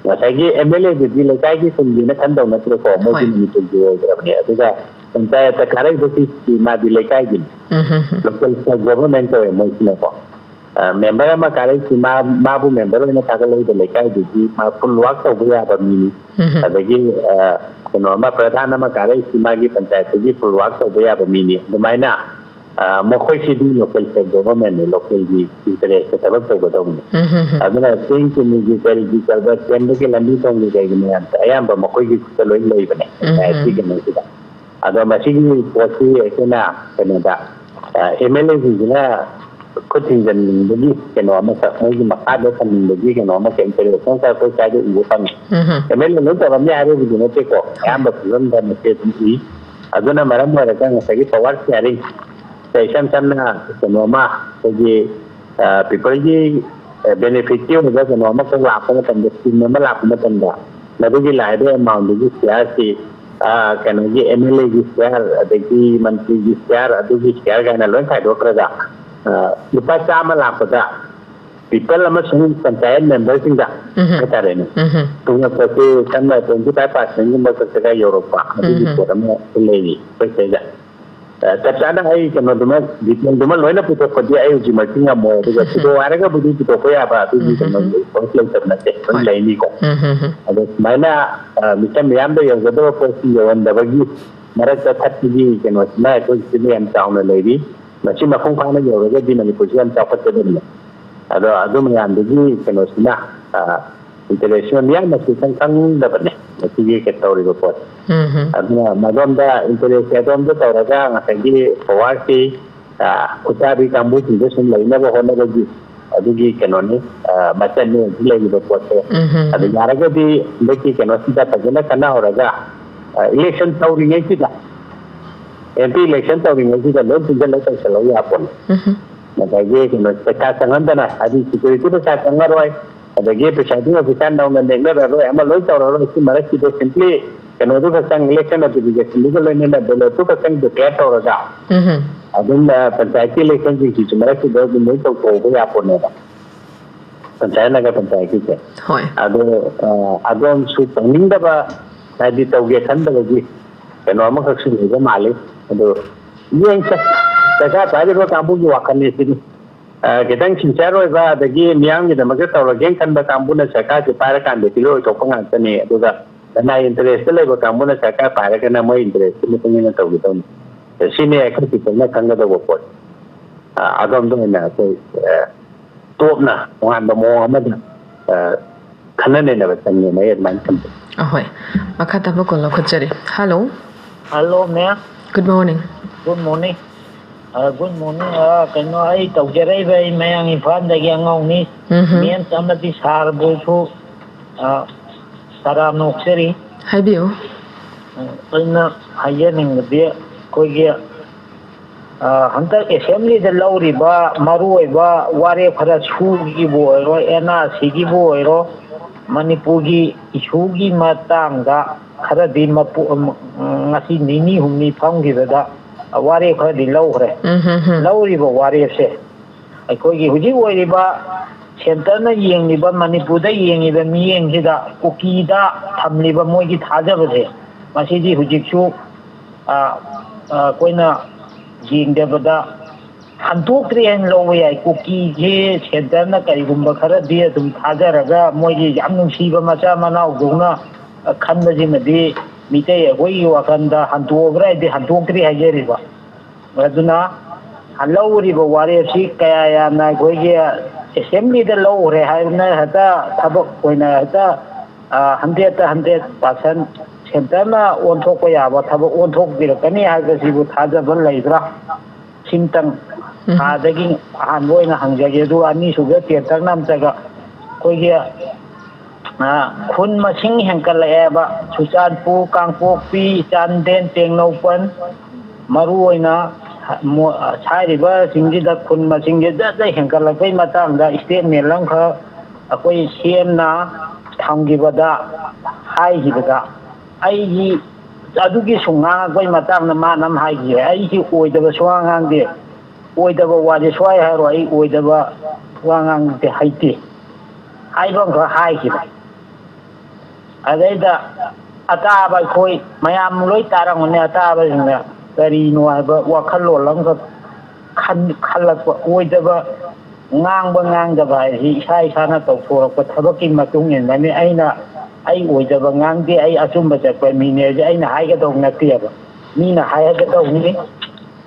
ꯉꯁꯥꯏꯒꯤ ꯑꯦꯝ ꯑꯦꯜ ꯑꯦꯗꯨꯗꯤ ꯂꯩꯀꯥꯏꯒꯤ ꯈꯨꯟꯒꯤꯅ ꯈꯟꯗꯧ ꯅꯠꯇ꯭ꯔꯦꯀꯣ, ꯃꯣꯏꯗꯤ ꯍꯣꯏ꯫ ꯃꯅꯤꯄꯨꯔꯒꯤ ꯑꯣꯏꯈ꯭ꯔꯕꯅꯦ꯫ ꯑꯗꯨꯒ ꯄꯟꯆꯥꯌꯠꯇ ꯀꯥꯔꯛꯏꯕꯁꯤ ꯃꯥꯗꯤ ꯂꯩꯀꯥꯏꯒꯤꯅꯤ꯫ ꯎꯝ, ꯍꯝ, ꯍꯝ꯫ Local government ꯇꯧꯋꯦ ꯃꯣꯏꯁꯤꯅꯀꯣ꯫ ꯑ, member ꯑꯃ ꯀꯥꯔꯛꯏꯁꯤ ꯃꯥ-, ꯃꯥꯕꯨ member ꯑꯣꯏꯅ ꯊꯥꯒꯠꯂꯛꯏꯕ ꯂꯩꯀꯥꯏꯗꯨꯒꯤ ꯃꯥ full work ꯇꯧꯕ ꯌꯥꯕ ꯃꯤꯅꯤ꯫ ꯎꯝ, ꯍꯝ꯫ ꯑꯗꯒꯤ, ꯑ, ꯀꯩꯅꯣ ꯑꯃ, ꯄ꯭ꯔꯙꯥꯟ ꯑꯃ ꯀꯥꯔꯛꯏꯁꯤ ꯃꯥꯒꯤ ꯄꯟꯆꯥꯌꯠꯇꯨꯒꯤ full work ꯇꯧꯕ ꯌꯥꯕ ꯃꯤꯅꯤ꯫ ꯑꯗꯨꯃꯥꯏꯅ ꯑ, ꯃꯈꯣꯏꯁꯤꯗꯤ local state government ꯅꯤ, local ꯒꯤ interest ꯇ ꯊꯕꯛ ꯇꯧꯒꯗꯧꯕꯅꯤ꯫ ꯎꯝ, ꯍꯝ, ꯍꯝ꯫ ꯑꯗꯨꯅ ꯆꯤꯡ ꯆꯤꯡꯃꯤꯒꯤ ꯀꯔꯤꯒꯤ ꯀꯔꯕꯥꯔ ꯁꯦꯝꯕꯒꯤ ꯂꯝꯕꯤ ꯊꯣꯡꯒꯤ ꯀꯩꯒꯤ ꯃꯌꯥꯝꯁꯦ ꯑꯌꯥꯝꯕ ꯃꯈꯣꯏꯒꯤ ꯈꯨꯠꯇ ꯂꯣꯏ ꯂꯩꯕꯅꯦ, ꯎꯝ, ꯍꯝ꯫ ꯄꯟꯆꯥꯌꯠꯀꯤ ꯀꯩꯅꯣꯁꯤꯗ꯫ ꯑꯗꯣ ꯃꯁꯤꯒꯤ ꯄꯣꯠꯁꯤ ꯑꯩꯈꯣꯏꯅ ꯀꯩꯅꯣꯗ, ꯑ, ꯑꯦꯝ ꯑꯦꯜ ꯑꯦꯁꯤꯡꯁꯤꯅ ꯈꯨꯠ ꯊꯤꯡꯖꯤꯟꯅꯤꯡꯕꯒꯤ ꯀꯩꯅꯣ ꯑꯃꯈꯛ, ꯃꯣꯏꯒꯤ ꯃꯈꯥꯗ ꯊꯝꯅꯤꯡꯕꯒꯤ ꯀꯩꯅꯣ ꯑꯃꯈꯛ, interest ꯑꯃꯈꯛ ꯑꯩꯈꯣꯏ ꯁ꯭ꯋꯥꯏꯗ ꯎꯕ ꯐꯪꯉꯤ꯫ ꯎꯝ, ꯍꯝ꯫ ꯑꯦꯝ ꯑꯦꯜ ꯑꯦ ꯂꯣꯏ ꯇꯧꯔꯝꯅꯤ ꯍꯥꯏꯕꯕꯨꯗꯤ ꯅꯠꯇꯦꯀꯣ, ꯍꯣꯏ꯫ ꯑꯌꯥꯝꯕ ꯐꯤꯕꯝꯗ ꯃꯁꯤ ꯑꯗꯨꯝ ꯎꯏ꯫ ꯑꯗꯨꯅ ꯃꯔꯝ ꯑꯣꯏꯔꯒ ꯉꯁꯥꯏꯒꯤ power sharing ꯁꯦ ꯏꯁꯝ ꯁꯝꯅ ꯀꯩꯅꯣꯃ ꯑꯩꯈꯣꯏꯒꯤ, ꯑ, people ꯒꯤ, ꯑ, benefit ꯀꯤ ꯑꯣꯏꯕ ꯀꯩꯅꯣ ꯑꯃꯈꯛ ꯂꯥꯛꯄ ꯃꯇꯝꯗ, scheme ꯑꯃ ꯂꯥꯛꯄ ꯃꯇꯝꯗ, ꯃꯗꯨꯒꯤ ꯂꯥꯛꯏꯕ amount ꯗꯨꯒꯤ share ꯁꯤ, ꯑ, ꯀꯩꯅꯣꯒꯤ ꯑꯦꯝ ꯑꯦꯜ ꯑꯦ ꯒꯤ share, ꯑꯗꯒꯤ ꯃꯟꯇ꯭ꯔꯤꯒꯤ share, ꯑꯗꯨꯒꯤ share ꯀꯥꯏꯅ ꯂꯣꯏ ꯈꯥꯏꯗꯣꯛꯈ꯭ꯔꯒ, ꯑ, ꯂꯨꯄꯥ ꯆꯥꯝꯃ ꯂꯥꯛꯄꯗ people ꯑꯃꯁꯨꯡ ꯄꯟꯆꯥꯌꯠ member ꯁꯤꯡꯗ ꯎꯝꯍꯨꯝ꯫ ꯍꯥꯏꯇꯥꯔꯦꯅꯦ, ꯎꯝꯍꯨꯝ꯫ ꯇꯣꯉꯥꯟꯕꯁꯦ ꯆꯥꯝꯃ, twenty five percent ꯒꯨꯝꯕ ꯈꯛꯇꯒ ꯌꯧꯔꯛꯄ ꯑꯗꯨꯒꯤ ꯎꯝꯍꯨꯝ꯫ ꯄꯣꯠ ꯑꯃ ꯂꯩꯔꯤ ꯑꯩꯈꯣꯏ ꯁꯤꯗꯩꯗ꯫ ꯑ, ꯆꯞ ꯆꯥꯅ ꯑꯩ ꯀꯩꯅꯣꯗꯨꯃ, detail ꯗꯨꯃ ꯂꯣꯏꯅ ꯄꯨꯊꯣꯛꯄꯗꯤ ꯑꯩ ꯍꯧꯖꯤꯛꯃꯛꯇꯤ ꯉꯝꯃꯣꯏ, ꯑꯗꯨꯒ ꯎꯝꯍꯨꯝ꯫ ꯄꯨꯊꯣꯛꯑꯣ ꯍꯥꯏꯔꯒꯕꯨꯗꯤ ꯄꯨꯊꯣꯛꯄ ꯌꯥꯕ ꯑꯗꯨꯒꯤ ꯎꯝꯍꯨꯝ꯫ ꯀꯩꯅꯣ ꯄꯣꯠ ꯂꯩꯇꯕ ꯅꯠꯇꯦ, ꯂꯣꯏ ꯍꯣꯏ꯫ ꯂꯩꯅꯤꯀꯣ꯫ ꯎꯝꯍꯨꯝ꯫ ꯑꯗꯣ ꯁꯨꯃꯥꯏꯅ, ꯑ, ꯃꯤꯆꯝ ꯃꯤꯌꯥꯝꯗ ꯌꯧꯒꯗꯕ ꯄꯣꯠꯁꯤ ꯌꯧꯍꯟꯗꯕꯒꯤ ꯃꯔꯛꯇ ꯊꯠꯄꯒꯤ ꯀꯩꯅꯣꯁꯤꯅ ꯑꯩꯈꯣꯏ ꯁꯤꯗ ꯌꯥꯝ ꯆꯥꯎꯅ ꯂꯩꯔꯤ꯫ ꯃꯁꯤ ꯃꯄꯨꯡ ꯐꯥꯅ ꯌꯧꯔꯒꯗꯤ ꯃꯅꯤꯄꯨꯔꯁꯤ ꯌꯥꯝ ꯆꯥꯎꯈꯠꯀꯗꯕꯅꯤ꯫ ꯑꯗꯣ ꯑꯗꯨ ꯃꯌꯥꯝꯗꯨꯒꯤ ꯀꯩꯅꯣꯁꯤꯅ, ꯑ, interest ꯁꯤꯅ ꯃꯤꯌꯥꯝꯅꯁꯨ ꯏꯈꯪ ꯈꯪꯗꯕꯅꯦ ꯃꯁꯤꯒꯤ ꯀꯩ ꯇꯧꯔꯤꯕ ꯄꯣꯠꯁꯦ꯫ ꯎꯝꯍꯨꯝ꯫ ꯑꯗꯨꯅ ꯃꯗꯣꯝꯗ interest ꯁꯦ ꯑꯗꯣꯝꯗ ꯇꯧꯔꯒ ꯉꯁꯥꯏꯒꯤ power ꯁꯤ, ꯑ, ꯈꯨꯠꯁꯥꯕꯤ ꯀꯥꯡꯕꯨꯁꯤꯡꯗ ꯁꯨꯝ ꯂꯩꯅꯕ ꯍꯣꯠꯅꯕꯒꯤ ꯑꯗꯨꯒꯤ ꯀꯩꯅꯣꯅꯤ, ꯑ, ꯃꯆꯠꯅꯤ ꯍꯧꯖꯤꯛ ꯂꯩꯔꯤꯕ ꯄꯣꯠꯁꯦ꯫ ꯎꯝꯍꯨꯝ꯫ ꯑꯗꯨ ꯌꯥꯔꯒꯗꯤ ꯍꯟꯗꯛꯀꯤ ꯀꯩꯅꯣꯁꯤꯗ ꯐꯖꯅ ꯈꯟꯅꯍꯧꯔꯒ ꯏꯂꯦꯛꯁꯟ ꯇꯧꯔꯤꯉꯩꯁꯤꯗ, ꯑꯦꯝ ꯄꯤ ꯏꯂꯦꯛꯁꯟ ꯇꯧꯔꯤꯉꯩꯁꯤꯗ ꯂꯣꯏ ꯄꯨꯟꯁꯤꯜꯂꯒ ꯇꯧꯁꯜꯂꯧ ꯌꯥꯄꯣꯠꯅꯤ꯫ ꯎꯝ꯫ ꯑꯗꯒꯤ ꯀꯩꯅꯣ, ꯄꯩꯁꯥ ꯆꯪꯍꯟꯗꯅ, ꯍꯥꯏꯗꯤ ꯁꯦꯀ꯭ꯌꯨꯔꯤꯇꯤ ꯄꯩꯁꯥ ꯆꯪꯉꯔꯣꯏ, ꯑꯗꯒꯤ ꯄ꯭ꯔꯤꯁꯥꯏꯗꯤꯡ ꯑꯣꯐꯤꯁꯥꯔ ꯅꯧꯅ ꯅꯦꯛꯅꯔꯔꯣꯏ, ꯑꯃ ꯂꯣꯏ ꯇꯧꯔꯔꯣꯏ꯫ ꯁꯤ ꯃꯔꯛꯁꯤꯗ ꯁꯤꯝꯄ꯭ꯂꯤ ꯀꯩꯅꯣꯗꯨ ꯈꯛꯇꯪ, ꯏꯂꯦꯛꯁꯟ ꯅꯣꯇꯤꯐꯤꯀꯦꯁꯟꯗꯨꯒ ꯂꯣꯏꯅꯅ ꯕꯦꯂꯣꯠꯇꯨ ꯈꯛꯇꯪ ꯗꯤꯀ꯭ꯂꯦꯌꯔ ꯇꯧꯔꯒ ꯎꯝ꯫ ꯑꯗꯨꯝ, ꯑ, ꯄꯟꯆꯥꯌꯠꯀꯤ ꯏꯂꯦꯛꯁꯟꯁꯤꯡꯁꯤꯁꯨ ꯃꯔꯛꯁꯤꯗ ꯑꯗꯨꯝ ꯂꯣꯏ ꯇꯧꯊꯣꯛꯍꯧꯕ ꯌꯥꯄꯣꯠꯅꯦꯕ, ꯄꯟꯆꯥꯌꯠ ꯅꯒꯔ ꯄꯟꯆꯥꯌꯠꯀꯤꯁꯦ꯫ ꯍꯣꯏ꯫ ꯑꯗꯣ, ꯑ, ꯑꯗꯣꯝꯁꯨ ꯇꯧꯅꯤꯡꯗꯕ, ꯍꯥꯏꯗꯤ ꯇꯧꯒꯦ ꯈꯟꯗꯕꯒꯤ ꯀꯩꯅꯣ ꯑꯃꯈꯛꯁꯨ ꯂꯩꯕ ꯃꯥꯜꯂꯤ꯫ ꯑꯗꯣ ꯌꯦꯡꯁꯦ, ꯁꯔꯀꯥꯔ ꯄꯥꯏꯔꯤꯕ ꯀꯥꯡꯕꯨꯒꯤ ꯋꯥꯈꯜꯅꯤ ꯁꯤꯗꯤ꯫ ꯑ, ꯈꯤꯇꯪ ꯁꯤꯟꯁꯤꯌꯔ ꯑꯣꯏꯕ, ꯑꯗꯒꯤ ꯃꯤꯌꯥꯝꯒꯤꯗꯃꯛꯇ ꯇꯧꯔꯒꯦꯅ ꯈꯟꯕ ꯀꯥꯡꯕꯨꯅ ꯁꯔꯀꯥꯔꯁꯦ ꯄꯥꯏꯔꯀꯥꯟꯗ ꯐꯦꯂꯤꯌꯔ ꯑꯣꯏꯊꯣꯛꯄ ꯉꯥꯛꯇꯅꯤ꯫ ꯑꯗꯨꯒ ꯀꯅꯥ ꯏꯟꯇꯔꯦꯁꯇ ꯂꯩꯕ ꯀꯥꯡꯕꯨꯅ ꯁꯔꯀꯥꯔ ꯄꯥꯏꯔꯒꯅ ꯃꯣꯏ ꯏꯟꯇꯔꯦꯁꯇꯨꯒꯤ ꯃꯇꯨꯡ ꯏꯟꯅ ꯇꯧꯒꯗꯧꯅꯤ꯫ ꯁꯤꯅꯤ ꯑꯩꯈꯣꯏ ꯄꯤꯄꯜꯅ ꯈꯪꯒꯗꯧꯕ ꯄꯣꯠ꯫ ꯑ, ꯑꯗꯣꯝꯗ ꯑꯣꯏꯅ ꯑꯩꯈꯣꯏ, ꯑ, ꯇꯣꯞꯅ ꯇꯣꯉꯥꯟꯕ ꯃꯑꯣꯡ ꯑꯃꯗ, ꯑ, ꯈꯟꯅ ꯅꯩꯅꯕ ꯆꯪꯉꯦꯅ ꯑꯩ ꯑꯗꯨꯃꯥꯏꯅ ꯊꯝꯖꯩ꯫ ꯑꯍꯣꯏ, ꯃꯈꯥ ꯇꯥꯕ ꯀꯣꯜ ꯂꯧꯈꯠꯆꯔꯤ꯫ Hello. Hello, ma'am. Good morning. Good morning. Uh, good morning. Uh, ꯀꯩꯅꯣ, ꯑꯩ ꯇꯧꯖꯔꯛꯏꯕ, ꯑꯩ ꯃꯌꯥꯡ ꯏꯝꯐꯥꯜꯗꯒꯤ ꯑꯉꯥꯎꯅꯤ꯫ ꯎꯝꯍꯨꯝ꯫ ꯃꯦꯝꯁ ꯑꯃꯗꯤ ꯁꯥꯔꯕꯨꯁꯨ, ꯑ, ꯇꯔꯥꯝꯅ ꯑꯣꯛꯆꯔꯤ꯫ ꯍꯥꯏꯕꯤꯌꯨ꯫ ꯑ, ꯑꯩꯅ ꯍꯥꯏꯖꯅꯤꯡꯕꯗꯤ ꯑꯩꯈꯣꯏꯒꯤ ꯑ, ꯍꯟꯗꯛ ꯑꯦꯁꯦꯝꯕ꯭ꯂꯤꯗ ꯂꯧꯔꯤꯕ ꯃꯔꯨꯑꯣꯏꯕ ꯋꯥꯔꯦꯞ ꯈꯔ ꯁꯨꯒꯤꯕꯨ ꯑꯣꯏꯔꯣ, ꯑꯦꯟ ꯑꯥꯔ ꯁꯤꯒꯤꯕꯨ ꯑꯣꯏꯔꯣ, ꯃꯅꯤꯄꯨꯔꯒꯤ ꯏꯁꯨꯒꯤ ꯃꯇꯥꯡꯗ ꯈꯔꯗꯤ ꯃꯄꯨ-, ꯎꯝ, ꯉꯁꯤ ꯅꯤꯅꯤ ꯍꯨꯝꯅꯤ ꯐꯝꯈꯤꯕꯗ ꯋꯥꯔꯦꯞ ꯈꯔꯗꯤ ꯂꯧꯈ꯭ꯔꯦ꯫ ꯎꯝ, ꯍꯝ, ꯍꯝ꯫ ꯂꯧꯔꯤꯕ ꯋꯥꯔꯦꯞꯁꯦ ꯑꯩꯈꯣꯏꯒꯤ ꯍꯧꯖꯤꯛ ꯑꯣꯏꯔꯤꯕ ꯁꯦꯟꯇꯔꯅ ꯌꯦꯡꯂꯤꯕ, ꯃꯅꯤꯄꯨꯔꯗ ꯌꯦꯡꯉꯤꯕ ꯃꯤꯠꯌꯦꯡꯁꯤꯗ ꯀꯨꯀꯤꯗ ꯊꯝꯂꯤꯕ ꯃꯣꯏꯒꯤ ꯊꯥꯖꯕꯁꯦ, ꯃꯁꯤꯗꯤ ꯍꯧꯖꯤꯛꯁꯨ, ꯑ, ꯑ, ꯑꯩꯈꯣꯏꯅ ꯌꯦꯡꯖꯕꯗ ꯍꯟꯗꯣꯛꯇ꯭ꯔꯦ ꯍꯥꯏꯅ ꯂꯧꯕ ꯌꯥꯏ꯫ ꯀꯨꯀꯤꯁꯦ ꯁꯦꯟꯇꯔꯅ ꯀꯔꯤꯒꯨꯝꯕ ꯈꯔꯗꯤ ꯑꯗꯨꯝ ꯊꯥꯖꯔꯒ ꯃꯣꯏꯒꯤ ꯌꯥꯝ ꯅꯨꯡꯁꯤꯕ ꯃꯆꯥ ꯃꯅꯥꯎꯗꯧꯅ, ꯑ, ꯈꯟꯕꯁꯤꯃꯗꯤ ꯃꯤꯇꯩ ꯑꯩꯈꯣꯏꯒꯤ ꯋꯥꯈꯜꯗ ꯍꯟꯗꯣꯛꯑꯕ꯭ꯔꯥ ꯍꯥꯏꯗꯤ ꯍꯟꯗꯣꯛꯇ꯭ꯔꯤ ꯍꯥꯏꯖꯔꯤꯕ꯫ ꯑꯗꯨꯅ ꯂꯧꯔꯤꯕ ꯋꯥꯔꯦꯞꯁꯤ ꯀꯌꯥ ꯌꯥꯝꯅ ꯑꯩꯈꯣꯏꯒꯤ ꯑꯦꯁꯦꯝꯕ꯭ꯂꯤꯗ ꯂꯧꯈ꯭ꯔꯦ ꯍꯥꯏꯗꯅ ꯍꯦꯛꯇ ꯊꯕꯛ ꯑꯣꯏꯅ ꯍꯦꯛꯇ, ꯑ, ꯍꯟꯗ꯭ꯔꯦꯠꯇ ꯍꯟꯗ꯭ꯔꯦꯠ ꯄꯥꯔꯁꯦꯟ ꯁꯦꯟꯇꯔꯅ ꯑꯣꯟꯊꯣꯛꯄ ꯌꯥꯕ ꯊꯕꯛ ꯑꯣꯟꯊꯣꯛꯄꯤꯔꯛꯀꯅꯤ ꯍꯥꯏꯕꯁꯤꯕꯨ ꯊꯥꯖꯕ ꯂꯩꯕ꯭ꯔꯥ? ꯁꯤꯝꯇꯪ ꯎꯝ꯫ ꯑꯥꯗꯒꯤ ꯑꯍꯥꯟꯕ ꯑꯣꯏꯅ ꯍꯪꯖꯒꯦ꯫ ꯑꯗꯨꯒ ꯑꯅꯤꯁꯨꯕ ꯇꯦꯟꯇꯛꯅ ꯑꯝꯇꯒ ꯑꯩꯈꯣꯏꯒꯤ ꯈꯨꯟ ꯃꯁꯤꯡ ꯍꯦꯟꯀꯠꯂꯛꯑꯦꯕ꯫ ꯆꯨꯔꯆꯥꯟꯄꯨꯔ, ꯀꯥꯡꯄꯣꯛꯄꯤ, ꯆꯥꯟꯗꯦꯜ, ꯇꯦꯡꯅꯧꯄꯜ, ꯃꯔꯨꯑꯣꯏꯅ ꯃꯣ-, ꯍꯥꯏꯔꯤꯕꯁꯤꯡꯁꯤꯗ ꯈꯨꯟ ꯃꯁꯤꯡꯁꯦ ꯖꯠ ꯖꯠ ꯍꯦꯟꯀꯠꯂꯛꯄꯩ ꯃꯇꯥꯡꯗ statement ꯑꯃꯈꯛ ꯑꯩꯈꯣꯏ ꯁꯤ ꯑꯦꯝꯅ ꯊꯝꯈꯤꯕꯗ, ꯍꯥꯏꯈꯤꯕꯗ, ꯑꯩꯒꯤ ꯑꯗꯨꯒꯤ ꯁꯨꯝ ꯉꯥꯡꯉꯛꯄꯩ ꯃꯇꯥꯡꯗ ꯃꯥꯅ ꯑꯃ ꯍꯥꯏꯈꯤꯌꯦ, "ꯑꯩꯁꯤ ꯑꯣꯏꯗꯕ ꯁꯨꯡꯉꯥꯡ ꯉꯥꯡꯗꯦ, ꯑꯣꯏꯗꯕ ꯋꯥꯁꯦ ꯁꯨꯡꯍꯥꯏ ꯍꯥꯏꯔꯣꯏ, ꯑꯩ ꯑꯣꯏꯗꯕ ꯋꯥ ꯉꯥꯡꯗꯦ, ꯍꯩꯇꯦ" ꯍꯥꯏꯕ ꯑꯃꯈꯛ ꯍꯥꯏꯈꯤꯕ꯫ ꯑꯗꯩꯗ ꯑꯇꯥꯕ ꯑꯩꯈꯣꯏ ꯃꯌꯥꯝ ꯂꯣꯏ ꯇꯥꯔꯝꯒꯅꯤ, ꯑꯇꯥꯕꯁꯤꯡꯅ ꯀꯔꯤꯅꯣ ꯍꯥꯏꯕ ꯋꯥꯈꯜꯂꯣꯟ ꯑꯃꯈꯛ ꯈꯟ-, ꯈꯜꯂꯛꯄ꯫ ꯑꯣꯏꯗꯕ ꯉꯥꯡꯕ ꯉꯥꯡꯗꯕ ꯍꯥꯏꯁꯤ ꯏꯁꯥ ꯏꯁꯥꯅ ꯇꯧꯊꯣꯔꯛꯄ ꯊꯕꯛꯀꯤ ꯃꯇꯨꯡ ꯏꯟꯕꯅꯤ꯫ ꯑꯩꯅ ꯑꯩ ꯑꯣꯏꯗꯕ ꯉꯥꯡꯗꯦ, ꯑꯩ ꯑꯆꯨꯝꯕ ꯆꯠꯄ ꯃꯤꯅꯦ ꯍꯥꯏꯁꯦ ꯑꯩꯅ ꯍꯥꯏꯒꯗꯧ ꯅꯠꯇꯦꯕ, ꯃꯤꯅ ꯍꯥꯏꯒꯗꯧꯅꯤ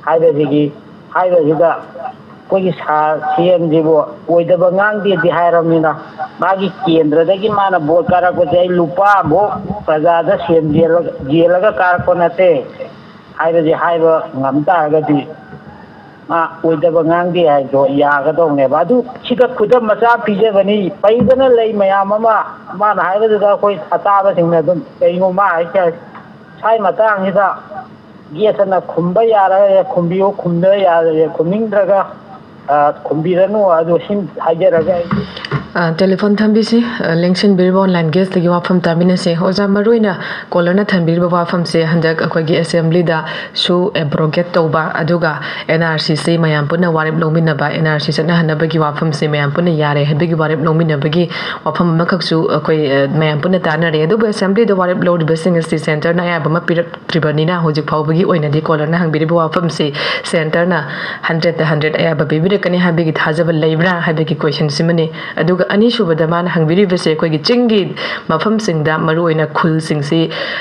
ꯍꯥꯏꯕꯁꯤꯒꯤ, ꯍꯥꯏꯕꯁꯤꯗ ꯑꯩꯈꯣꯏꯒꯤ ꯁꯥꯔ ꯁꯤ ꯑꯦꯝꯁꯤꯕꯨ ꯑꯣꯏꯗꯕ ꯉꯥꯡꯗꯦꯗꯤ ꯍꯥꯏꯔꯕꯅꯤꯅ, ꯃꯥꯒꯤ ꯀꯦꯟꯗ꯭ꯔꯗꯒꯤ ꯃꯥꯅ ꯚꯣꯠ ꯀꯥꯔꯛꯄꯁꯦ ꯑꯩ ꯂꯨꯄꯥ ꯑꯃꯐꯥꯎ ꯄ꯭ꯔꯖꯥꯗ ꯁꯦꯟ ꯌꯦꯜꯂꯒ, ꯌꯦꯜꯂꯒ ꯀꯥꯔꯛꯄ ꯅꯠꯇꯦ ꯍꯥꯏꯕꯁꯤ ꯍꯥꯏꯕ ꯉꯝ ꯇꯥꯔꯒꯗꯤ, ꯃꯥ ꯑꯣꯏꯗꯕ ꯉꯥꯡꯗꯦ ꯍꯥꯏꯕꯗꯣ ꯌꯥꯒꯗꯧꯅꯦꯕ꯫ ꯑꯗꯨ ꯁꯤꯗ ꯈꯨꯗꯝ ꯃꯆꯥ ꯄꯤꯖꯕꯅꯤ, ꯄꯩꯗꯅ ꯂꯩ ꯃꯌꯥꯝ ꯑꯃ꯫ ꯃꯥꯅ ꯍꯥꯏꯕꯗꯨꯗ ꯑꯩꯈꯣꯏ ꯑꯇꯥꯕꯁꯤꯡꯅ ꯑꯗꯨꯝ ꯀꯩꯅꯣ ꯃꯥ ꯍꯥꯏꯁꯦ ꯁ꯭ꯋꯥꯏ ꯃꯇꯥꯡꯁꯤꯗ ꯒꯦꯁ ꯑꯅ ꯈꯨꯝꯕ ꯌꯥꯔꯒ ꯈꯨꯝꯕꯤꯌꯨ, ꯈꯨꯝꯗ ꯌꯥꯔꯒ ꯈꯨꯝꯅꯤꯡꯗ꯭ꯔꯒ, ꯑ, ꯈꯨꯝꯕꯤꯔꯅꯨ꯫ ꯑꯗꯨ ꯁꯤ ꯍꯥꯏꯖꯔꯒ ꯑꯩ ꯑ, ꯇꯦꯂꯤꯐꯣꯟ ꯊꯝꯕꯤꯁꯤ꯫ ꯑ, ꯂꯦꯡꯁꯤꯟꯕꯤꯔꯤꯕ online guest ꯇꯒꯤ ꯋꯥꯐꯝ ꯇꯥꯃꯤꯟꯅꯁꯤ꯫ ꯑꯣꯖꯥ, ꯃꯔꯨꯑꯣꯏꯅ caller ꯅ ꯊꯝꯕꯤꯔꯤꯕ ꯋꯥꯐꯝꯁꯦ ꯍꯟꯗꯛ ꯑꯩꯈꯣꯏꯒꯤ assembly ꯗꯁꯨ abrogate ꯇꯧꯕ, ꯑꯗꯨꯒ N R C ꯁꯤ ꯃꯌꯥꯝ ꯄꯨꯟꯅ ꯋꯥꯔꯦꯞ ꯂꯧꯃꯤꯟꯅꯕ, N R C ꯆꯠꯅꯍꯟꯅꯕꯒꯤ ꯋꯥꯐꯝꯁꯦ ꯃꯌꯥꯝ ꯄꯨꯟꯅ ꯌꯥꯔꯦ ꯍꯥꯏꯕꯒꯤ ꯋꯥꯔꯦꯞ ꯂꯧꯃꯤꯟꯅꯕꯒꯤ ꯋꯥꯐꯝ ꯑꯃꯈꯛꯁꯨ ꯑꯩꯈꯣꯏ, ꯑ, ꯃꯌꯥꯝ ꯄꯨꯟꯅ ꯇꯥꯟꯅꯔꯦ꯫ ꯑꯗꯨꯕꯨ assembly ꯗ ꯋꯥꯔꯦꯞ ꯂꯧꯔꯤꯕꯁꯤꯡ ꯑꯁꯤ centre ꯅ ꯑꯌꯥꯕ ꯑꯃ ꯄꯤꯔꯛ ꯇ꯭ꯔꯤꯕꯅꯤꯅ ꯍꯧꯖꯤꯛ ꯐꯥꯎꯕꯒꯤ ꯑꯣꯏꯅꯗꯤ caller ꯅ ꯍꯪꯕꯤꯔꯤꯕ ꯋꯥꯐꯝꯁꯤ centre ꯅ hundred ꯇ hundred ꯑꯌꯥꯕ ꯄꯤꯕꯤꯔꯛꯀꯅꯤ ꯍꯥꯏꯕꯒꯤ ꯊꯥꯖꯕ ꯂꯩꯕ꯭ꯔꯥ ꯍꯥꯏꯕꯒꯤ question ꯁꯤꯃꯅꯤ꯫ ꯑꯗꯨꯒ ꯑꯅꯤꯁꯨꯕꯗ ꯃꯥꯅ ꯍꯪꯕꯤꯔꯤꯕꯁꯦ ꯑꯩꯈꯣꯏꯒꯤ ꯆꯤꯡꯒꯤ ꯃꯐꯝꯁꯤꯡꯗ, ꯃꯔꯨꯑꯣꯏꯅ ꯈꯨꯜꯁꯤꯡꯁꯤ,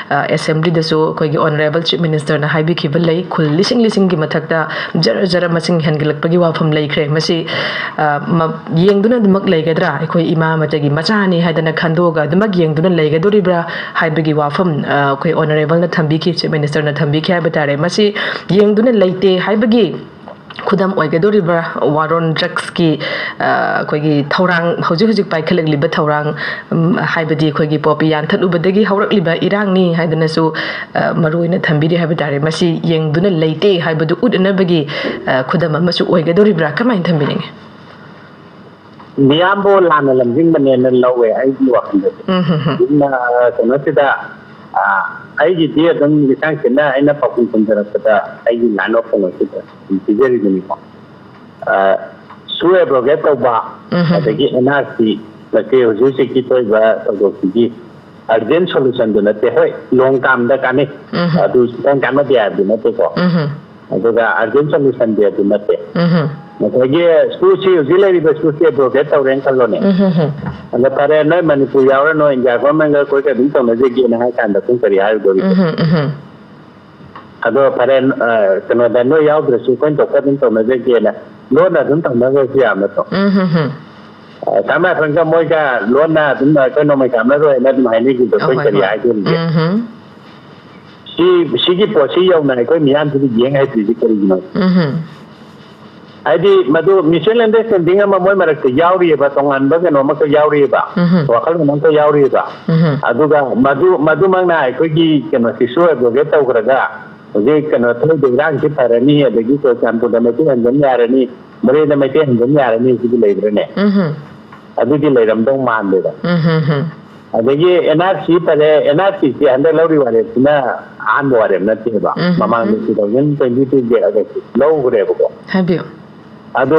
ꯑ, assembly ꯗꯁꯨ ꯑꯩꯈꯣꯏꯒꯤ honourable chief minister ꯅ ꯍꯥꯏꯕꯤꯈꯤꯕ ꯂꯩ, ꯈꯨꯜ ꯂꯤꯁꯤꯡ ꯂꯤꯁꯤꯡꯒꯤ ꯃꯊꯛꯇ ꯖꯔ ꯖꯔ ꯃꯁꯤꯡ ꯍꯦꯟꯒꯠꯂꯛꯄꯒꯤ ꯋꯥꯐꯝ ꯂꯩꯈ꯭ꯔꯦ꯫ ꯃꯁꯤ, ꯑ, ꯃ-, ꯌꯦꯡꯗꯨꯅ ꯑꯗꯨꯃꯛ ꯂꯩꯒꯗ꯭ꯔꯥ? ꯑꯩꯈꯣꯏ ꯏꯃꯥ ꯑꯃꯇꯒꯤ ꯃꯆꯥꯅꯤ ꯍꯥꯏꯗꯅ ꯈꯟꯗꯣꯛꯑꯒ ꯑꯗꯨꯃꯛ ꯌꯦꯡꯗꯨꯅ ꯂꯩꯒꯗꯣꯔꯤꯕ꯭ꯔꯥ ꯍꯥꯏꯕꯒꯤ ꯋꯥꯐꯝ, ꯑ, ꯑꯩꯈꯣꯏ honourable ꯅ ꯊꯝꯕꯤꯈꯤ, chief minister ꯅ ꯊꯝꯕꯤꯈꯤ ꯍꯥꯏꯕ ꯇꯥꯔꯦ꯫ ꯃꯁꯤ ꯌꯦꯡꯗꯨꯅ ꯂꯩꯇꯦ ꯍꯥꯏꯕꯒꯤ ꯈꯨꯗꯝ ꯑꯣꯏꯒꯗꯧꯔꯤꯕ꯭ꯔꯥ? ꯋꯥꯔꯣꯟ ꯗ꯭ꯔꯛꯁꯀꯤ, ꯑ, ꯑꯩꯈꯣꯏꯒꯤ ꯊꯧꯔꯥꯡ, ꯍꯧꯖꯤꯛ ꯍꯧꯖꯤꯛ ꯄꯥꯏꯈꯠꯂꯛꯂꯤꯕ ꯊꯧꯔꯥꯡ, ꯎꯝ, ꯍꯥꯏꯕꯗꯤ ꯑꯩꯈꯣꯏꯒꯤ ꯄꯣꯄꯤ ꯌꯥꯟꯊꯠꯂꯨꯕꯗꯒꯤ ꯍꯧꯔꯛꯂꯤꯕ ꯏꯔꯥꯡꯅꯤ ꯍꯥꯏꯗꯅꯁꯨ, ꯑ, ꯃꯔꯨ ꯑꯣꯏꯅ ꯊꯝꯕꯤꯔꯤ ꯍꯥꯏꯕ ꯇꯥꯔꯦ꯫ ꯃꯁꯤ ꯌꯦꯡꯗꯨꯅ ꯂꯩꯇꯦ ꯍꯥꯏꯕꯗꯨ ꯎꯠꯅꯅꯕꯒꯤ, ꯑ, ꯈꯨꯗꯝ ꯑꯃꯁꯨ ꯑꯣꯏꯒꯗꯧꯔꯤꯕ꯭ꯔꯥ? ꯀꯃꯥꯏꯅ ꯊꯝꯕꯤꯅꯤꯡꯉꯤ? ꯃꯤꯌꯥꯝꯕꯨ ꯂꯥꯟꯅ ꯂꯝꯖꯤꯡꯕꯅꯦꯅ ꯂꯧꯋꯦ ꯑꯩꯒꯤ ꯋꯥꯈꯜꯗꯗꯤ꯫ ꯎꯝ, ꯍꯝ, ꯍꯝ꯫ ꯑꯗꯨꯝꯅ, ꯑ, ꯀꯩꯅꯣꯁꯤꯗ, ꯑ, ꯑꯩꯒꯤꯗꯤ ꯑꯗꯨꯝ ꯂꯤꯁꯥꯡ ꯁꯤꯠꯅ ꯑꯩꯅ ꯄꯥꯎꯈꯨꯝ ꯈꯨꯝꯖꯔꯛꯄꯗ ꯑꯩꯒꯤ line of ꯀꯩꯅꯣꯁꯤꯗ ꯑꯗꯨꯝ ꯄꯤꯖꯔꯤꯕꯅꯤꯀꯣ꯫ ꯑ, ꯁꯨ ꯑꯦꯕ꯭ꯔꯣꯒꯦꯠ ꯇꯧꯕ, ꯎꯝ, ꯍꯝ, ꯍꯝ꯫ ꯑꯗꯒꯤ N R C ꯃꯁꯤ ꯍꯧꯖꯤꯛ ꯍꯧꯖꯤꯛꯀꯤ ꯊꯣꯛꯏꯕ ꯊꯧꯗꯣꯛꯁꯤꯒꯤ urgent solutionꯗꯨ ꯅꯠꯇꯦ꯫ ꯍꯣꯏ, long termꯗ ꯀꯥꯟꯅꯩ, ꯎꯝ, ꯍꯝ꯫ ꯑꯗꯨ ꯁꯨꯡꯀꯥꯟ ꯀꯥꯟꯅꯗꯦ ꯍꯥꯏꯕꯗꯤ ꯅꯠꯇꯦꯀꯣ꯫ ꯎꯝ, ꯍꯝ꯫ ꯑꯗꯨꯒ urgent solutionꯗꯤ ꯑꯗꯨ ꯅꯠꯇꯦ꯫ ꯎꯝ, ꯍꯝ꯫ ꯉꯁꯥꯏꯒꯤ ꯁ꯭ꯀꯨꯜꯁꯤ, ꯍꯧꯖꯤꯛ ꯂꯩꯔꯤꯕ ꯁ꯭ꯀꯨꯜꯁꯤ ꯑꯦꯕ꯭ꯔꯣꯒꯦꯠ ꯇꯧꯔꯦꯅ ꯈꯜꯂꯣꯅꯦ꯫ ꯎꯝ, ꯍꯝ, ꯍꯝ꯫ ꯑꯗ ꯐꯔꯦ, ꯅꯣꯏ ꯃꯅꯤꯄꯨꯔ ꯌꯥꯎꯔꯅꯨ, ꯏꯟꯗꯤꯌꯥ ꯒꯣꯔꯃꯦꯟꯒ ꯑꯩꯈꯣꯏꯒ ꯑꯗꯨꯝ ꯇꯧꯅꯖꯒꯦꯅ ꯍꯥꯏ ꯀꯥꯟꯗ ꯑꯩꯈꯣꯏ ꯀꯔꯤ ꯍꯥꯏꯔꯨꯗꯣꯔꯤꯒꯦ? ꯎꯝ, ꯍꯝ, ꯎꯝ, ꯍꯝ꯫ ꯑꯗꯣ ꯐꯔꯦ, ꯑ, ꯀꯩꯅꯣꯗ ꯅꯣꯏ ꯌꯥꯎꯗ꯭ꯔꯁꯨ ꯑꯩꯈꯣꯏꯅ ꯊꯣꯛꯄ ꯑꯗꯨꯝ ꯇꯧꯅꯖꯒꯦꯅ ꯂꯣꯟꯅ ꯑꯗꯨꯝ ꯇꯧꯅꯈ꯭ꯔꯁꯨ ꯌꯥꯕ ꯅꯠꯇ꯭ꯔꯣ? ꯎꯝ, ꯍꯝ, ꯍꯝ꯫ ꯑ, ꯁꯝꯅ ꯍꯥꯏꯔꯕꯗ ꯃꯣꯏꯒ ꯂꯣꯟꯅ ꯑꯗꯨꯝ ꯑꯩꯈꯣꯏ ꯅꯣꯡꯃꯩ ꯀꯥꯞꯅꯔꯣꯏꯅ ꯑꯗꯨꯝ ꯍꯥꯏꯅꯈꯤꯕꯗꯣ ꯑꯩꯈꯣꯏ ꯍꯣꯏ, ꯀꯔꯤ ꯍꯣꯏ꯫ ꯍꯥꯏꯗꯣꯔꯤꯒꯦ? ꯎꯝ, ꯍꯝ꯫ ꯁꯤ, ꯁꯤꯒꯤ ꯄꯣꯠꯁꯤ ꯌꯧꯅ ꯑꯩꯈꯣꯏ ꯃꯤꯌꯥꯝꯁꯤꯗ ꯌꯦꯡ ꯍꯩꯇ꯭ꯔꯤꯁꯤ ꯀꯔꯤꯒꯤꯅꯣ? ꯎꯝ, ꯍꯝ꯫ ꯍꯥꯏꯗꯤ ꯃꯗꯨ mutual understanding ꯑꯃ ꯃꯣꯏ ꯃꯔꯛꯇ ꯌꯥꯎꯔꯤꯑꯕ, ꯇꯣꯉꯥꯟꯕ ꯀꯩꯅꯣ ꯑꯃꯈꯛ ꯌꯥꯎꯔꯤꯑꯕ, ꯎꯝ, ꯍꯝ꯫ ꯋꯥꯈꯜꯂꯣꯟ ꯑꯃꯈꯛ ꯌꯥꯎꯔꯤꯑꯕ꯫ ꯎꯝ, ꯍꯝ꯫ ꯑꯗꯨꯒ ꯃꯗꯨ, ꯃꯗꯨꯃꯛꯅ ꯑꯩꯈꯣꯏꯒꯤ ꯀꯩꯅꯣꯁꯤ ꯁꯣꯏ ꯑꯗꯨꯒ ꯇꯧꯈ꯭ꯔꯒ ꯍꯧꯖꯤꯛ ꯀꯩꯅꯣ ꯊꯣꯛꯏꯕ ꯏꯔꯥꯡꯁꯤ ꯐꯔꯅꯤ, ꯑꯗꯒꯤ ꯆꯨꯔꯆꯥꯟꯄꯨꯔꯗ ꯃꯩꯇꯩ ꯍꯟꯖꯤꯟ ꯌꯥꯔꯅꯤ, ꯃꯣꯔꯦꯗ ꯃꯩꯇꯩ ꯍꯟꯖꯤꯟ ꯌꯥꯔꯅꯤ, ꯁꯤꯗꯤ ꯂꯩꯕ꯭ꯔꯅꯦ? ꯎꯝ, ꯍꯝ꯫ ꯑꯗꯨꯗꯤ ꯂꯩꯔꯝꯗꯧ ꯃꯥꯟꯗꯦꯗ꯫ ꯎꯝ, ꯍꯝ, ꯍꯝ꯫ ꯑꯗꯒꯤ N R C ꯐꯔꯦ, N R Cꯁꯤ ꯍꯟꯗꯛ ꯂꯧꯔꯤ ꯋꯥꯔꯦꯞꯁꯤꯅ ꯑꯍꯥꯟꯕ ꯋꯥꯔꯦꯞ ꯅꯠꯇꯦꯕ꯫ ꯎꯝ, ꯃꯃꯥꯡꯗ ꯎꯝ꯫ Two thousand twenty twoꯒꯤ Augustꯇ ꯂꯧꯈ꯭ꯔꯦꯕꯀꯣ꯫ ꯍꯥꯏꯕꯤꯌꯨ꯫ ꯑꯗꯨ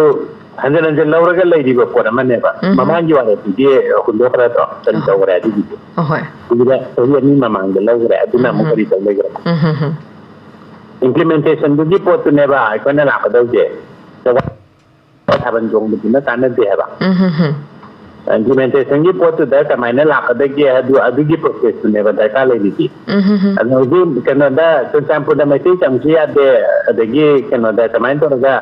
ꯍꯟꯖꯤꯟ ꯍꯟꯖꯤꯟ ꯂꯧꯔꯒ ꯂꯩꯔꯤꯕ ꯄꯣꯠ ꯑꯃꯅꯦꯕ꯫ ꯎꯝ꯫ ꯃꯃꯥꯡꯒꯤ ꯋꯥꯔꯦꯞꯇꯨꯗꯤ ꯍꯨꯟꯗꯣꯛꯈ꯭ꯔꯗ꯭ꯔꯣ? ꯀꯔꯤ ꯑꯍꯣꯏ꯫ ꯇꯧꯈ꯭ꯔꯦ ꯑꯗꯨꯒꯤꯗꯤ? ꯑꯍꯣꯏ꯫ ꯀꯨꯏꯔꯦ, ꯆꯍꯤ ꯑꯅꯤ ꯃꯃꯥꯡꯗ ꯂꯧꯈ꯭ꯔꯦ꯫ ꯑꯗꯨꯅ ꯑꯃꯨꯛ ꯎꯝ꯫ ꯀꯔꯤ ꯇꯧ ꯂꯩꯈ꯭ꯔꯦ? ꯎꯝ, ꯎꯝ, ꯎꯝ꯫ Implementationꯗꯨꯒꯤ ꯄꯣꯠꯇꯨꯅꯦꯕ ꯑꯩꯈꯣꯏꯅ ꯂꯥꯛꯀꯗꯧꯁꯦ꯫ ꯊꯥꯕꯜ ꯆꯣꯡꯕꯗꯨꯅ ꯀꯥꯟꯅꯗꯦ ꯍꯥꯏꯕ꯫ ꯎꯝ, ꯍꯝ, ꯍꯝ꯫ Implementationꯒꯤ ꯄꯣꯠꯇꯨꯗ ꯀꯃꯥꯏꯅ ꯂꯥꯛꯀꯗꯒꯦ ꯍꯥꯏꯗꯨ, ꯑꯗꯨꯒꯤ processꯇꯨꯅꯦꯕ ꯗꯔꯀꯥꯔ ꯂꯩꯔꯤꯁꯤ꯫ ꯎꯝ, ꯍꯝ, ꯍꯝ꯫ ꯑꯗꯣ ꯍꯧꯖꯤꯛ ꯀꯩꯅꯣꯗ, ꯆꯨꯔꯆꯥꯟꯄꯨꯔꯗ ꯃꯩꯇꯩ ꯆꯪꯕꯁꯨ ꯌꯥꯗꯦ, ꯑꯗꯒꯤ ꯀꯩꯅꯣꯗ ꯀꯃꯥꯏꯅ ꯇꯧꯔꯒ,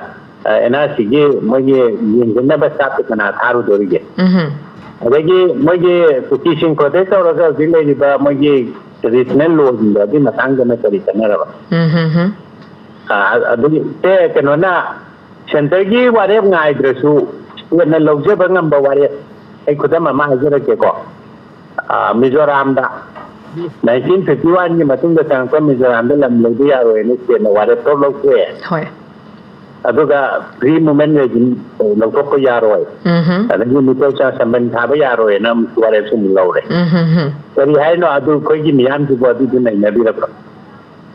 ꯑ, N R Cꯒꯤ ꯃꯣꯏꯒꯤ ꯌꯦꯡꯁꯤꯟꯅꯕ staffꯇꯨ ꯀꯅꯥ ꯊꯥꯔꯨꯗꯣꯔꯤꯒꯦ? ꯎꯝ, ꯍꯝ꯫ ꯑꯗꯒꯤ ꯃꯣꯏꯒꯤ ꯀꯨꯀꯤꯁꯤꯡ protest ꯇꯧꯔꯒ ꯍꯧꯖꯤꯛ ꯂꯩꯔꯤꯕ ꯃꯣꯏꯒꯤ traditional lawꯁꯤꯡꯗꯣ, ꯑꯗꯨꯒꯤ ꯃꯇꯥꯡꯗꯅ ꯀꯔꯤ ꯆꯠꯅꯔꯕ? ꯎꯝ, ꯍꯝ, ꯍꯝ꯫ ꯑ, ꯑꯗꯨꯒꯤ ꯁꯦ ꯀꯩꯅꯣꯅ ꯁꯦꯟꯇꯔꯒꯤ ꯋꯥꯔꯦꯞ ꯉꯥꯏꯗ꯭ꯔꯁꯨ ꯁ꯭ꯇꯦꯠꯅ ꯂꯧꯖꯕ ꯉꯝꯕ ꯋꯥꯔꯦꯞ, ꯑꯩ ꯈꯨꯗꯝ ꯑꯃ ꯍꯥꯏꯖꯔꯛꯀꯦꯀꯣ꯫ ꯑ, ꯃꯤꯖꯣꯔꯥꯝꯗ ꯅꯥꯏꯟꯇꯤꯟ ꯐꯤꯐꯇꯤ ꯋꯥꯟꯒꯤ ꯃꯇꯨꯡꯗ ꯆꯪꯉꯛꯄ ꯃꯤꯖꯣꯔꯥꯝꯗ ꯂꯝ ꯂꯧꯕ ꯌꯥꯔꯣꯏꯅ ꯁ꯭ꯇꯦꯠꯅ ꯋꯥꯔꯦꯞ ꯊꯣꯛ ꯂꯧꯊꯣꯛꯑꯦ꯫ ꯍꯣꯏ꯫ ꯑꯗꯨꯒ ꯐ꯭ꯔꯤ ꯃꯨꯚꯃꯦꯟ ꯔꯦꯖꯤꯝ ꯂꯧꯊꯣꯛꯄ ꯌꯥꯔꯣꯏ, ꯎꯝꯍꯨꯝ꯫ ꯑꯗꯒꯤ ꯃꯤꯇꯣꯆꯥ ꯁꯝꯕꯟ ꯊꯥꯕ ꯌꯥꯔꯣꯏꯅ ꯑꯃꯨꯛ ꯋꯥꯔꯦꯞꯁꯨ ꯑꯃꯨꯛ ꯂꯧꯔꯦ꯫ ꯎꯝꯍꯨꯝ꯫ ꯀꯔꯤ ꯍꯥꯏꯅꯣ ꯑꯗꯨ ꯑꯩꯈꯣꯏꯒꯤ ꯃꯤꯌꯥꯝꯁꯤꯕꯨ ꯑꯗꯨꯗꯨ ꯅꯩꯅꯕꯤꯔꯕ꯭ꯔꯣ?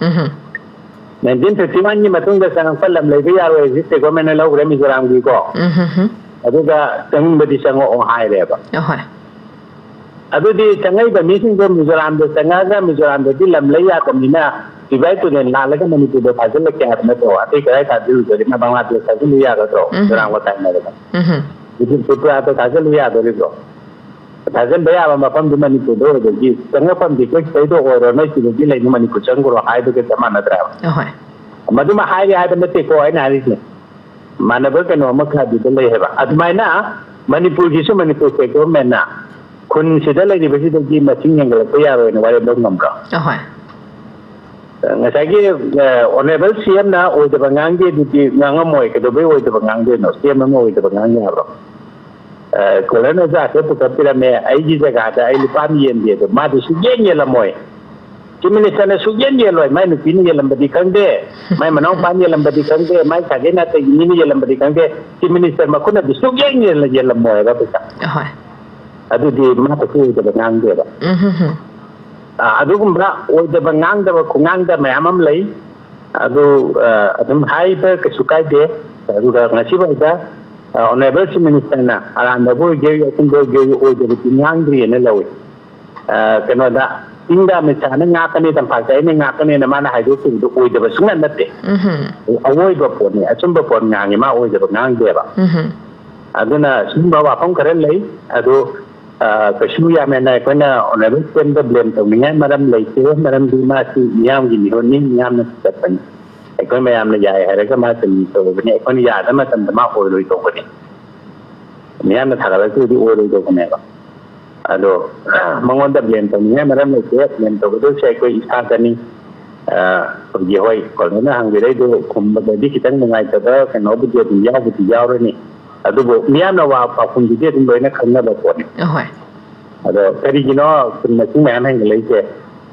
ꯎꯝꯍꯨꯝ꯫ ꯅꯥꯏꯟꯇꯤꯟ ꯐꯤꯐꯇꯤ ꯋꯥꯟꯒꯤ ꯃꯇꯨꯡꯗ ꯆꯪꯉꯛꯄ ꯂꯝ ꯂꯩꯕ ꯌꯥꯔꯣꯏ ꯍꯥꯏꯁꯤ ꯁ꯭ꯇꯦꯠ ꯒꯣꯔꯃꯦꯟꯅ ꯂꯧꯈ꯭ꯔꯦ ꯃꯤꯖꯣꯔꯥꯝꯒꯤꯀꯣ꯫ ꯎꯝꯍꯨꯝ꯫ ꯑꯗꯨꯒ ꯆꯪꯅꯤꯡꯕꯗꯤ ꯆꯪꯉꯛꯑꯣ ꯍꯥꯏꯔꯦꯕ꯫ ꯑꯍꯣꯏ꯫ ꯑꯗꯨꯗꯤ ꯆꯪꯉꯛꯏꯕ ꯃꯤꯁꯤꯡꯗꯣ ꯃꯤꯖꯣꯔꯥꯝꯗ ꯆꯪꯉꯛꯑꯒ ꯃꯤꯖꯣꯔꯥꯝꯗꯗꯤ ꯂꯝ ꯂꯩ ꯌꯥꯗꯕꯅꯤꯅ ꯏꯕꯥꯏ ꯇꯨꯔꯦꯜ ꯂꯥꯜꯂꯒ ꯃꯅꯤꯄꯨꯔꯗ ꯊꯥꯖꯤꯜꯂꯛꯀꯦ ꯍꯥꯏꯕ ꯅꯠꯇ꯭ꯔꯣ? ꯑꯇꯩ ꯀꯗꯥꯏ ꯊꯥꯖꯤꯜꯂꯨꯗꯣꯏꯔꯤꯅꯣ? ꯕꯪꯒ꯭ꯂꯥꯗꯦꯁ ꯊꯥꯖꯤꯜꯂꯨ ꯌꯥꯒꯗ꯭ꯔꯣ? ꯎꯝꯍꯨꯝ꯫ ꯃꯤꯖꯣꯔꯥꯝꯒ ꯇꯥꯏꯅꯔꯒ ꯎꯝꯍꯨꯝ꯫ ꯇ꯭ꯔꯤꯄꯨꯔꯥꯗ ꯊꯥꯖꯤꯜꯂꯨ ꯌꯥꯗꯣꯔꯤꯕ꯭ꯔꯣ? ꯊꯥꯖꯤꯟꯕ ꯌꯥꯕ ꯃꯐꯝꯗꯤ ꯃꯅꯤꯄꯨꯔꯗ ꯑꯣꯏꯕꯒꯤ ꯆꯪꯉꯛꯐꯝꯗꯤ ꯑꯩꯈꯣꯏ ꯁꯤꯗꯩꯗ ꯑꯣꯏꯔꯣ, ꯅꯣꯏ ꯁꯤꯗꯒꯤ ꯂꯩꯅꯤ, ꯃꯅꯤꯄꯨꯔ ꯆꯪꯈ꯭ꯔꯣ ꯍꯥꯏꯕꯒ ꯆꯞ ꯃꯥꯟꯅꯗ꯭ꯔꯥ? ꯑꯍꯣꯏ꯫ ꯃꯗꯨꯃ ꯍꯥꯏꯔꯦ ꯍꯥꯏꯕ ꯅꯠꯇꯦꯀꯣ ꯑꯩꯅ ꯍꯥꯏꯔꯤꯁꯦ꯫ ꯃꯥꯟꯅꯕ ꯀꯩꯅꯣ ꯑꯃꯈꯛ ꯑꯗꯨꯗ ꯂꯩ ꯍꯥꯏꯕ꯫ ꯑꯗꯨꯃꯥꯏꯅ ꯃꯅꯤꯄꯨꯔꯒꯤꯁꯨ ꯃꯅꯤꯄꯨꯔ ꯁ꯭ꯇꯦꯠ ꯒꯣꯚꯔꯟꯃꯦꯟꯅ ꯈꯨꯟꯁꯤꯗ ꯂꯩꯔꯤꯕꯁꯤꯗꯒꯤ ꯃꯁꯤꯡ ꯍꯦꯟꯒꯠꯂꯛꯄ ꯌꯥꯔꯣꯏꯅ ꯋꯥꯔꯦꯞ ꯂꯧ ꯉꯝꯕ꯭ꯔꯣ? ꯑꯍꯣꯏ꯫ ꯉꯁꯥꯏꯒꯤ, ꯑ, ꯑꯣꯅꯔꯦꯕꯜ ꯁꯤ ꯑꯦꯝꯅ ꯑꯣꯏꯗꯕ ꯉꯥꯡꯗꯦ ꯑꯗꯨꯗꯤ ꯉꯥꯡꯉꯝꯃꯣꯏ꯫ ꯀꯩꯗꯧꯕꯩ ꯑꯣꯏꯗꯕ ꯉꯥꯡꯗꯣꯏꯅꯣ? ꯁꯤ ꯑꯦꯝ ꯑꯃ ꯑꯣꯏꯗꯕ ꯉꯥꯡ ꯌꯥꯕ꯭ꯔꯣ? ꯑ, ꯀꯣꯂꯔ ꯅꯖꯥꯁꯦ ꯄꯨꯈꯠꯄꯤꯔꯝꯃꯦ, ꯑꯩꯒꯤ ꯖꯒꯥꯗ ꯑꯩ ꯂꯨꯄꯥ ꯑꯃ ꯌꯦꯟꯗꯦ ꯑꯗꯣ ꯃꯥꯗꯤ ꯁꯨꯛꯌꯦꯟ ꯌꯦꯜꯂꯝꯃꯣꯏ꯫ ꯆꯤꯐ ꯃꯤꯅꯤꯁꯇꯔꯅ ꯁꯨꯛꯌꯦꯟ ꯌꯦꯜꯂꯣꯏ꯫ ꯃꯥꯏ ꯅꯨꯄꯤꯅ ꯌꯦꯜꯂꯝꯕꯗꯤ ꯈꯪꯗꯦ, ꯃꯥꯏ ꯃꯅꯥꯎꯄꯥꯅ ꯌꯦꯜꯂꯝꯕꯗꯤ ꯈꯪꯗꯦ, ꯃꯥꯏ ꯁꯥꯒꯩ ꯅꯥꯇꯩꯒꯤ ꯃꯤꯅ ꯌꯦꯜꯂꯝꯕꯗꯤ ꯈꯪꯗꯦ, ꯆꯤꯐ ꯃꯤꯅꯤꯁꯇꯔ ꯃꯈꯨꯠꯅꯗꯤ ꯁꯨꯛꯌꯦꯟ ꯌꯦꯜꯂ-, ꯌꯦꯜꯂꯝꯃꯣꯏ ꯍꯥꯏꯕ ꯄꯩꯁꯥ꯫ ꯑꯍꯣꯏ꯫ ꯑꯗꯨꯗꯤ ꯃꯥ ꯀꯩꯁꯨ ꯑꯣꯏꯗꯕ ꯉꯥꯡꯗꯦꯕ꯫ ꯎꯝꯍꯨꯝ꯫ ꯑ, ꯑꯗꯨꯒꯨꯝꯕ ꯑꯣꯏꯗꯕ ꯉꯥꯡꯗꯕ ꯈꯨꯉꯥꯡꯗ ꯃꯌꯥꯝ ꯑꯃ ꯂꯩ꯫ ꯑꯗꯨ, ꯑ, ꯑꯗꯨꯝ ꯍꯥꯏꯕ ꯀꯩꯁꯨ ꯀꯥꯏꯗꯦ꯫ ꯑꯗꯨꯒ ꯉꯁꯤꯐꯥꯎꯗ, ꯑ, ꯑꯣꯅꯔꯦꯕꯜ ꯆꯤꯐ ꯃꯤꯅꯤꯁꯇꯔꯅ ꯑꯔꯥꯟꯕꯕꯨ ꯑꯣꯏꯒꯦ, ꯑꯆꯨꯝꯕ ꯑꯣꯏꯒꯦ, ꯑꯣꯏꯗꯕꯗꯤ ꯉꯥꯡꯗ꯭ꯔꯤꯑꯅ ꯂꯧꯏ꯫ ꯑ, ꯀꯩꯅꯣꯗ, ꯆꯤꯡꯗ ꯑꯃꯤꯠ ꯁꯥꯍꯅ ꯉꯥꯛꯀꯅꯤ, ꯇꯝꯄꯥꯛꯇ ꯑꯩꯅ ꯉꯥꯛꯀꯅꯤꯅ ꯃꯥꯅ ꯍꯥꯏꯗꯣꯛꯈꯤꯕꯗꯣ ꯑꯣꯏꯗꯕ ꯁꯨꯡꯌꯥ ꯅꯠꯇꯦ꯫ ꯎꯝꯍꯨꯝ꯫ ꯑꯋꯣꯏꯕ ꯄꯣꯠꯅꯤ, ꯑꯆꯨꯝꯕ ꯄꯣꯠ ꯉꯥꯡꯉꯤ, ꯃꯥ ꯑꯣꯏꯗꯕ ꯉꯥꯡꯗꯦꯕ꯫ ꯎꯝꯍꯨꯝ꯫ ꯑꯗꯨꯅ ꯁꯤꯒꯨꯝꯕ ꯋꯥꯐꯝ ꯈꯔ ꯂꯩ꯫ ꯑꯗꯨ, ꯑ, ꯀꯩꯁꯨ ꯌꯥꯝ ꯍꯦꯟꯅ ꯑꯩꯈꯣꯏꯅ ꯑꯣꯅꯔꯦꯕꯜ ꯁꯤ ꯑꯦꯝꯗ ꯕ꯭ꯂꯦꯝ ꯇꯧꯅꯤꯡꯉꯥꯏ ꯃꯔꯝ ꯂꯩꯇꯦ, ꯃꯔꯝꯗꯤ ꯃꯥꯁꯤ ꯃꯤꯌꯥꯝꯒꯤ ꯃꯤꯍꯨꯠꯅꯤ, ꯃꯤꯌꯥꯝꯅ ꯆꯠꯄꯅꯤ꯫ ꯑꯩꯈꯣꯏ ꯃꯌꯥꯝꯅ ꯌꯥꯏ ꯍꯥꯏꯔꯒ ꯃꯥ ꯆꯨꯝꯅ ꯇꯧꯔꯕꯅꯤ, ꯑꯩꯈꯣꯏꯅ ꯌꯥꯗꯕ ꯃꯇꯝꯗ ꯃꯥ ꯑꯣꯏꯔꯣꯏꯗꯧꯕꯅꯤ꯫ ꯃꯤꯌꯥꯝꯅ ꯊꯥꯒꯠꯂꯛꯇ꯭ꯔꯗꯤ ꯑꯣꯏꯔꯣꯏꯗꯧꯕꯅꯦꯕ꯫ ꯑꯗꯣ, ꯃꯉꯣꯟꯗ ꯕ꯭ꯂꯦꯝ ꯇꯧꯅꯤꯡꯉꯥꯏ ꯃꯔꯝ ꯂꯩꯇꯦ꯫ ꯕ꯭ꯂꯦꯝ ꯇꯧꯒꯗꯧꯔꯤꯁꯦ ꯑꯩꯈꯣꯏ ꯏꯁꯥꯗꯅꯤ꯫ ꯑ, ꯑꯩꯈꯣꯏꯒꯤ, ꯍꯣꯏ, ꯀꯣꯅꯣꯅ ꯍꯪꯕꯤꯔꯛꯏꯗꯣ ꯈꯨꯝꯕꯗꯗꯤ ꯈꯤꯇꯪ ꯅꯨꯡꯉꯥꯏꯇꯕ ꯀꯩꯅꯣꯕꯨꯗꯤ ꯑꯗꯨꯝ ꯌꯥꯎꯕꯨꯗꯤ ꯌꯥꯎꯔꯅꯤ, ꯑꯗꯨꯕꯨ ꯃꯤꯌꯥꯝꯅ ꯋꯥ ꯄꯥꯎꯈꯨꯝꯗꯨꯗꯤ ꯑꯗꯨꯝ ꯂꯣꯏꯅ ꯈꯪꯅꯕ ꯄꯣꯠꯅꯤ꯫ ꯑꯍꯣꯏ꯫ ꯑꯗꯣ ꯀꯔꯤꯒꯤꯅꯣ ꯈꯨꯟ ꯃꯁꯤꯡ ꯃꯌꯥꯝ ꯍꯦꯟꯒꯠꯂꯛꯏꯁꯦ?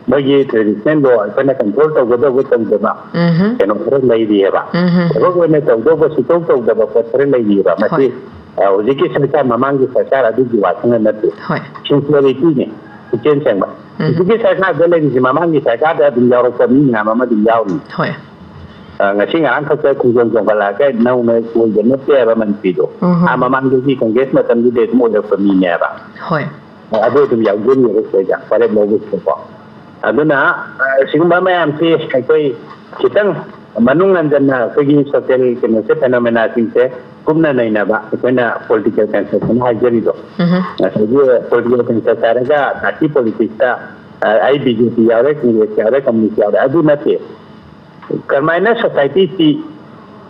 ꯃꯣꯏꯒꯤ traditional law ꯑꯩꯈꯣꯏꯅ control ꯇꯧꯒꯗꯧꯕ ꯇꯧꯗꯕ ꯎꯝꯍꯨꯝ꯫ ꯀꯩꯅꯣ ꯈꯔ ꯂꯩꯔꯤꯑꯕ꯫ ꯎꯝꯍꯨꯝ꯫ ꯊꯕꯛ ꯑꯣꯏꯅ ꯇꯧꯗꯧꯕ ꯁꯨꯇꯧ ꯇꯧꯗꯕ ꯄꯣꯠ ꯈꯔ ꯂꯩꯔꯤꯑꯕ꯫ ꯃꯁꯤ, ꯍꯣꯏ꯫ ꯑ, ꯍꯧꯖꯤꯛꯀꯤ ꯁꯔꯀꯥꯔ ꯃꯃꯥꯡꯒꯤ ꯁꯔꯀꯥꯔ ꯑꯗꯨꯒꯤ ꯋꯥꯈꯜꯅ ꯅꯠꯇꯦ꯫ ꯍꯣꯏ꯫ Sincerityꯅꯤ, ꯄꯨꯛꯆꯦꯜ ꯁꯦꯡꯕ꯫ ꯎꯝ꯫ ꯍꯧꯖꯤꯛꯀꯤ ꯁꯔꯀꯥꯔꯗ ꯂꯩꯔꯤꯁꯤ ꯃꯃꯥꯡꯒꯤ ꯁꯔꯀꯥꯔꯗ ꯑꯗꯨꯝ ꯌꯥꯎꯔꯛꯄ ꯃꯤ ꯃꯌꯥꯝ ꯑꯃ ꯑꯗꯨꯝ ꯌꯥꯎꯔꯤ꯫ ꯍꯣꯏ꯫ ꯑ, ꯉꯁꯤ ꯉꯔꯥꯡ ꯈꯛꯇ ꯈꯣꯡꯖꯣꯝ ꯆꯣꯡꯈꯠꯂꯛꯑꯒ ꯅꯧꯅ ꯑꯣꯏꯕ ꯅꯠꯇꯦ ꯍꯥꯏꯕ ꯃꯟꯇ꯭ꯔꯤꯗꯣ꯫ ꯎꯝ꯫ ꯑꯥ, ꯃꯃꯥꯡꯗꯒꯤ ꯀꯪꯒ꯭ꯔꯦꯁ ꯃꯇꯝꯗꯨꯗꯤ ꯑꯗꯨꯝ ꯑꯣꯏꯔꯛꯄ ꯃꯤꯅꯦꯕ꯫ ꯍꯣꯏ꯫ ꯑ, ꯑꯗꯨ ꯑꯗꯨꯝ ꯌꯥꯎꯖꯔꯤꯑꯕ ꯁꯤꯗꯩꯗ ꯋꯥꯔꯦꯞ ꯂꯧꯕꯁꯤꯗꯀꯣ꯫ ꯑꯗꯨꯅ, ꯑ, ꯁꯤꯒꯨꯝꯕ ꯃꯌꯥꯝꯁꯤ ꯑꯩꯈꯣꯏ ꯈꯤꯇꯪ ꯃꯅꯨꯡ ꯍꯟꯖꯟꯅ ꯑꯩꯈꯣꯏꯒꯤ social ꯀꯩꯅꯣꯁꯦ, phenomenaꯁꯤꯡꯁꯦ ꯀꯨꯞꯅ ꯅꯩꯅꯕ ꯑꯩꯈꯣꯏꯅ political construction ꯍꯥꯏꯖꯔꯤꯗꯣ꯫ ꯎꯝ꯫ ꯉꯁꯥꯏꯒꯤ political construct ꯍꯥꯏꯔꯒ party politicsꯇ, ꯑ, ꯑꯩ BJP ꯌꯥꯎꯔꯦ, ꯀꯪꯒ꯭ꯔꯦꯁ ꯌꯥꯎꯔꯦ, ꯀꯝꯃꯨꯅꯤꯁ ꯌꯥꯎꯔꯦ, ꯑꯗꯨ ꯅꯠꯇꯦ꯫ ꯀꯔꯝꯍꯥꯏꯅ societyꯁꯤ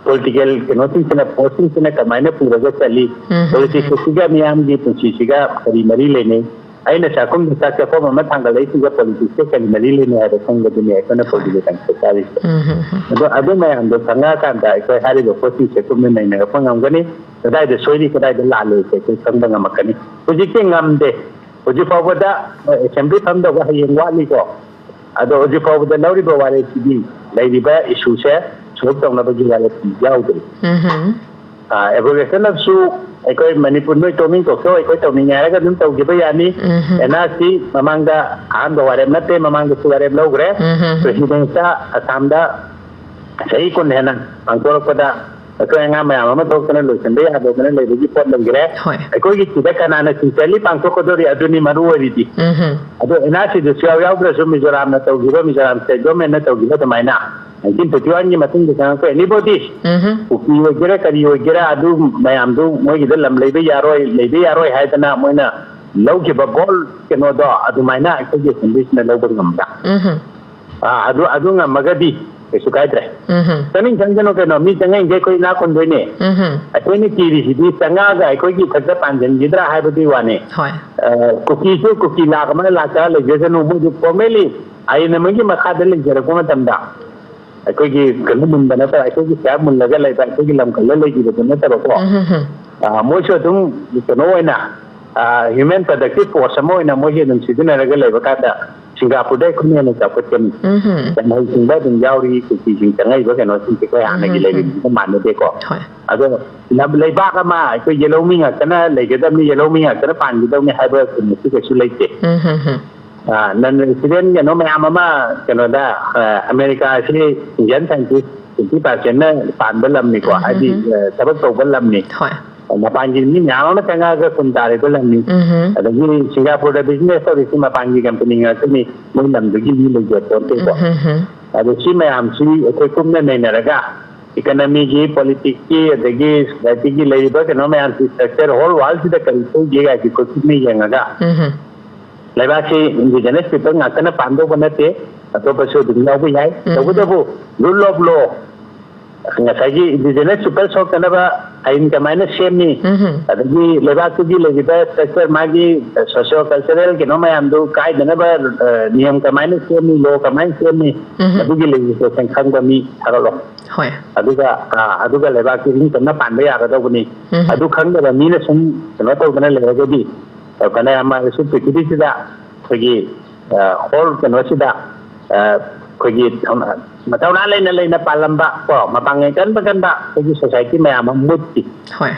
political ꯀꯩꯅꯣꯁꯤꯡꯁꯤꯅ, forceꯁꯤꯡꯁꯤꯅ ꯀꯔꯝꯍꯥꯏꯅ ꯄꯨꯔꯒ ꯆꯠꯂꯤ? ꯎꯝ, ꯎꯝ, ꯎꯝ꯫ Politicsꯁꯤꯒ ꯃꯤꯌꯥꯝꯒꯤ ꯄꯨꯟꯁꯤꯁꯤꯒ ꯀꯔꯤ ꯃꯔꯤ ꯂꯩꯅꯩ? ꯑꯩꯅ ꯆꯥꯛꯈꯨꯝꯗ ꯆꯥꯛ ꯆꯥꯐꯝ ꯑꯃ ꯊꯥꯡꯒꯠꯂꯛꯏꯁꯤꯒ politicsꯀ ꯀꯔꯤ ꯃꯔꯤ ꯂꯩꯅꯩ ꯍꯥꯏꯕ ꯈꯪꯕꯗꯨꯅꯤ ꯑꯩꯈꯣꯏꯅ ꯍꯣꯏ꯫ Political construct ꯆꯥꯔꯤꯁꯦ꯫ ꯎꯝ, ꯎꯝ, ꯎꯝ꯫ ꯑꯗꯣ ꯑꯗꯨ ꯃꯌꯥꯝꯗꯣ ꯈꯪꯉꯛꯑꯀꯥꯟꯗ ꯑꯩꯈꯣꯏ ꯍꯥꯏꯔꯤꯕ ꯄꯣꯠꯁꯤꯡꯁꯦ ꯀꯨꯞꯅ ꯅꯩꯅꯔꯛꯄ ꯉꯝꯒꯅꯤ꯫ ꯀꯗꯥꯏꯗ ꯁꯣꯏꯔꯤ, ꯀꯗꯥꯏꯗ ꯂꯥꯜꯂꯤ ꯍꯥꯏꯕꯁꯦ ꯑꯩꯈꯣꯏ ꯈꯪꯕ ꯉꯝꯃꯛꯀꯅꯤ꯫ ꯍꯧꯖꯤꯛꯇꯤ ꯉꯝꯗꯦ꯫ ꯍꯧꯖꯤꯛ ꯐꯥꯎꯕꯗ, ꯑ, assembly ꯐꯝꯗꯧꯕ ꯍꯌꯦꯡ ꯋꯥꯠꯂꯤꯀꯣ꯫ ꯑꯗꯣ ꯍꯧꯖꯤꯛ ꯐꯥꯎꯕꯗ ꯂꯧꯔꯤꯕ ꯋꯥꯔꯦꯞꯁꯤꯗꯤ ꯂꯩꯔꯤꯕ issueꯁꯦ solve ꯇꯧꯅꯕꯒꯤ ꯋꯥꯔꯦꯞꯇꯤ ꯌꯥꯎꯗ꯭ꯔꯤ꯫ ꯎꯝꯍꯨꯝ꯫ ꯑ, abrogationofꯁꯨ ꯑꯩꯈꯣꯏ ꯃꯅꯤꯄꯨꯔ, ꯅꯣꯏ ꯇꯣꯛꯅꯤꯡ ꯇꯣꯛꯆꯧ, ꯑꯩꯈꯣꯏ ꯇꯧꯅꯤꯡꯉꯦ ꯍꯥꯏꯔꯒ ꯑꯗꯨꯝ ꯇꯧꯈꯤꯕ ꯌꯥꯅꯤ꯫ ꯎꯝꯍꯨꯝ꯫ NRC ꯃꯃꯥꯡꯗ ꯑꯍꯥꯟꯕ ꯋꯥꯔꯦꯞ ꯅꯠꯇꯦ, ꯃꯃꯥꯡꯗꯁꯨ ꯋꯥꯔꯦꯞ ꯂꯧꯈ꯭ꯔꯦ꯫ ꯎꯝꯍꯨꯝ꯫ Presidentsꯇ ꯑꯁꯥꯝꯗ ꯆꯍꯤ ꯀꯨꯟ ꯍꯦꯟꯅ ꯄꯥꯡꯊꯣꯔꯛꯄꯗ ꯑꯩꯈꯣꯏ ꯑꯉꯥꯡ ꯃꯌꯥꯝ ꯑꯃ ꯊꯣꯛꯇꯅ ꯂꯣꯏꯁꯤꯟꯕ ꯌꯥꯗꯗꯅ ꯂꯩꯕꯒꯤ ꯄꯣꯠ ꯂꯩꯈ꯭ꯔꯦ꯫ ꯍꯣꯏ꯫ ꯑꯩꯈꯣꯏꯒꯤ ꯁꯤꯗ ꯀꯅꯥꯅ sincerely ꯄꯥꯡꯊꯣꯛꯀꯗꯧꯔꯤ, ꯑꯗꯨꯅꯤ ꯃꯔꯨ ꯑꯣꯏꯔꯤꯗꯤ꯫ ꯎꯝꯍꯨꯝ꯫ ꯑꯗꯣ NRCꯗꯨꯁꯨ ꯌꯥꯎ ꯌꯥꯎꯗ꯭ꯔꯁꯨ ꯃꯤꯖꯣꯔꯥꯝꯅ ꯇꯧꯈꯤꯕ, ꯃꯤꯖꯣꯔꯥꯝ state governmentꯅ ꯇꯧꯈꯤꯕ ꯑꯗꯨꯃꯥꯏꯅ nineteen fifty oneꯒꯤ ꯃꯇꯨꯡꯗ ꯆꯪꯉꯛꯄ anybody, ꯎꯝꯍꯨꯝ꯫ ꯀꯨꯀꯤ ꯑꯣꯏꯒꯦꯔꯥ ꯀꯔꯤ ꯑꯣꯏꯒꯦꯔꯥ, ꯑꯗꯨ ꯃꯌꯥꯝꯗꯨ ꯃꯣꯏꯒꯤꯗ ꯂꯝ ꯂꯩꯕ ꯌꯥꯔꯣꯏ, ꯂꯩꯕ ꯌꯥꯔꯣꯏ ꯍꯥꯏꯗꯅ ꯃꯣꯏꯅ ꯂꯧꯈꯤꯕ bold ꯀꯩꯅꯣꯗꯣ ꯑꯗꯨꯃꯥꯏꯅ ꯑꯩꯈꯣꯏꯒꯤ assemblyꯁꯤꯅ ꯂꯧꯕ ꯉꯝꯕ꯭ꯔꯥ? ꯎꯝꯍꯨꯝ꯫ ꯑꯥ, ꯑꯗꯨ, ꯑꯗꯨ ꯉꯝꯃꯒꯗꯤ ꯀꯩꯁꯨ ꯀꯥꯏꯗ꯭ꯔꯦ꯫ ꯎꯝꯍꯨꯝ꯫ ꯆꯪꯅꯤꯡ ꯆꯪꯖꯅꯨ ꯀꯩꯅꯣ, ꯃꯤ ꯆꯪꯉꯛꯏꯈꯩ ꯑꯩꯈꯣꯏ ꯏꯅꯥꯛ ꯈꯨꯟꯗꯣꯏꯅꯦ꯫ ꯎꯝꯍꯨꯝ꯫ ꯑꯩꯈꯣꯏꯅ ꯀꯤꯔꯤꯁꯤꯗꯤ ꯆꯪꯉꯛꯑꯒ ꯑꯩꯈꯣꯏꯒꯤ ꯏꯊꯛꯇ ꯄꯥꯟꯁꯤꯟꯈꯤꯗ꯭ꯔꯥ ꯍꯥꯏꯕꯗꯨꯒꯤ ꯋꯥꯅꯤ꯫ ꯍꯣꯏ꯫ ꯑ, ꯀꯨꯀꯤꯁꯨ ꯀꯨꯀꯤ ꯂꯥꯛ ꯑꯃꯅ ꯂꯥꯛ ꯇꯔꯥ ꯂꯩꯖꯁꯅꯨ, ꯃꯣꯏꯁꯨ formally ꯑꯥꯏꯟ ꯑꯃꯒꯤ ꯃꯈꯥꯗ ꯂꯩꯖꯔꯛꯄ ꯃꯇꯝꯗ ꯑꯩꯈꯣꯏꯒꯤ ꯀꯩꯅꯣ ꯃꯨꯟꯕ ꯅꯠꯇꯕ, ꯑꯩꯈꯣꯏꯒꯤ ꯁꯤꯌꯥꯔ ꯃꯨꯜꯂꯒ ꯂꯩꯕ, ꯑꯩꯈꯣꯏꯒꯤ ꯂꯝ ꯀꯜꯂ ꯂꯩꯈꯤꯕꯗꯨ ꯅꯠꯇꯕꯀꯣ꯫ ꯎꯝ, ꯍꯝ, ꯍꯝ꯫ ꯑ, ꯃꯣꯏꯁꯨ ꯑꯗꯨꯝ ꯀꯩꯅꯣ ꯑꯣꯏꯅ, ꯑ, ꯍ꯭ꯌꯨꯃꯦꯟ ꯄ꯭ꯔꯗꯛꯇꯤꯚ ꯐꯣꯔꯁ ꯑꯃ ꯑꯣꯏꯅ ꯃꯣꯏꯁꯦ ꯑꯗꯨꯝ ꯁꯤꯖꯤꯟꯅꯔꯒ ꯂꯩꯕ ꯀꯥꯟꯗ ꯁꯤꯡꯒꯥꯄꯨꯔꯗ ꯑꯩꯈꯣꯏꯅ ꯍꯦꯟꯅ ꯆꯥꯎꯈꯠꯀꯅꯤ꯫ ꯎꯝ, ꯍꯝ꯫ ꯌꯥꯝ ꯍꯩꯁꯤꯡꯕ ꯑꯗꯨꯝ ꯌꯥꯎꯔꯤ, ꯀꯨꯀꯤꯁꯤꯡ ꯆꯪꯉꯛꯏꯕ ꯀꯩꯅꯣꯁꯤꯡꯁꯦ ꯑꯩꯈꯣꯏ ꯍꯥꯟꯅꯒꯤ ꯎꯝ, ꯍꯝ, ꯍꯝ꯫ ꯂꯩꯔꯤꯕ ꯃꯥꯟꯅꯗꯦꯀꯣ꯫ ꯍꯣꯏ꯫ ꯑꯗꯣ ꯂꯝ-, ꯂꯩꯕꯥꯛ ꯑꯃ ꯑꯩꯈꯣꯏ ꯌꯦꯜꯍꯧꯃꯤ ꯉꯥꯛꯇꯅ ꯂꯩꯒꯗꯕꯅꯤ, ꯌꯦꯜꯍꯧꯃꯤ ꯉꯥꯛꯇꯅ ꯄꯥꯟꯒꯗꯕꯅꯤ ꯍꯥꯏꯕ ꯀꯩꯅꯣꯁꯤ ꯀꯩꯁꯨ ꯂꯩꯇꯦ꯫ ꯎꯝ, ꯍꯝ, ꯍꯝ꯫ ꯑ, ꯅꯟ ꯔꯦꯁꯤꯗꯦꯟ ꯀꯩꯅꯣ ꯃꯌꯥꯝ ꯑꯃ ꯀꯩꯅꯣꯗ, ꯑ, ꯑꯃꯦꯔꯤꯀꯥꯁꯤ ꯏꯟꯗꯤꯌꯟ ꯁꯥꯏꯟꯇꯤꯁ ꯇ꯭ꯋꯦꯟꯇꯤ ꯄꯥꯔꯁꯦꯟꯅ ꯄꯥꯟꯕ ꯂꯝꯅꯤꯀꯣ, ꯎꯝ, ꯍꯝ, ꯍꯥꯏꯗꯤ, ꯍꯝ꯫ ꯑ, ꯊꯕꯛ ꯇꯧꯕ ꯂꯝꯅꯤ꯫ ꯍꯣꯏ꯫ ꯃꯄꯥꯟꯒꯤ ꯃꯤ ꯃꯌꯥꯝ ꯑꯃ ꯆꯪꯉꯛꯑꯒ ꯈꯨꯟ ꯇꯥꯔꯤꯕ ꯂꯝꯅꯤ꯫ ꯎꯝ, ꯍꯝ꯫ ꯑꯗꯒꯤ ꯁꯤꯡꯒꯥꯄꯨꯔꯗ ꯕꯤꯖꯤꯅꯦꯁ ꯇꯧꯔꯤꯁꯤ ꯃꯄꯥꯟꯒꯤ ꯀꯝꯄꯅꯤ ꯉꯥꯛꯇꯅꯤ, ꯃꯣꯏ ꯂꯝꯗꯨꯒꯤ ꯃꯤ ꯂꯩꯖꯄꯣꯟꯇꯦꯀꯣ꯫ ꯎꯝ, ꯍꯝ, ꯍꯝ꯫ ꯑꯗꯣ ꯁꯤ ꯃꯌꯥꯝꯁꯤ ꯑꯩꯈꯣꯏ ꯀꯨꯞꯅ ꯅꯩꯅꯔꯒ ꯏꯀꯅꯃꯤꯒꯤ, ꯄꯣꯂꯤꯇꯤꯛꯁꯀꯤ, ꯑꯗꯒꯤ ꯁꯣꯁꯥꯏꯇꯤꯒꯤ ꯂꯩꯔꯤꯕ ꯀꯩꯅꯣ ꯃꯌꯥꯝꯁꯤ, ꯁ꯭ꯇ꯭ꯔꯛꯆꯔ ꯍꯣꯜ ꯋꯥꯔꯜꯁꯤꯗ ꯀꯔꯤ ꯊꯣꯛꯏꯒꯦ ꯍꯥꯏꯁꯤ ꯑꯩꯈꯣꯏ ꯀꯨꯞꯅ ꯌꯦꯡꯉꯒ, ꯎꯝ, ꯍꯝ꯫ ꯂꯩꯕꯥꯛꯁꯤ ꯏꯟꯗꯤꯖꯤꯅꯁ ꯄꯤꯄꯜ ꯉꯥꯛꯇꯅ ꯄꯥꯟꯗꯧꯕ ꯅꯠꯇꯦ, ꯑꯇꯣꯞꯄꯁꯨ ꯑꯗꯨꯝ ꯌꯥꯎꯕ ꯌꯥꯏ꯫ ꯎꯝ꯫ ꯇꯧꯕꯇꯕꯨ ꯔꯨꯜ ꯑꯣꯐ ꯂꯣ, ꯉꯁꯥꯏꯒꯤ ꯏꯟꯗꯤꯖꯤꯅꯁ ꯄꯤꯄꯜ ꯁꯣꯛꯇꯅꯕ ꯑꯥꯏꯟ ꯀꯃꯥꯏꯅ ꯁꯦꯝꯃꯤ, ꯎꯝ꯫ ꯑꯗꯒꯤ ꯂꯩꯕꯥꯛꯇꯨꯒꯤ ꯂꯩꯔꯤꯕ ꯁ꯭ꯇ꯭ꯔꯛꯆꯔ, ꯃꯥꯒꯤ ꯁꯣꯁꯤꯌꯣ ꯀꯜꯆꯔꯦꯜ ꯀꯩꯅꯣ ꯃꯌꯥꯝꯗꯨ ꯀꯥꯏꯗꯅꯕ, ꯑ, ꯅꯤꯌꯝ ꯀꯃꯥꯏꯅ ꯁꯦꯝꯃꯤ, ꯂꯣ ꯀꯃꯥꯏꯅ ꯁꯦꯝꯃꯤ, ꯎꯝ꯫ ꯑꯗꯨꯒꯤ ꯂꯦꯖꯤꯁꯂꯦꯁꯟ ꯈꯪꯕ ꯃꯤ ꯊꯥꯒꯠꯂꯣ꯫ ꯍꯣꯏ꯫ ꯑꯗꯨꯒ, ꯑ, ꯑꯗꯨꯒ ꯂꯩꯕꯥꯛꯇꯨ ꯏꯅꯤꯡ ꯇꯝꯅ ꯄꯥꯟꯕ ꯌꯥꯒꯗꯧꯕꯅꯤ꯫ ꯎꯝ꯫ ꯑꯗꯨ ꯈꯪꯗꯕ ꯃꯤꯅ ꯁꯨꯝ ꯀꯩꯅꯣ ꯇꯧꯗꯅ ꯂꯩꯔꯒꯗꯤ, ꯑ, ꯐꯅꯌꯥꯝ ꯍꯥꯏꯔꯁꯨ ꯄ꯭ꯔꯤꯊꯤꯕꯤꯁꯤꯗ ꯑꯩꯈꯣꯏꯒꯤ, ꯑ, ꯍꯣꯜ ꯀꯩꯅꯣꯁꯤꯗ, ꯑ, ꯑꯩꯈꯣꯏꯒꯤ ꯊꯧꯅꯥ, ꯃꯊꯧꯅꯥ ꯂꯩꯅ ꯂꯩꯅ ꯄꯥꯜꯂꯝꯕ ꯀꯣ, ꯃꯄꯥꯡꯒꯜ ꯀꯟꯕ ꯀꯟꯕ ꯑꯩꯈꯣꯏꯒꯤ ꯁꯣꯁꯥꯏꯇꯤ ꯃꯌꯥꯝ ꯑꯃ ꯃꯨꯠꯈꯤ꯫ ꯍꯣꯏ꯫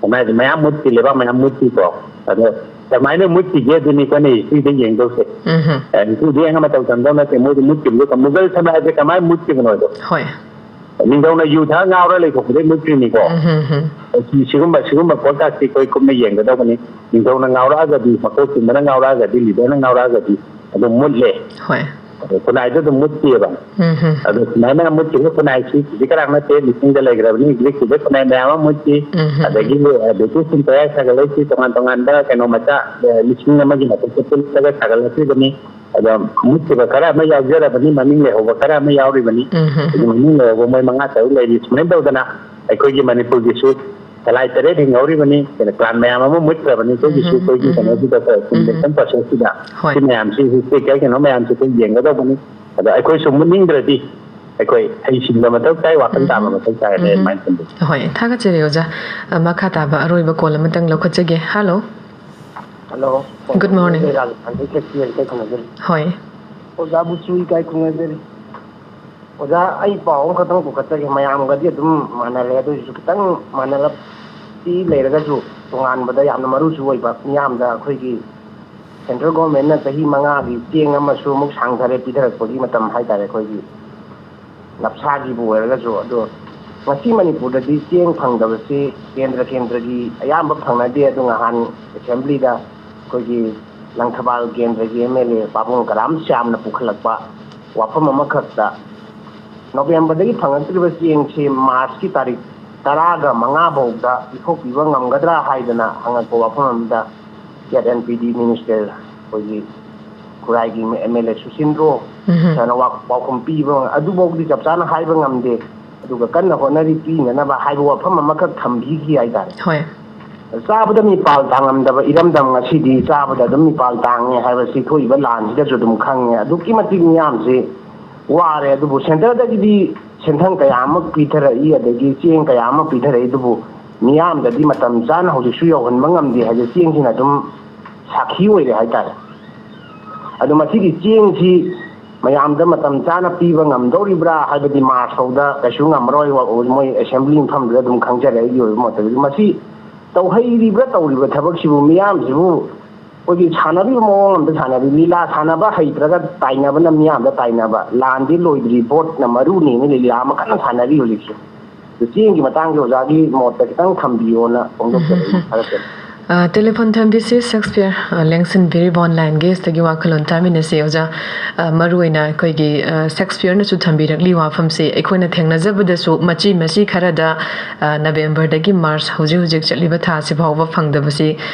ꯀꯃꯥꯏꯅ ꯃꯌꯥꯝ ꯃꯨꯠꯈꯤ, ꯂꯩꯕꯥꯛ ꯃꯌꯥꯝ ꯃꯨꯠꯈꯤꯀꯣ꯫ ꯑꯗꯣ ꯀꯃꯥꯏꯅ ꯃꯨꯠꯈꯤꯒꯦ ꯑꯗꯨꯅꯤ ꯑꯩꯈꯣꯏꯅ ꯍꯤꯁꯇ꯭ꯔꯤꯗ ꯌꯦꯡꯗꯧꯁꯦ꯫ ꯎꯝ, ꯍꯝ꯫ ꯑ, ꯍꯤꯁꯇ꯭ꯔꯤꯗ ꯌꯦꯡꯉ ꯃꯇꯧ ꯇꯝꯗꯧ ꯅꯠꯇꯦ, ꯃꯣꯏꯗꯤ ꯃꯨꯠꯈꯤꯕꯗꯣ, ꯃꯨꯒꯜ ꯁꯥꯝꯔꯥꯖ꯭ꯌ ꯀꯃꯥꯏꯅ ꯃꯨꯠꯈꯤꯕꯅꯣꯗꯣ꯫ ꯍꯣꯏ꯫ ꯅꯤꯡꯊꯧꯅ ꯌꯨ ꯊꯛꯑ ꯉꯥꯎꯔ ꯂꯩꯊꯣꯛꯄꯗꯩ ꯃꯨꯠꯈ꯭ꯔꯤꯅꯤꯀꯣ꯫ ꯎꯝ, ꯍꯝ, ꯍꯝ꯫ ꯁꯤ-, ꯁꯤꯒꯨꯝꯕ, ꯁꯤꯒꯨꯝꯕ ꯄꯣꯠꯀꯥꯁꯤ ꯑꯩꯈꯣꯏ ꯀꯨꯞꯅ ꯌꯦꯡꯒꯗꯧꯕꯅꯤ꯫ ꯅꯤꯡꯊꯧꯅ ꯉꯥꯎꯔꯛꯑꯒꯗꯤ, ꯃꯀꯣꯛ ꯆꯨꯝꯕꯅ ꯉꯥꯎꯔꯛꯑꯒꯗꯤ, ꯂꯤꯗꯔꯅ ꯉꯥꯎꯔꯛꯑꯒꯗꯤ ꯑꯗꯨꯝ ꯃꯨꯠꯂꯦ꯫ ꯍꯣꯏ꯫ ꯑꯗꯣ ꯈꯨꯟꯅꯥꯏꯗ ꯑꯗꯨꯝ ꯃꯨꯠꯈꯤꯑꯕ꯫ ꯎꯝ, ꯍꯝ꯫ ꯑꯗꯣ ꯁꯨꯃꯥꯏꯅ ꯃꯨꯠꯈꯤꯕ ꯈꯨꯟꯅꯥꯏꯁꯤ ꯈꯖꯤꯛ ꯈꯔꯥꯛ ꯅꯠꯇꯦ, ꯂꯤꯁꯤꯡꯗ ꯂꯩꯈ꯭ꯔꯕꯅꯤ꯫ ꯒ꯭ꯔꯤꯛꯀꯤꯗ ꯈꯨꯟꯅꯥꯏ ꯃꯌꯥꯝ ꯑꯃ ꯃꯨꯠꯈꯤ꯫ ꯎꯝ, ꯍꯝ꯫ ꯑꯗꯒꯤ, ꯑ, ꯕ꯭ꯔꯤꯇꯤꯁꯁꯤꯡ ꯄꯌꯥ ꯁꯥꯒꯠꯂꯛꯏꯁꯤ ꯇꯣꯉꯥꯟ ꯇꯣꯉꯥꯟꯕ ꯀꯩꯅꯣ ꯃꯆꯥ, ꯑ, ꯂꯤꯁꯤꯡ ꯑꯃꯒꯤ ꯃꯊꯛꯇ ꯄꯨꯜꯂꯒ ꯁꯥꯒꯠꯂꯛꯈꯤꯕꯅꯤ꯫ ꯑꯗꯣ ꯃꯨꯠꯈꯤꯕ ꯈꯔ ꯑꯃ ꯌꯥꯎꯖꯔꯕꯅꯤ, ꯃꯃꯤꯡ ꯂꯩꯍꯧꯕ ꯈꯔ ꯑꯃ ꯌꯥꯎꯔꯤꯕꯅꯤ꯫ ꯎꯝ, ꯍꯝ, ꯍꯝ꯫ ꯃꯃꯤꯡ ꯂꯩꯍꯧꯕ ꯃꯣꯏ ꯃꯉꯥ ꯇꯔꯨꯛ ꯂꯩꯔꯤ꯫ ꯁꯨꯃꯥꯏꯅ ꯇꯧꯗꯅ ꯑꯩꯈꯣꯏꯒꯤ ꯃꯅꯤꯄꯨꯔꯒꯤꯁꯨ ꯆꯂꯥꯏ ꯇꯔꯦꯠ ꯍꯤꯡꯍꯧꯔꯤꯕꯅꯤ, ꯀꯩꯅꯣ, ꯄ꯭ꯂꯥꯟ ꯃꯌꯥꯝ ꯑꯃ ꯃꯨꯠꯈ꯭ꯔꯕꯅꯤ꯫ ꯑꯩꯈꯣꯏꯒꯤꯁꯨ ꯎꯝ, ꯑꯩꯈꯣꯏꯒꯤ ꯎꯝ, ꯀꯩꯅꯣꯁꯤꯗ, ꯎꯝ, ꯀꯟꯁꯇ꯭ꯔꯛꯁꯟꯁꯤꯗ ꯍꯣꯏ꯫ ꯁꯤ ꯃꯌꯥꯝꯁꯤ, ꯍꯤꯁꯇꯣꯔꯤꯀꯦꯜ ꯀꯩꯅꯣ ꯃꯌꯥꯝꯁꯤ ꯑꯩꯈꯣꯏ ꯌꯦꯡꯒꯗꯧꯕꯅꯤ꯫ ꯑꯗꯣ ꯑꯩꯈꯣꯏꯁꯨ ꯃꯨꯠꯅꯤꯡꯗ꯭ꯔꯗꯤ ꯑꯩꯈꯣꯏ ꯍꯩꯁꯤꯡꯕ ꯃꯊꯧ ꯇꯥꯏ, ꯋꯥꯈꯜ ꯇꯥꯕ ꯎꯝ, ꯃꯊꯧ ꯇꯥꯏ꯫ ꯎꯝ, ꯑꯗꯨꯃꯥꯏꯅ ꯈꯟꯖꯩ꯫ ꯍꯣꯏ, ꯊꯥꯒꯠꯆꯔꯤ ꯑꯣꯖꯥ꯫ ꯑ, ꯃꯈꯥ ꯇꯥꯕ ꯑꯔꯣꯏꯕ ꯀꯣꯜ ꯑꯃꯇꯪ ꯂꯧꯈꯠꯆꯒꯦ꯫ ꯍꯜꯂꯣ꯫ ꯍꯜꯂꯣ꯫ Good morning꯫ ꯑꯩ ꯔꯥꯖ ꯊꯥꯡꯖꯩ ꯈꯦꯇ꯭ꯔꯤ ꯍꯥꯏꯅ ꯈꯪꯅꯖꯔꯤ꯫ ꯍꯣꯏ꯫ ꯑꯣꯖꯥꯕꯨꯁꯨ ꯏꯀꯥꯏ ꯈꯨꯝꯅꯖꯔꯤ꯫ ꯑꯣꯖꯥ, ꯑꯩ ꯄꯥꯎ ꯑꯃꯈꯛꯇꯪ ꯄꯨꯈꯠꯆꯒꯦ꯫ ꯃꯌꯥꯝꯒꯗꯤ ꯑꯗꯨꯝ ꯃꯥꯟꯅꯔꯦ, ꯑꯗꯨ ꯑꯣꯏꯔꯁꯨ ꯈꯤꯇꯪ ꯃꯥꯟꯅꯔꯞꯇꯤ ꯂꯩꯔꯒꯁꯨ ꯇꯣꯉꯥꯟꯕꯗ ꯌꯥꯝꯅ ꯃꯔꯨꯁꯨ ꯑꯣꯏꯕ, ꯃꯤꯌꯥꯝꯗ ꯑꯩꯈꯣꯏꯒꯤ central governmentꯅ ꯆꯍꯤ ꯃꯉꯥꯒꯤ ꯆꯦꯡ ꯑꯃꯁꯨ ꯑꯃꯨꯛ ꯁꯥꯡꯊꯔꯦ ꯄꯤꯊꯔꯛꯄꯒꯤ ꯃꯇꯝ ꯍꯥꯏꯇꯥꯔꯦ꯫ ꯑꯩꯈꯣꯏꯒꯤ ꯅꯞꯁꯥꯒꯤꯕꯨ ꯑꯣꯏꯔꯒꯁꯨ꯫ ꯑꯗꯣ ꯉꯁꯤ ꯃꯅꯤꯄꯨꯔꯗꯗꯤ ꯆꯦꯡ ꯐꯪꯗꯕꯁꯤ ꯀꯦꯟꯗ꯭ꯔ ꯀꯦꯟꯗ꯭ꯔꯒꯤ ꯑꯌꯥꯝꯕ ꯐꯪꯅꯗꯦ꯫ ꯑꯗꯨ ꯉꯍꯥꯟ assemblyꯗ ꯑꯩꯈꯣꯏꯒꯤ ꯂꯪꯊꯕꯥꯜ ꯀꯦꯟꯗ꯭ꯔꯒꯤ MLA ꯄꯥꯕꯨꯡ ꯀꯔꯥꯝ ꯁ꯭ꯌꯥꯝꯅ ꯄꯨꯈꯠꯂꯛꯄ ꯋꯥꯐꯝ ꯑꯃꯈꯛꯇ, Novemberꯗꯒꯤ ꯐꯪꯉꯛꯇ꯭ꯔꯤꯕ ꯆꯦꯡꯁꯤ Marchꯀꯤ ꯇꯥꯔꯤꯛ ꯇꯔꯥꯒ ꯃꯉꯥ ꯐꯥꯎꯗ ꯄꯤꯊꯣꯛꯄꯤꯕ ꯉꯝꯒꯗ꯭ꯔꯥ ꯍꯥꯏꯗꯅ ꯍꯪꯉꯛꯄ ꯋꯥꯐꯝ ꯑꯃꯗ, Z and P D minister ꯑꯩꯈꯣꯏꯒꯤ ꯈꯨꯔꯥꯏꯒꯤ MLA ꯁꯨꯁꯤꯟꯗ꯭ꯔꯣ ꯎꯝꯍꯨꯝ꯫ ꯁꯥꯔꯅ ꯋꯥ-, ꯄꯥꯎꯈꯨꯝ ꯄꯤꯕ, ꯑꯗꯨꯐꯥꯎꯗꯤ ꯆꯞ ꯆꯥꯅ ꯍꯥꯏꯕ ꯉꯝꯗꯦ꯫ ꯑꯗꯨꯒ ꯀꯟꯅ ꯍꯣꯠꯅꯔꯤ ꯄꯤꯅꯅꯕ ꯍꯥꯏꯕ ꯋꯥꯐꯝ ꯑꯃꯈꯛ ꯊꯝꯕꯤꯈꯤ ꯍꯥꯏꯇꯥꯔꯦ꯫ ꯍꯣꯏ꯫ ꯆꯥꯕꯗ ꯃꯤꯄꯥꯜ ꯇꯥꯡꯉꯝꯗꯕ ꯏꯔꯝꯗꯝ ꯉꯁꯤꯗꯤ ꯆꯥꯕꯗ ꯑꯗꯨꯝ ꯃꯤꯄꯥꯜ ꯇꯥꯡꯉꯦ ꯍꯥꯏꯕꯁꯤ ꯊꯣꯛꯏꯕ ꯂꯥꯟꯁꯤꯗꯁꯨ ꯑꯗꯨꯝ ꯈꯪꯉꯦ꯫ ꯑꯗꯨꯛꯀꯤ ꯃꯇꯤꯛ ꯃꯤꯌꯥꯝꯁꯤ ꯋꯥꯔꯦ꯫ ꯑꯗꯨꯕꯨ centreꯗꯒꯤꯗꯤ ꯁꯦꯟꯊꯪ ꯀꯌꯥ ꯑꯃ ꯄꯤꯊꯔꯛꯏ, ꯑꯗꯒꯤ ꯆꯦꯡ ꯀꯌꯥ ꯑꯃ ꯄꯤꯊꯔꯛꯏ, ꯑꯗꯨꯕꯨ ꯃꯤꯌꯥꯝꯗꯗꯤ ꯃꯇꯝ ꯆꯥꯅ ꯍꯧꯖꯤꯛꯁꯨ ꯌꯧꯍꯟꯕ ꯉꯝꯗꯦ ꯍꯥꯏꯁꯦ ꯆꯦꯡꯁꯤꯅ ꯑꯗꯨꯝ ꯁꯥꯈꯤ ꯑꯣꯏꯔꯦ ꯍꯥꯏꯇꯥꯔꯦ꯫ ꯑꯗꯣ ꯃꯁꯤꯒꯤ ꯆꯦꯡꯁꯤ ꯃꯌꯥꯝꯗ ꯃꯇꯝ ꯆꯥꯅ ꯄꯤꯕ ꯉꯝꯗꯧꯔꯤꯕ꯭ꯔꯥ ꯍꯥꯏꯕꯗꯤ March ꯐꯥꯎꯗ ꯀꯩꯁꯨ ꯉꯝꯃꯔꯣꯏ, ꯃꯣꯏ assembly ꯃꯐꯝꯗꯨꯗ ꯑꯗꯨꯝ ꯈꯪꯖꯔꯦ꯫ ꯑꯩꯒꯤ ꯑꯣꯏꯕ ꯃꯣꯠꯇꯗꯤ ꯃꯁꯤ ꯇꯧꯍꯩꯔꯤꯕ꯭ꯔꯥ ꯇꯧꯔꯤꯕ ꯊꯕꯛꯁꯤꯕꯨ ꯃꯤꯌꯥꯝꯁꯤꯕꯨ ꯑꯩꯈꯣꯏꯒꯤ ꯁꯥꯟꯅꯔꯤꯕ ꯃꯑꯣꯡ ꯑꯃꯗ ꯁꯥꯟꯅꯔꯤ, ꯂꯤꯂꯥ ꯁꯥꯟꯅꯕ ꯍꯩꯇ꯭ꯔꯒ ꯇꯥꯏꯅꯕꯅ ꯃꯤꯌꯥꯝꯗ ꯇꯥꯏꯅꯕ, ꯂꯥꯟꯗꯤ ꯂꯣꯏꯗ꯭ꯔꯤ, voteꯅ ꯃꯔꯨꯅꯦꯅ ꯂꯤꯂꯥ ꯑꯃ ꯀꯟꯅ ꯁꯥꯟꯅꯔꯤ ꯍꯧꯖꯤꯛꯁꯦ꯫ ꯑꯗꯨ ꯆꯦꯡꯒꯤ ꯃꯇꯥꯡꯁꯦ ꯑꯣꯖꯥꯒꯤ ꯃꯣꯠꯇ ꯈꯤꯇꯪ ꯊꯝꯕꯤꯌꯣꯅ ꯐꯣꯡꯗꯣꯛꯆꯔꯛꯏ꯫ ꯎꯝ꯫ ꯊꯥꯒꯠꯆꯔꯤ꯫ ꯑ, telephone ꯊꯝꯕꯤꯁꯤ ꯁꯦꯛꯁꯄꯤꯌꯔ, ꯑ, ꯂꯦꯡꯁꯤꯟꯕꯤꯔꯤꯕ online guestꯇꯒꯤ ꯋꯥꯈꯜꯂꯣꯟ ꯇꯥꯃꯤꯟꯅꯁꯤ ꯑꯣꯖꯥ꯫ ꯑ, ꯃꯔꯨꯑꯣꯏꯅ ꯑꯩꯈꯣꯏꯒꯤ, ꯑ, ꯁꯦꯛꯁꯄꯤꯌꯔꯅꯁꯨ ꯊꯝꯕꯤꯔꯛꯂꯤ ꯋꯥꯐꯝꯁꯤ ꯑꯩꯈꯣꯏꯅ ꯊꯦꯡꯅꯖꯕꯗꯁꯨ ꯃꯆꯤ ꯃꯆꯤ ꯈꯔꯗ, ꯑ, Novemberꯗꯒꯤ March ꯍꯧꯖꯤꯛ ꯍꯧꯖꯤꯛ ꯆꯠꯂꯤꯕ ꯊꯥꯁꯤ ꯐꯥꯎꯕ ꯐꯪꯗꯕꯁꯤ,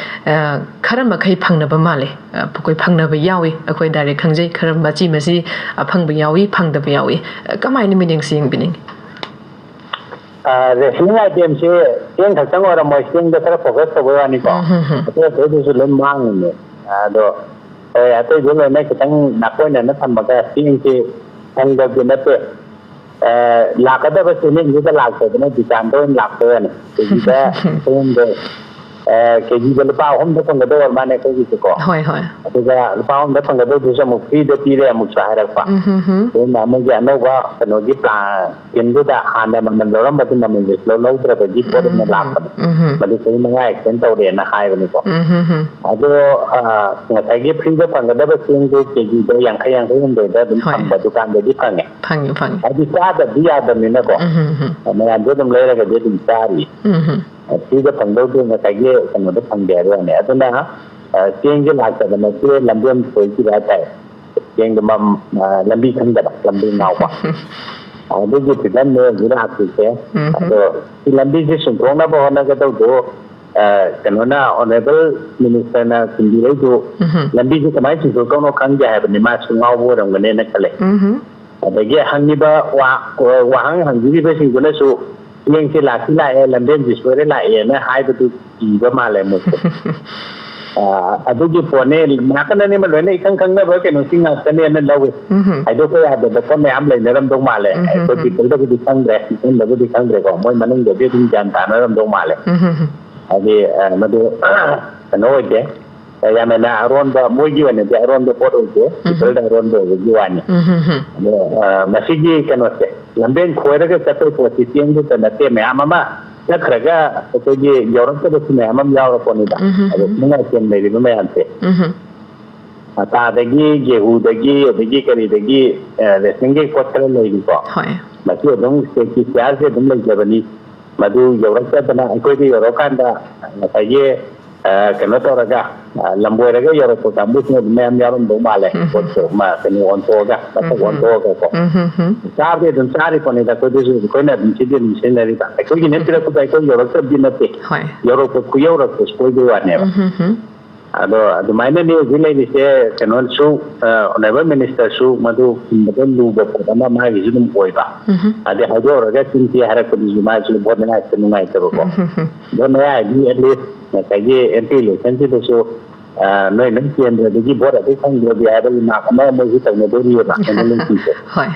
ꯑ, ꯈꯔ ꯃꯈꯩ ꯐꯪꯅꯕ ꯃꯥꯜꯂꯤ꯫ ꯑ, ꯑꯩꯈꯣꯏ ꯐꯪꯅꯕ ꯌꯥꯎꯏ, ꯑꯩꯈꯣꯏ direct ꯈꯪꯖꯩ꯫ ꯈꯔ ꯃꯆꯤ ꯃꯆꯤ ꯑꯐꯪꯕ ꯌꯥꯎꯏ, ꯐꯪꯗꯕ ꯌꯥꯎꯏ꯫ ꯑ, ꯀꯃꯥꯏꯅ ꯃꯤꯠꯌꯦꯡꯁꯤ ꯌꯦꯡꯕꯤꯅꯤꯡꯉꯤ? ꯔꯦꯁꯅꯤꯡ ꯑꯥꯏꯇꯦꯝꯁꯦ ꯆꯦꯡ ꯈꯛꯇꯪ ꯑꯣꯏꯔꯝꯃꯣꯏ, ꯆꯦꯡꯗ ꯈꯔ ꯐꯣꯀꯁ ꯇꯧꯕꯩ ꯋꯥꯅꯤꯀꯣ꯫ ꯎꯝ, ꯍꯝ, ꯍꯝ꯫ ꯑꯇꯩ ꯑꯇꯩꯗꯨꯁꯨ ꯂꯣꯏ ꯃꯥꯡꯉꯤꯅꯦ꯫ ꯑꯗꯣ ꯍꯣꯏ, ꯑꯇꯩꯗꯨ ꯂꯣꯏꯅ ꯈꯤꯇꯪ ꯅꯥꯀꯣꯏꯅꯅ ꯊꯝꯃꯒ ꯆꯦꯡꯁꯦ ꯐꯪꯗꯕꯗꯤ ꯅꯠꯇꯦ꯫ ꯑ, ꯂꯥꯛꯀꯗꯕ ꯆꯦꯅꯦꯜꯗꯨꯗ ꯂꯥꯛꯇꯗꯅ ꯗꯨꯀꯥꯟꯗ ꯑꯣꯏꯅ ꯂꯥꯛꯄ ꯋꯥꯅꯤ꯫ ꯀꯦꯖꯤꯗ ꯑꯩꯈꯣꯏꯔꯣꯝꯗ, ꯑ, ꯀꯦꯖꯤꯗ ꯂꯨꯄꯥ ꯑꯍꯨꯝꯗ ꯐꯪꯒꯗꯕ ꯑꯣꯏꯔ ꯃꯥꯅꯦ ꯑꯩꯈꯣꯏꯒꯤꯁꯦꯀꯣ꯫ ꯍꯣꯏ, ꯍꯣꯏ꯫ ꯑꯗꯨꯒ ꯂꯨꯄꯥ ꯑꯍꯨꯝꯗ ꯐꯪꯒꯗꯕꯗꯨꯁꯨ ꯑꯃꯨꯛ ꯐ꯭ꯔꯤꯗ ꯄꯤꯔꯦ ꯑꯃꯨꯛꯁꯨ ꯍꯥꯏꯔꯛꯄ꯫ ꯎꯝ, ꯍꯝ, ꯍꯝ꯫ ꯑꯗꯨꯅ ꯃꯣꯏꯒꯤ ꯑꯅꯧꯕ ꯀꯩꯅꯣꯒꯤ ꯄ꯭ꯂꯥꯟ ꯁ꯭ꯀꯤꯝꯗꯨꯗ ꯍꯥꯟꯅ ꯃꯃꯜ ꯂꯧꯔꯝꯕꯗꯨ ꯃꯃꯜꯁꯦ ꯁꯨꯂꯧ ꯂꯧꯗ꯭ꯔꯕꯒꯤ ꯄꯣꯠ ꯑꯃ ꯎꯝ, ꯂꯥꯛꯄꯅꯦ꯫ ꯎꯝ, ꯍꯝ꯫ ꯃꯗꯨ ꯆꯍꯤ ꯃꯉꯥ ꯑꯦꯛꯁꯇꯦꯟ ꯇꯧꯔꯦꯅ ꯍꯥꯏꯕꯅꯤꯀꯣ꯫ ꯎꯝ, ꯍꯝ, ꯍꯝ꯫ ꯑꯗꯣ, ꯑ, ꯉꯁꯥꯏꯒꯤ ꯐ꯭ꯔꯤꯗ ꯐꯪꯒꯗꯕ ꯆꯦꯡꯗꯨ ꯀꯦꯖꯤꯗ ꯌꯥꯡꯈꯩ, ꯌꯥꯡꯈꯩ ꯍꯨꯝꯗꯣꯏꯗ ꯑꯗꯨꯝ ꯍꯣꯏ꯫ ꯐꯪꯕ ꯗꯨꯀꯥꯟꯗꯗꯤ ꯐꯪꯉꯦ꯫ ꯐꯪꯉꯤ, ꯐꯪꯉꯤ꯫ ꯍꯥꯏꯗꯤ ꯆꯥꯗꯕꯗꯤ ꯌꯥꯗꯕꯅꯤꯅꯀꯣ꯫ ꯎꯝ, ꯍꯝ, ꯍꯝ꯫ ꯃꯌꯥꯝꯗꯣ ꯑꯗꯨꯝ ꯂꯩꯔꯒꯗꯤ ꯑꯗꯨꯝ ꯆꯥꯔꯤ꯫ ꯎꯝ, ꯍꯝ꯫ ꯐ꯭ꯔꯤꯗ ꯐꯪꯗꯧꯗꯣ ꯉꯁꯥꯏꯒꯤ ꯀꯩꯅꯣꯗ ꯐꯪꯗꯦ ꯍꯥꯏꯕ ꯋꯥꯅꯤ꯫ ꯑꯗꯨꯅ, ꯑ, ꯆꯦꯡꯁꯦ ꯂꯥꯛꯇꯕ ꯅꯠꯇꯦ, ꯂꯝꯕꯦꯟ ꯁꯣꯏꯈꯤꯕ ꯍꯥꯏꯇꯥꯔꯦ꯫ ꯆꯦꯡꯗꯣ ꯃꯝ-, ꯑ, ꯂꯝꯕꯤ ꯈꯪꯗꯕ, ꯂꯝꯕꯤ ꯉꯥꯎꯕ꯫ ꯑꯗꯨꯒꯤ ꯐꯤꯕꯝꯅꯦ ꯍꯧꯖꯤꯛ ꯂꯥꯛꯇꯣꯏꯁꯦ꯫ ꯎꯝ, ꯍꯝ꯫ ꯑꯗꯣ ꯁꯤ ꯂꯝꯕꯤꯁꯦ ꯁꯦꯡꯗꯣꯛꯅꯕ ꯍꯣꯠꯅꯒꯗꯧꯗꯣ, ꯑ, ꯀꯩꯅꯣꯅ, ꯑꯣꯅꯔꯦꯕꯜ ꯃꯤꯅꯤꯁꯇꯔꯅ ꯊꯤꯟꯕꯤꯔꯛꯏꯗꯨ, ꯎꯝ, ꯍꯝ꯫ ꯂꯝꯕꯤꯁꯦ ꯀꯃꯥꯏꯅ ꯁꯦꯡꯗꯣꯛꯇꯧꯅꯣ ꯈꯪꯗꯦ ꯍꯥꯏꯕꯅꯤ, ꯃꯥꯁꯨ ꯉꯥꯎꯕ ꯑꯣꯏꯔꯝꯒꯅꯦꯅ ꯈꯜꯂꯦ꯫ ꯎꯝ, ꯍꯝ꯫ ꯑꯗꯒꯤ ꯍꯪꯉꯤꯕ ꯋꯥ-, ꯋꯥꯍꯪ ꯍꯪꯕꯤꯔꯤꯕꯁꯤꯡꯗꯨꯅꯁꯨ ꯆꯦꯡꯁꯦ ꯂꯥꯛꯇꯤ ꯂꯥꯛꯑꯦ, ꯂꯝꯕꯦꯟꯁꯦ ꯁꯣꯏꯔ ꯂꯥꯛꯑꯦꯅ ꯍꯥꯏꯕꯗꯨ ꯀꯤꯕ ꯃꯥꯜꯂꯦ ꯃꯣꯏꯁꯦ꯫ ꯑ, ꯑꯗꯨꯒꯤ ꯄꯣꯠꯅꯦ, ꯅꯥꯀꯟ ꯑꯅꯤꯃꯛ ꯂꯣꯏꯅ ꯏꯈꯪ ꯈꯪꯅꯕ ꯀꯩꯅꯣꯁꯤꯡ ꯉꯥꯛꯇꯅꯦꯅ ꯂꯧꯏ꯫ ꯎꯝ, ꯍꯝ꯫ ꯍꯥꯏꯗꯣꯛꯄ ꯌꯥꯗꯕ ꯄꯣꯠ ꯃꯌꯥꯝ ꯂꯩꯅꯔꯝꯗꯧ ꯃꯥꯜꯂꯦ꯫ ꯎꯝ, ꯍꯝ, ꯑꯩꯈꯣꯏ ꯍꯝ꯫ ꯄꯤꯄꯜꯗꯕꯨꯗꯤ ꯈꯪꯗ꯭ꯔꯦ, ꯃꯤꯆꯝꯗꯕꯨꯗꯤ ꯈꯪꯗ꯭ꯔꯦꯀꯣ, ꯃꯣꯏ ꯃꯅꯨꯡꯗꯗꯤ ꯑꯗꯨꯝ ꯒ꯭ꯌꯥꯟ ꯇꯥꯅꯔꯝꯗꯧ ꯃꯥꯜꯂꯦ꯫ ꯎꯝ, ꯍꯝ, ꯍꯝ꯫ ꯍꯥꯏꯗꯤ, ꯑ, ꯃꯗꯨ ꯀꯩꯅꯣ ꯑꯣꯏꯗꯦ, ꯌꯥꯝ ꯍꯦꯟꯅ ꯑꯔꯣꯟꯕ, ꯃꯣꯏꯒꯤ ꯑꯣꯏꯅꯗꯤ ꯑꯔꯣꯟꯕ ꯄꯣꯠ ꯑꯣꯏꯗꯦ, ꯎꯝ꯫ ꯄꯤꯄꯜꯗ ꯑꯔꯣꯟꯕ ꯑꯣꯏꯕꯒꯤ ꯋꯥꯅꯤ꯫ ꯎꯝ, ꯍꯝ, ꯍꯝ꯫ ꯑꯗꯣ, ꯑ, ꯃꯁꯤꯒꯤ ꯀꯩꯅꯣꯁꯦ, ꯂꯝꯕꯦꯟ ꯈꯣꯏꯔꯒ ꯆꯠꯄꯩ ꯄꯣꯠꯁꯤ ꯆꯦꯡꯗꯨꯇ ꯅꯠꯇꯦ, ꯃꯌꯥꯝ ꯑꯃ ꯆꯠꯈ꯭ꯔꯒ ꯑꯩꯈꯣꯏꯒꯤ ꯌꯧꯔꯛꯇꯕꯁꯨ ꯃꯌꯥꯝ ꯑꯃ ꯌꯥꯎꯔꯄꯣꯠꯅꯤꯗ꯫ ꯎꯝ, ꯍꯝ, ꯑꯗꯣ ꯍꯝ꯫ ꯅꯨꯡꯉꯥꯏꯇꯦꯟ ꯂꯩꯔꯤꯕ ꯃꯌꯥꯝꯁꯦ꯫ ꯎꯝ, ꯍꯝ꯫ ꯑꯇꯥꯗꯒꯤ, ꯒꯦꯍꯨꯗꯒꯤ, ꯑꯗꯒꯤ ꯀꯔꯤꯗꯒꯤ, ꯑ, ꯔꯦꯁꯟꯒꯤ ꯄꯣꯠ ꯈꯔ ꯂꯩꯔꯤꯀꯣ꯫ ꯍꯣꯏ꯫ ꯃꯁꯤ ꯑꯗꯨꯝ ꯁ꯭ꯇꯦꯠꯀꯤ ꯁꯤꯌꯥꯔꯁꯦ ꯑꯗꯨꯝ ꯂꯩꯖꯕꯅꯤ꯫ ꯃꯗꯨ ꯌꯧꯔꯛꯇꯗꯅ ꯑꯩꯈꯣꯏꯗ ꯌꯧꯔꯀꯥꯟꯗ ꯉꯁꯥꯏꯒꯤ, ꯑ, ꯀꯩꯅꯣ ꯇꯧꯔꯒ, ꯑ, ꯂꯝꯕꯣꯏꯔꯒ ꯌꯧꯔꯛꯄ ꯀꯥꯡꯕꯨꯁꯤꯅ ꯑꯗꯨꯝ ꯃꯌꯥꯝ ꯌꯥꯎꯔꯝꯗꯧ ꯃꯥꯜꯂꯦ꯫ ꯎꯝ꯫ ꯄꯣꯠꯇꯣ ꯃꯥ ꯀꯩꯅꯣ ꯑꯣꯟꯊꯣꯛꯑꯒ, ꯃꯁꯛ ꯎꯝ꯫ ꯑꯣꯟꯊꯣꯛꯑꯒꯀꯣ꯫ ꯎꯝ, ꯍꯝ, ꯍꯝ꯫ ꯆꯥꯕꯗꯤ ꯑꯗꯨꯝ ꯆꯥꯔꯤ ꯄꯣꯠꯅꯤꯗ, ꯑꯩꯈꯣꯏꯗꯁꯨ, ꯑꯩꯈꯣꯏꯅ ꯑꯗꯨꯝ ꯁꯤꯗꯤ ꯑꯗꯨꯝ ꯁꯤꯖꯤꯟꯅꯔꯤꯕ꯫ ꯑꯩꯈꯣꯏꯒꯤ ꯅꯠꯇ꯭ꯔꯒ ꯑꯩꯈꯣꯏ ꯌꯧꯔꯛꯇꯕꯗꯤ ꯅꯠꯇꯦ꯫ ꯍꯣꯏ꯫ ꯌꯧꯔꯛꯄ ꯈꯨꯌꯧꯔꯛꯄ ꯁꯣꯏꯕꯩ ꯋꯥꯅꯦꯕ꯫ ꯎꯝ, ꯍꯝ, ꯍꯝ꯫ ꯑꯗꯣ ꯑꯗꯨꯃꯥꯏꯅꯅꯤ ꯍꯧꯖꯤꯛ ꯂꯩꯔꯤꯁꯦ꯫ ꯀꯩꯅꯣꯁꯨ, ꯑ, Honourable Ministerꯁꯨ ꯃꯗꯨ ꯈꯨꯝꯕꯗ ꯂꯨꯕ ꯄꯣꯠ ꯑꯃ ꯃꯥꯒꯤꯁꯨ ꯑꯗꯨꯝ ꯑꯣꯏꯕ꯫ ꯎꯝꯍꯨꯝ꯫ ꯑꯗꯩ ꯍꯥꯏꯗꯣꯛꯎꯔꯒ ꯆꯤꯟ ꯊꯤ ꯍꯥꯏꯔꯛꯄꯗꯨꯁꯨ ꯃꯥꯁꯨ ꯚꯣꯠ ꯃꯌꯥꯁꯤꯗ ꯅꯨꯡꯉꯥꯏꯇꯕꯀꯣ꯫ ꯎꯝꯍꯨꯝ꯫ ꯚꯣꯠ ꯃꯌꯥ ꯍꯥꯏꯗꯤ at least ꯉꯁꯥꯏꯒꯤ M P electionꯁꯤꯗꯁꯨ, ꯑ, "ꯅꯣꯏ ꯅꯪ ꯀꯦꯟꯗ꯭ꯔꯗꯒꯤ ꯚꯣꯠ ꯑꯗꯨ ꯐꯪꯗ꯭ꯔꯗꯤ" ꯍꯥꯏꯕ remark ꯑꯃ ꯃꯣꯏꯁꯨ ꯇꯧꯅꯗꯣꯔꯤꯑꯕ ꯀꯩꯅꯣ ꯂꯩꯇ꯭ꯔꯤꯁꯦ꯫ ꯍꯣꯏ꯫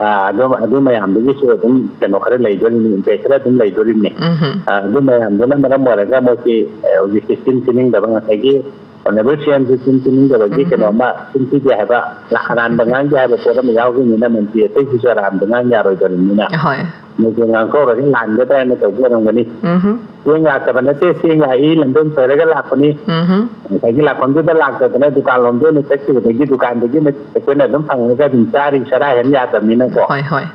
ꯑ, ꯑꯗꯨ, ꯑꯗꯨ ꯃꯌꯥꯝꯗꯨꯒꯤꯁꯨ ꯑꯗꯨꯝ ꯀꯩꯅꯣ ꯈꯔ ꯂꯩꯗꯣꯔꯤꯕꯅꯤ, impact ꯈꯔ ꯑꯗꯨꯝ ꯂꯩꯗꯣꯔꯤꯕꯅꯤ꯫ ꯎꯝꯍꯨꯝ꯫ ꯑ, ꯑꯗꯨ ꯃꯌꯥꯝꯗꯨꯅ ꯃꯔꯝ ꯑꯣꯏꯔꯒ ꯃꯣꯏꯁꯤ, ꯑ, ꯍꯧꯖꯤꯛꯁꯤ ꯆꯤꯟ ꯊꯤꯅꯤꯡꯗꯕ ꯉꯁꯥꯏꯒꯤ Honourable CMꯁꯨ ꯆꯤꯟ ꯊꯤꯅꯤꯡꯗꯕꯒꯤ ꯎꯝ꯫ ꯀꯩꯅꯣꯝꯃ ꯆꯤꯟ ꯊꯤꯗꯦ ꯍꯥꯏꯕ, ꯑꯔꯥꯟꯕ ꯉꯥꯡꯗꯦ ꯍꯥꯏꯕ ꯄꯣꯠ ꯑꯃ ꯌꯥꯎꯗꯣꯏꯅꯤꯅ ꯃꯟꯇ꯭ꯔꯤ ꯑꯇꯩꯁꯤꯁꯨ ꯑꯔꯥꯟꯕ ꯉꯥꯡ ꯌꯥꯔꯣꯏꯗꯧꯔꯤꯕꯅꯤꯅ ꯍꯣꯏ꯫ ꯃꯣꯏꯁꯦ ꯉꯥꯡꯊꯣꯛꯎꯔꯒ ꯂꯥꯟꯒꯗ꯭ꯔꯥ ꯍꯥꯏꯅ ꯇꯧꯕ ꯑꯣꯏꯔꯝꯒꯅꯤ꯫ ꯎꯝ꯫ ꯆꯦꯡ ꯂꯥꯛꯇꯕ ꯅꯠꯇꯦ, ꯆꯦꯡ ꯂꯥꯛꯏ, ꯂꯝꯗꯣꯡ ꯁꯣꯏꯔꯒ ꯂꯥꯛꯄꯅꯤ꯫ ꯎꯝ꯫ ꯉꯁꯥꯏꯒꯤ ꯂꯥꯛꯐꯝꯗꯨꯗ ꯂꯥꯛꯇꯗꯅ ꯗꯨꯀꯥꯟ ꯂꯣꯝꯗ ꯑꯣꯏꯅ ꯆꯠꯈꯤꯕꯗꯒꯤ ꯗꯨꯀꯥꯟꯗꯒꯤ ꯑꯩꯈꯣꯏꯅ ꯑꯗꯨꯝ ꯐꯪꯉꯒ ꯑꯗꯨꯝ ꯆꯥꯔꯤ, ꯆꯔꯥ ꯍꯦꯟ ꯌꯥꯗꯕꯅꯤꯅꯀꯣ꯫ ꯍꯣꯏ, ꯍꯣꯏ꯫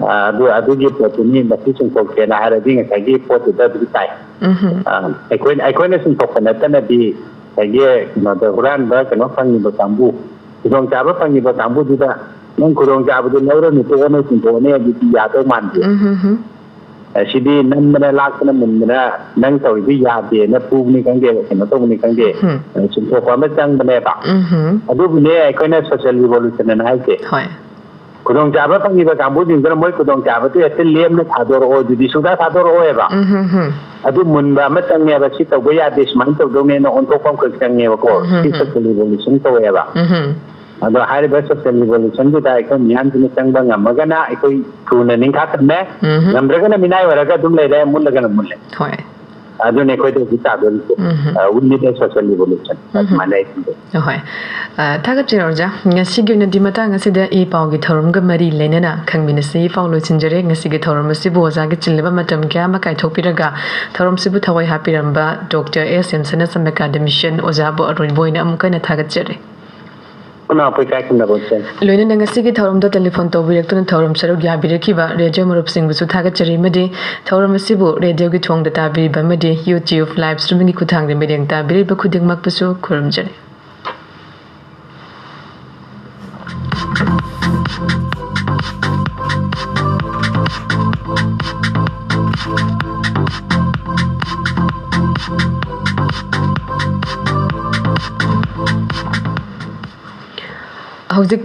ꯑ, ꯑꯗꯨ, ꯑꯗꯨꯒꯤ ꯄꯣꯠꯇꯨꯅꯤ ꯃꯁꯤ ꯆꯨꯝꯊꯣꯛꯁꯦꯅ ꯍꯥꯏꯔꯗꯤ ꯉꯁꯥꯏꯒꯤ ꯄꯣꯠꯇꯨꯗ ꯑꯗꯨꯝ ꯇꯥꯏ꯫ ꯎꯝ꯫ ꯑ, ꯑꯩꯈꯣꯏꯅ, ꯑꯩꯈꯣꯏꯅ ꯆꯨꯝꯊꯣꯛꯄ ꯅꯠꯇꯅꯗꯤ ꯉꯁꯥꯏꯒꯤ ꯀꯩꯅꯣꯗ ꯍꯨꯔꯥꯟꯕ ꯀꯩꯅꯣ ꯐꯪꯉꯤꯕ ꯀꯥꯡꯕꯨ, ꯈꯨꯗꯣꯡꯆꯥꯕ ꯐꯪꯉꯤꯕ ꯀꯥꯡꯕꯨꯗꯨꯗ "ꯅꯪ ꯈꯨꯗꯣꯡꯆꯥꯕꯗꯨ ꯂꯧꯔꯅꯨ, ꯇꯣꯛꯑꯅꯨ, ꯆꯤꯡꯊꯣꯛꯑꯅꯤ" ꯑꯗꯨꯗꯤ ꯌꯥꯗꯧ ꯃꯥꯟꯗꯦ꯫ ꯎꯝ, ꯍꯝ, ꯍꯝ꯫ ꯑ, ꯁꯤꯗꯤ ꯅꯝꯗꯅ ꯂꯥꯛꯇꯅ ꯃꯨꯟꯗꯅ ꯅꯪ ꯇꯧꯔꯤꯗꯨ ꯌꯥꯗꯦꯅ ꯐꯨꯕꯅꯤ ꯈꯪꯗꯦ, ꯀꯩꯅꯣ ꯇꯧꯕꯅꯤ ꯈꯪꯗꯦ, ꯎꯝ꯫ ꯑ, ꯆꯤꯡꯊꯣꯛꯄ ꯑꯃ ꯆꯪꯕꯅꯦꯕ꯫ ꯎꯝ, ꯍꯝ꯫ ꯑꯗꯨꯕꯨꯅꯦ ꯑꯩꯈꯣꯏꯅ social revolution ꯑꯅ ꯍꯥꯏꯁꯦ꯫ ꯍꯣꯏ꯫ ꯈꯨꯗꯣꯡꯆꯥꯕ ꯐꯪꯉꯤꯕ ꯀꯥꯡꯕꯨꯁꯤꯡꯗꯨꯅ ꯃꯣꯏ ꯈꯨꯗꯣꯡꯆꯥꯕꯗꯨ ꯍꯦꯛꯇ ꯂꯦꯝꯅ ꯊꯥꯗꯣꯔꯛꯑꯣ ꯑꯗꯨꯗꯤ ꯁꯨꯡꯊꯥ ꯊꯥꯗꯣꯔꯛꯑꯣꯏꯕ꯫ ꯎꯝ, ꯍꯝ, ꯍꯝ꯫ ꯑꯗꯨ ꯃꯨꯟꯕ ꯑꯃ ꯆꯪꯉꯦꯕ, ꯁꯤ ꯇꯧꯕ ꯌꯥꯗꯦ, ꯁꯨꯃꯥꯏꯅ ꯇꯧꯗꯧꯅꯦꯅ ꯑꯣꯟꯊꯣꯛꯄ ꯑꯃꯈꯛ ꯆꯪꯉꯦꯕꯀꯣ꯫ ꯎꯝ, ꯍꯝ, ꯁꯤ ꯍꯝ꯫ Social revolution ꯀꯧꯋꯦꯕ꯫ ꯎꯝ, ꯍꯝ꯫ ꯑꯗꯣ ꯍꯥꯏꯔꯤꯕ social revolutionꯗꯨꯗ ꯑꯩꯈꯣꯏ ꯃꯤꯌꯥꯝꯁꯤꯅ ꯆꯪꯕ ꯉꯝꯃꯒꯅ ꯑꯩꯈꯣꯏ ꯊꯨꯅ ꯅꯤꯡꯈꯥ ꯇꯝꯃꯦ, ꯎꯝ꯫ ꯉꯝꯗ꯭ꯔꯒꯅ ꯃꯤꯅꯥꯏ ꯑꯣꯏꯔꯒ ꯑꯗꯨꯝ ꯂꯩꯔꯦ, ꯃꯨꯠꯂꯒꯅ ꯃꯨꯠꯂꯦ꯫ ꯍꯣꯏ꯫ ꯑꯗꯨꯅꯦ ꯑꯩꯈꯣꯏꯗ ꯍꯧꯖꯤꯛ ꯇꯥꯗꯣꯔꯤꯁꯦ꯫ ꯎꯝ꯫ ꯑ, we need a social revolution꯫ ꯎꯝ꯫ ꯑꯗꯨꯃꯥꯏꯅ ꯑꯩ ꯈꯟꯖꯩ꯫ ꯍꯣꯏ꯫ ꯑ, ꯊꯥꯒꯠꯆꯔꯤ ꯑꯣꯖꯥ꯫ ꯉꯁꯤꯒꯤ ꯑꯣꯏꯅꯗꯤ ꯃꯇꯥꯡ ꯑꯁꯤꯗ ꯏ ꯄꯥꯎꯒꯤ ꯊꯧꯔꯝꯒ ꯃꯔꯤ ꯂꯩꯅꯅ ꯈꯪꯃꯤꯟꯅꯁꯤ꯫ ꯏ ꯄꯥꯎ ꯂꯣꯏꯁꯤꯟꯖꯔꯦ꯫ ꯉꯁꯤꯒꯤ ꯊꯧꯔꯝ ꯑꯁꯤꯕꯨ ꯑꯣꯖꯥꯒꯤ ꯆꯤꯜꯂꯕ ꯃꯇꯝ ꯀꯌꯥ ꯑꯃ ꯀꯥꯏꯊꯣꯛꯄꯤꯔꯒ ꯊꯧꯔꯝꯁꯤꯕꯨ ꯊꯋꯥꯏ ꯍꯥꯞꯄꯤꯔꯝꯕ Doctor S M ꯁꯅꯥꯁꯝ Academician ꯑꯣꯖꯥꯕꯨ ꯑꯔꯣꯏꯕ ꯑꯣꯏꯅ ꯑꯃꯨꯛ ꯍꯟꯅ ꯊꯥꯒꯠꯆꯔꯤ꯫ ꯈꯨꯅꯥꯎ ꯑꯩꯈꯣꯏ ꯀꯥꯏꯈꯨꯝꯅꯕ ꯁꯦꯝ꯫ ꯂꯣꯏꯅꯅ ꯉꯁꯤꯒꯤ ꯊꯧꯔꯝꯗ telephone ꯇꯧꯕꯤꯔꯛꯇꯨꯅ ꯊꯧꯔꯝ ꯁꯔꯨꯛ ꯌꯥꯕꯤꯔꯛꯈꯤꯕ radio ꯃꯔꯨꯞꯁꯤꯡꯕꯨꯁꯨ ꯊꯥꯒꯠꯆꯔꯤ, ꯑꯃꯗꯤ ꯊꯧꯔꯝ ꯑꯁꯤꯕꯨ radioꯒꯤ ꯊꯣꯡꯗ ꯇꯥꯕꯤꯔꯤꯕ ꯑꯃꯗꯤ YouTube live streamingꯒꯤ ꯈꯨꯠꯊꯥꯡꯗ ꯃꯤꯠꯌꯦꯡ ꯇꯥꯕꯤꯔꯤꯕ ꯈꯨꯗꯤꯡꯃꯛꯄꯨꯁꯨ ꯈꯨꯔꯨꯝꯖꯔꯤ꯫ ꯍꯧꯖꯤꯛ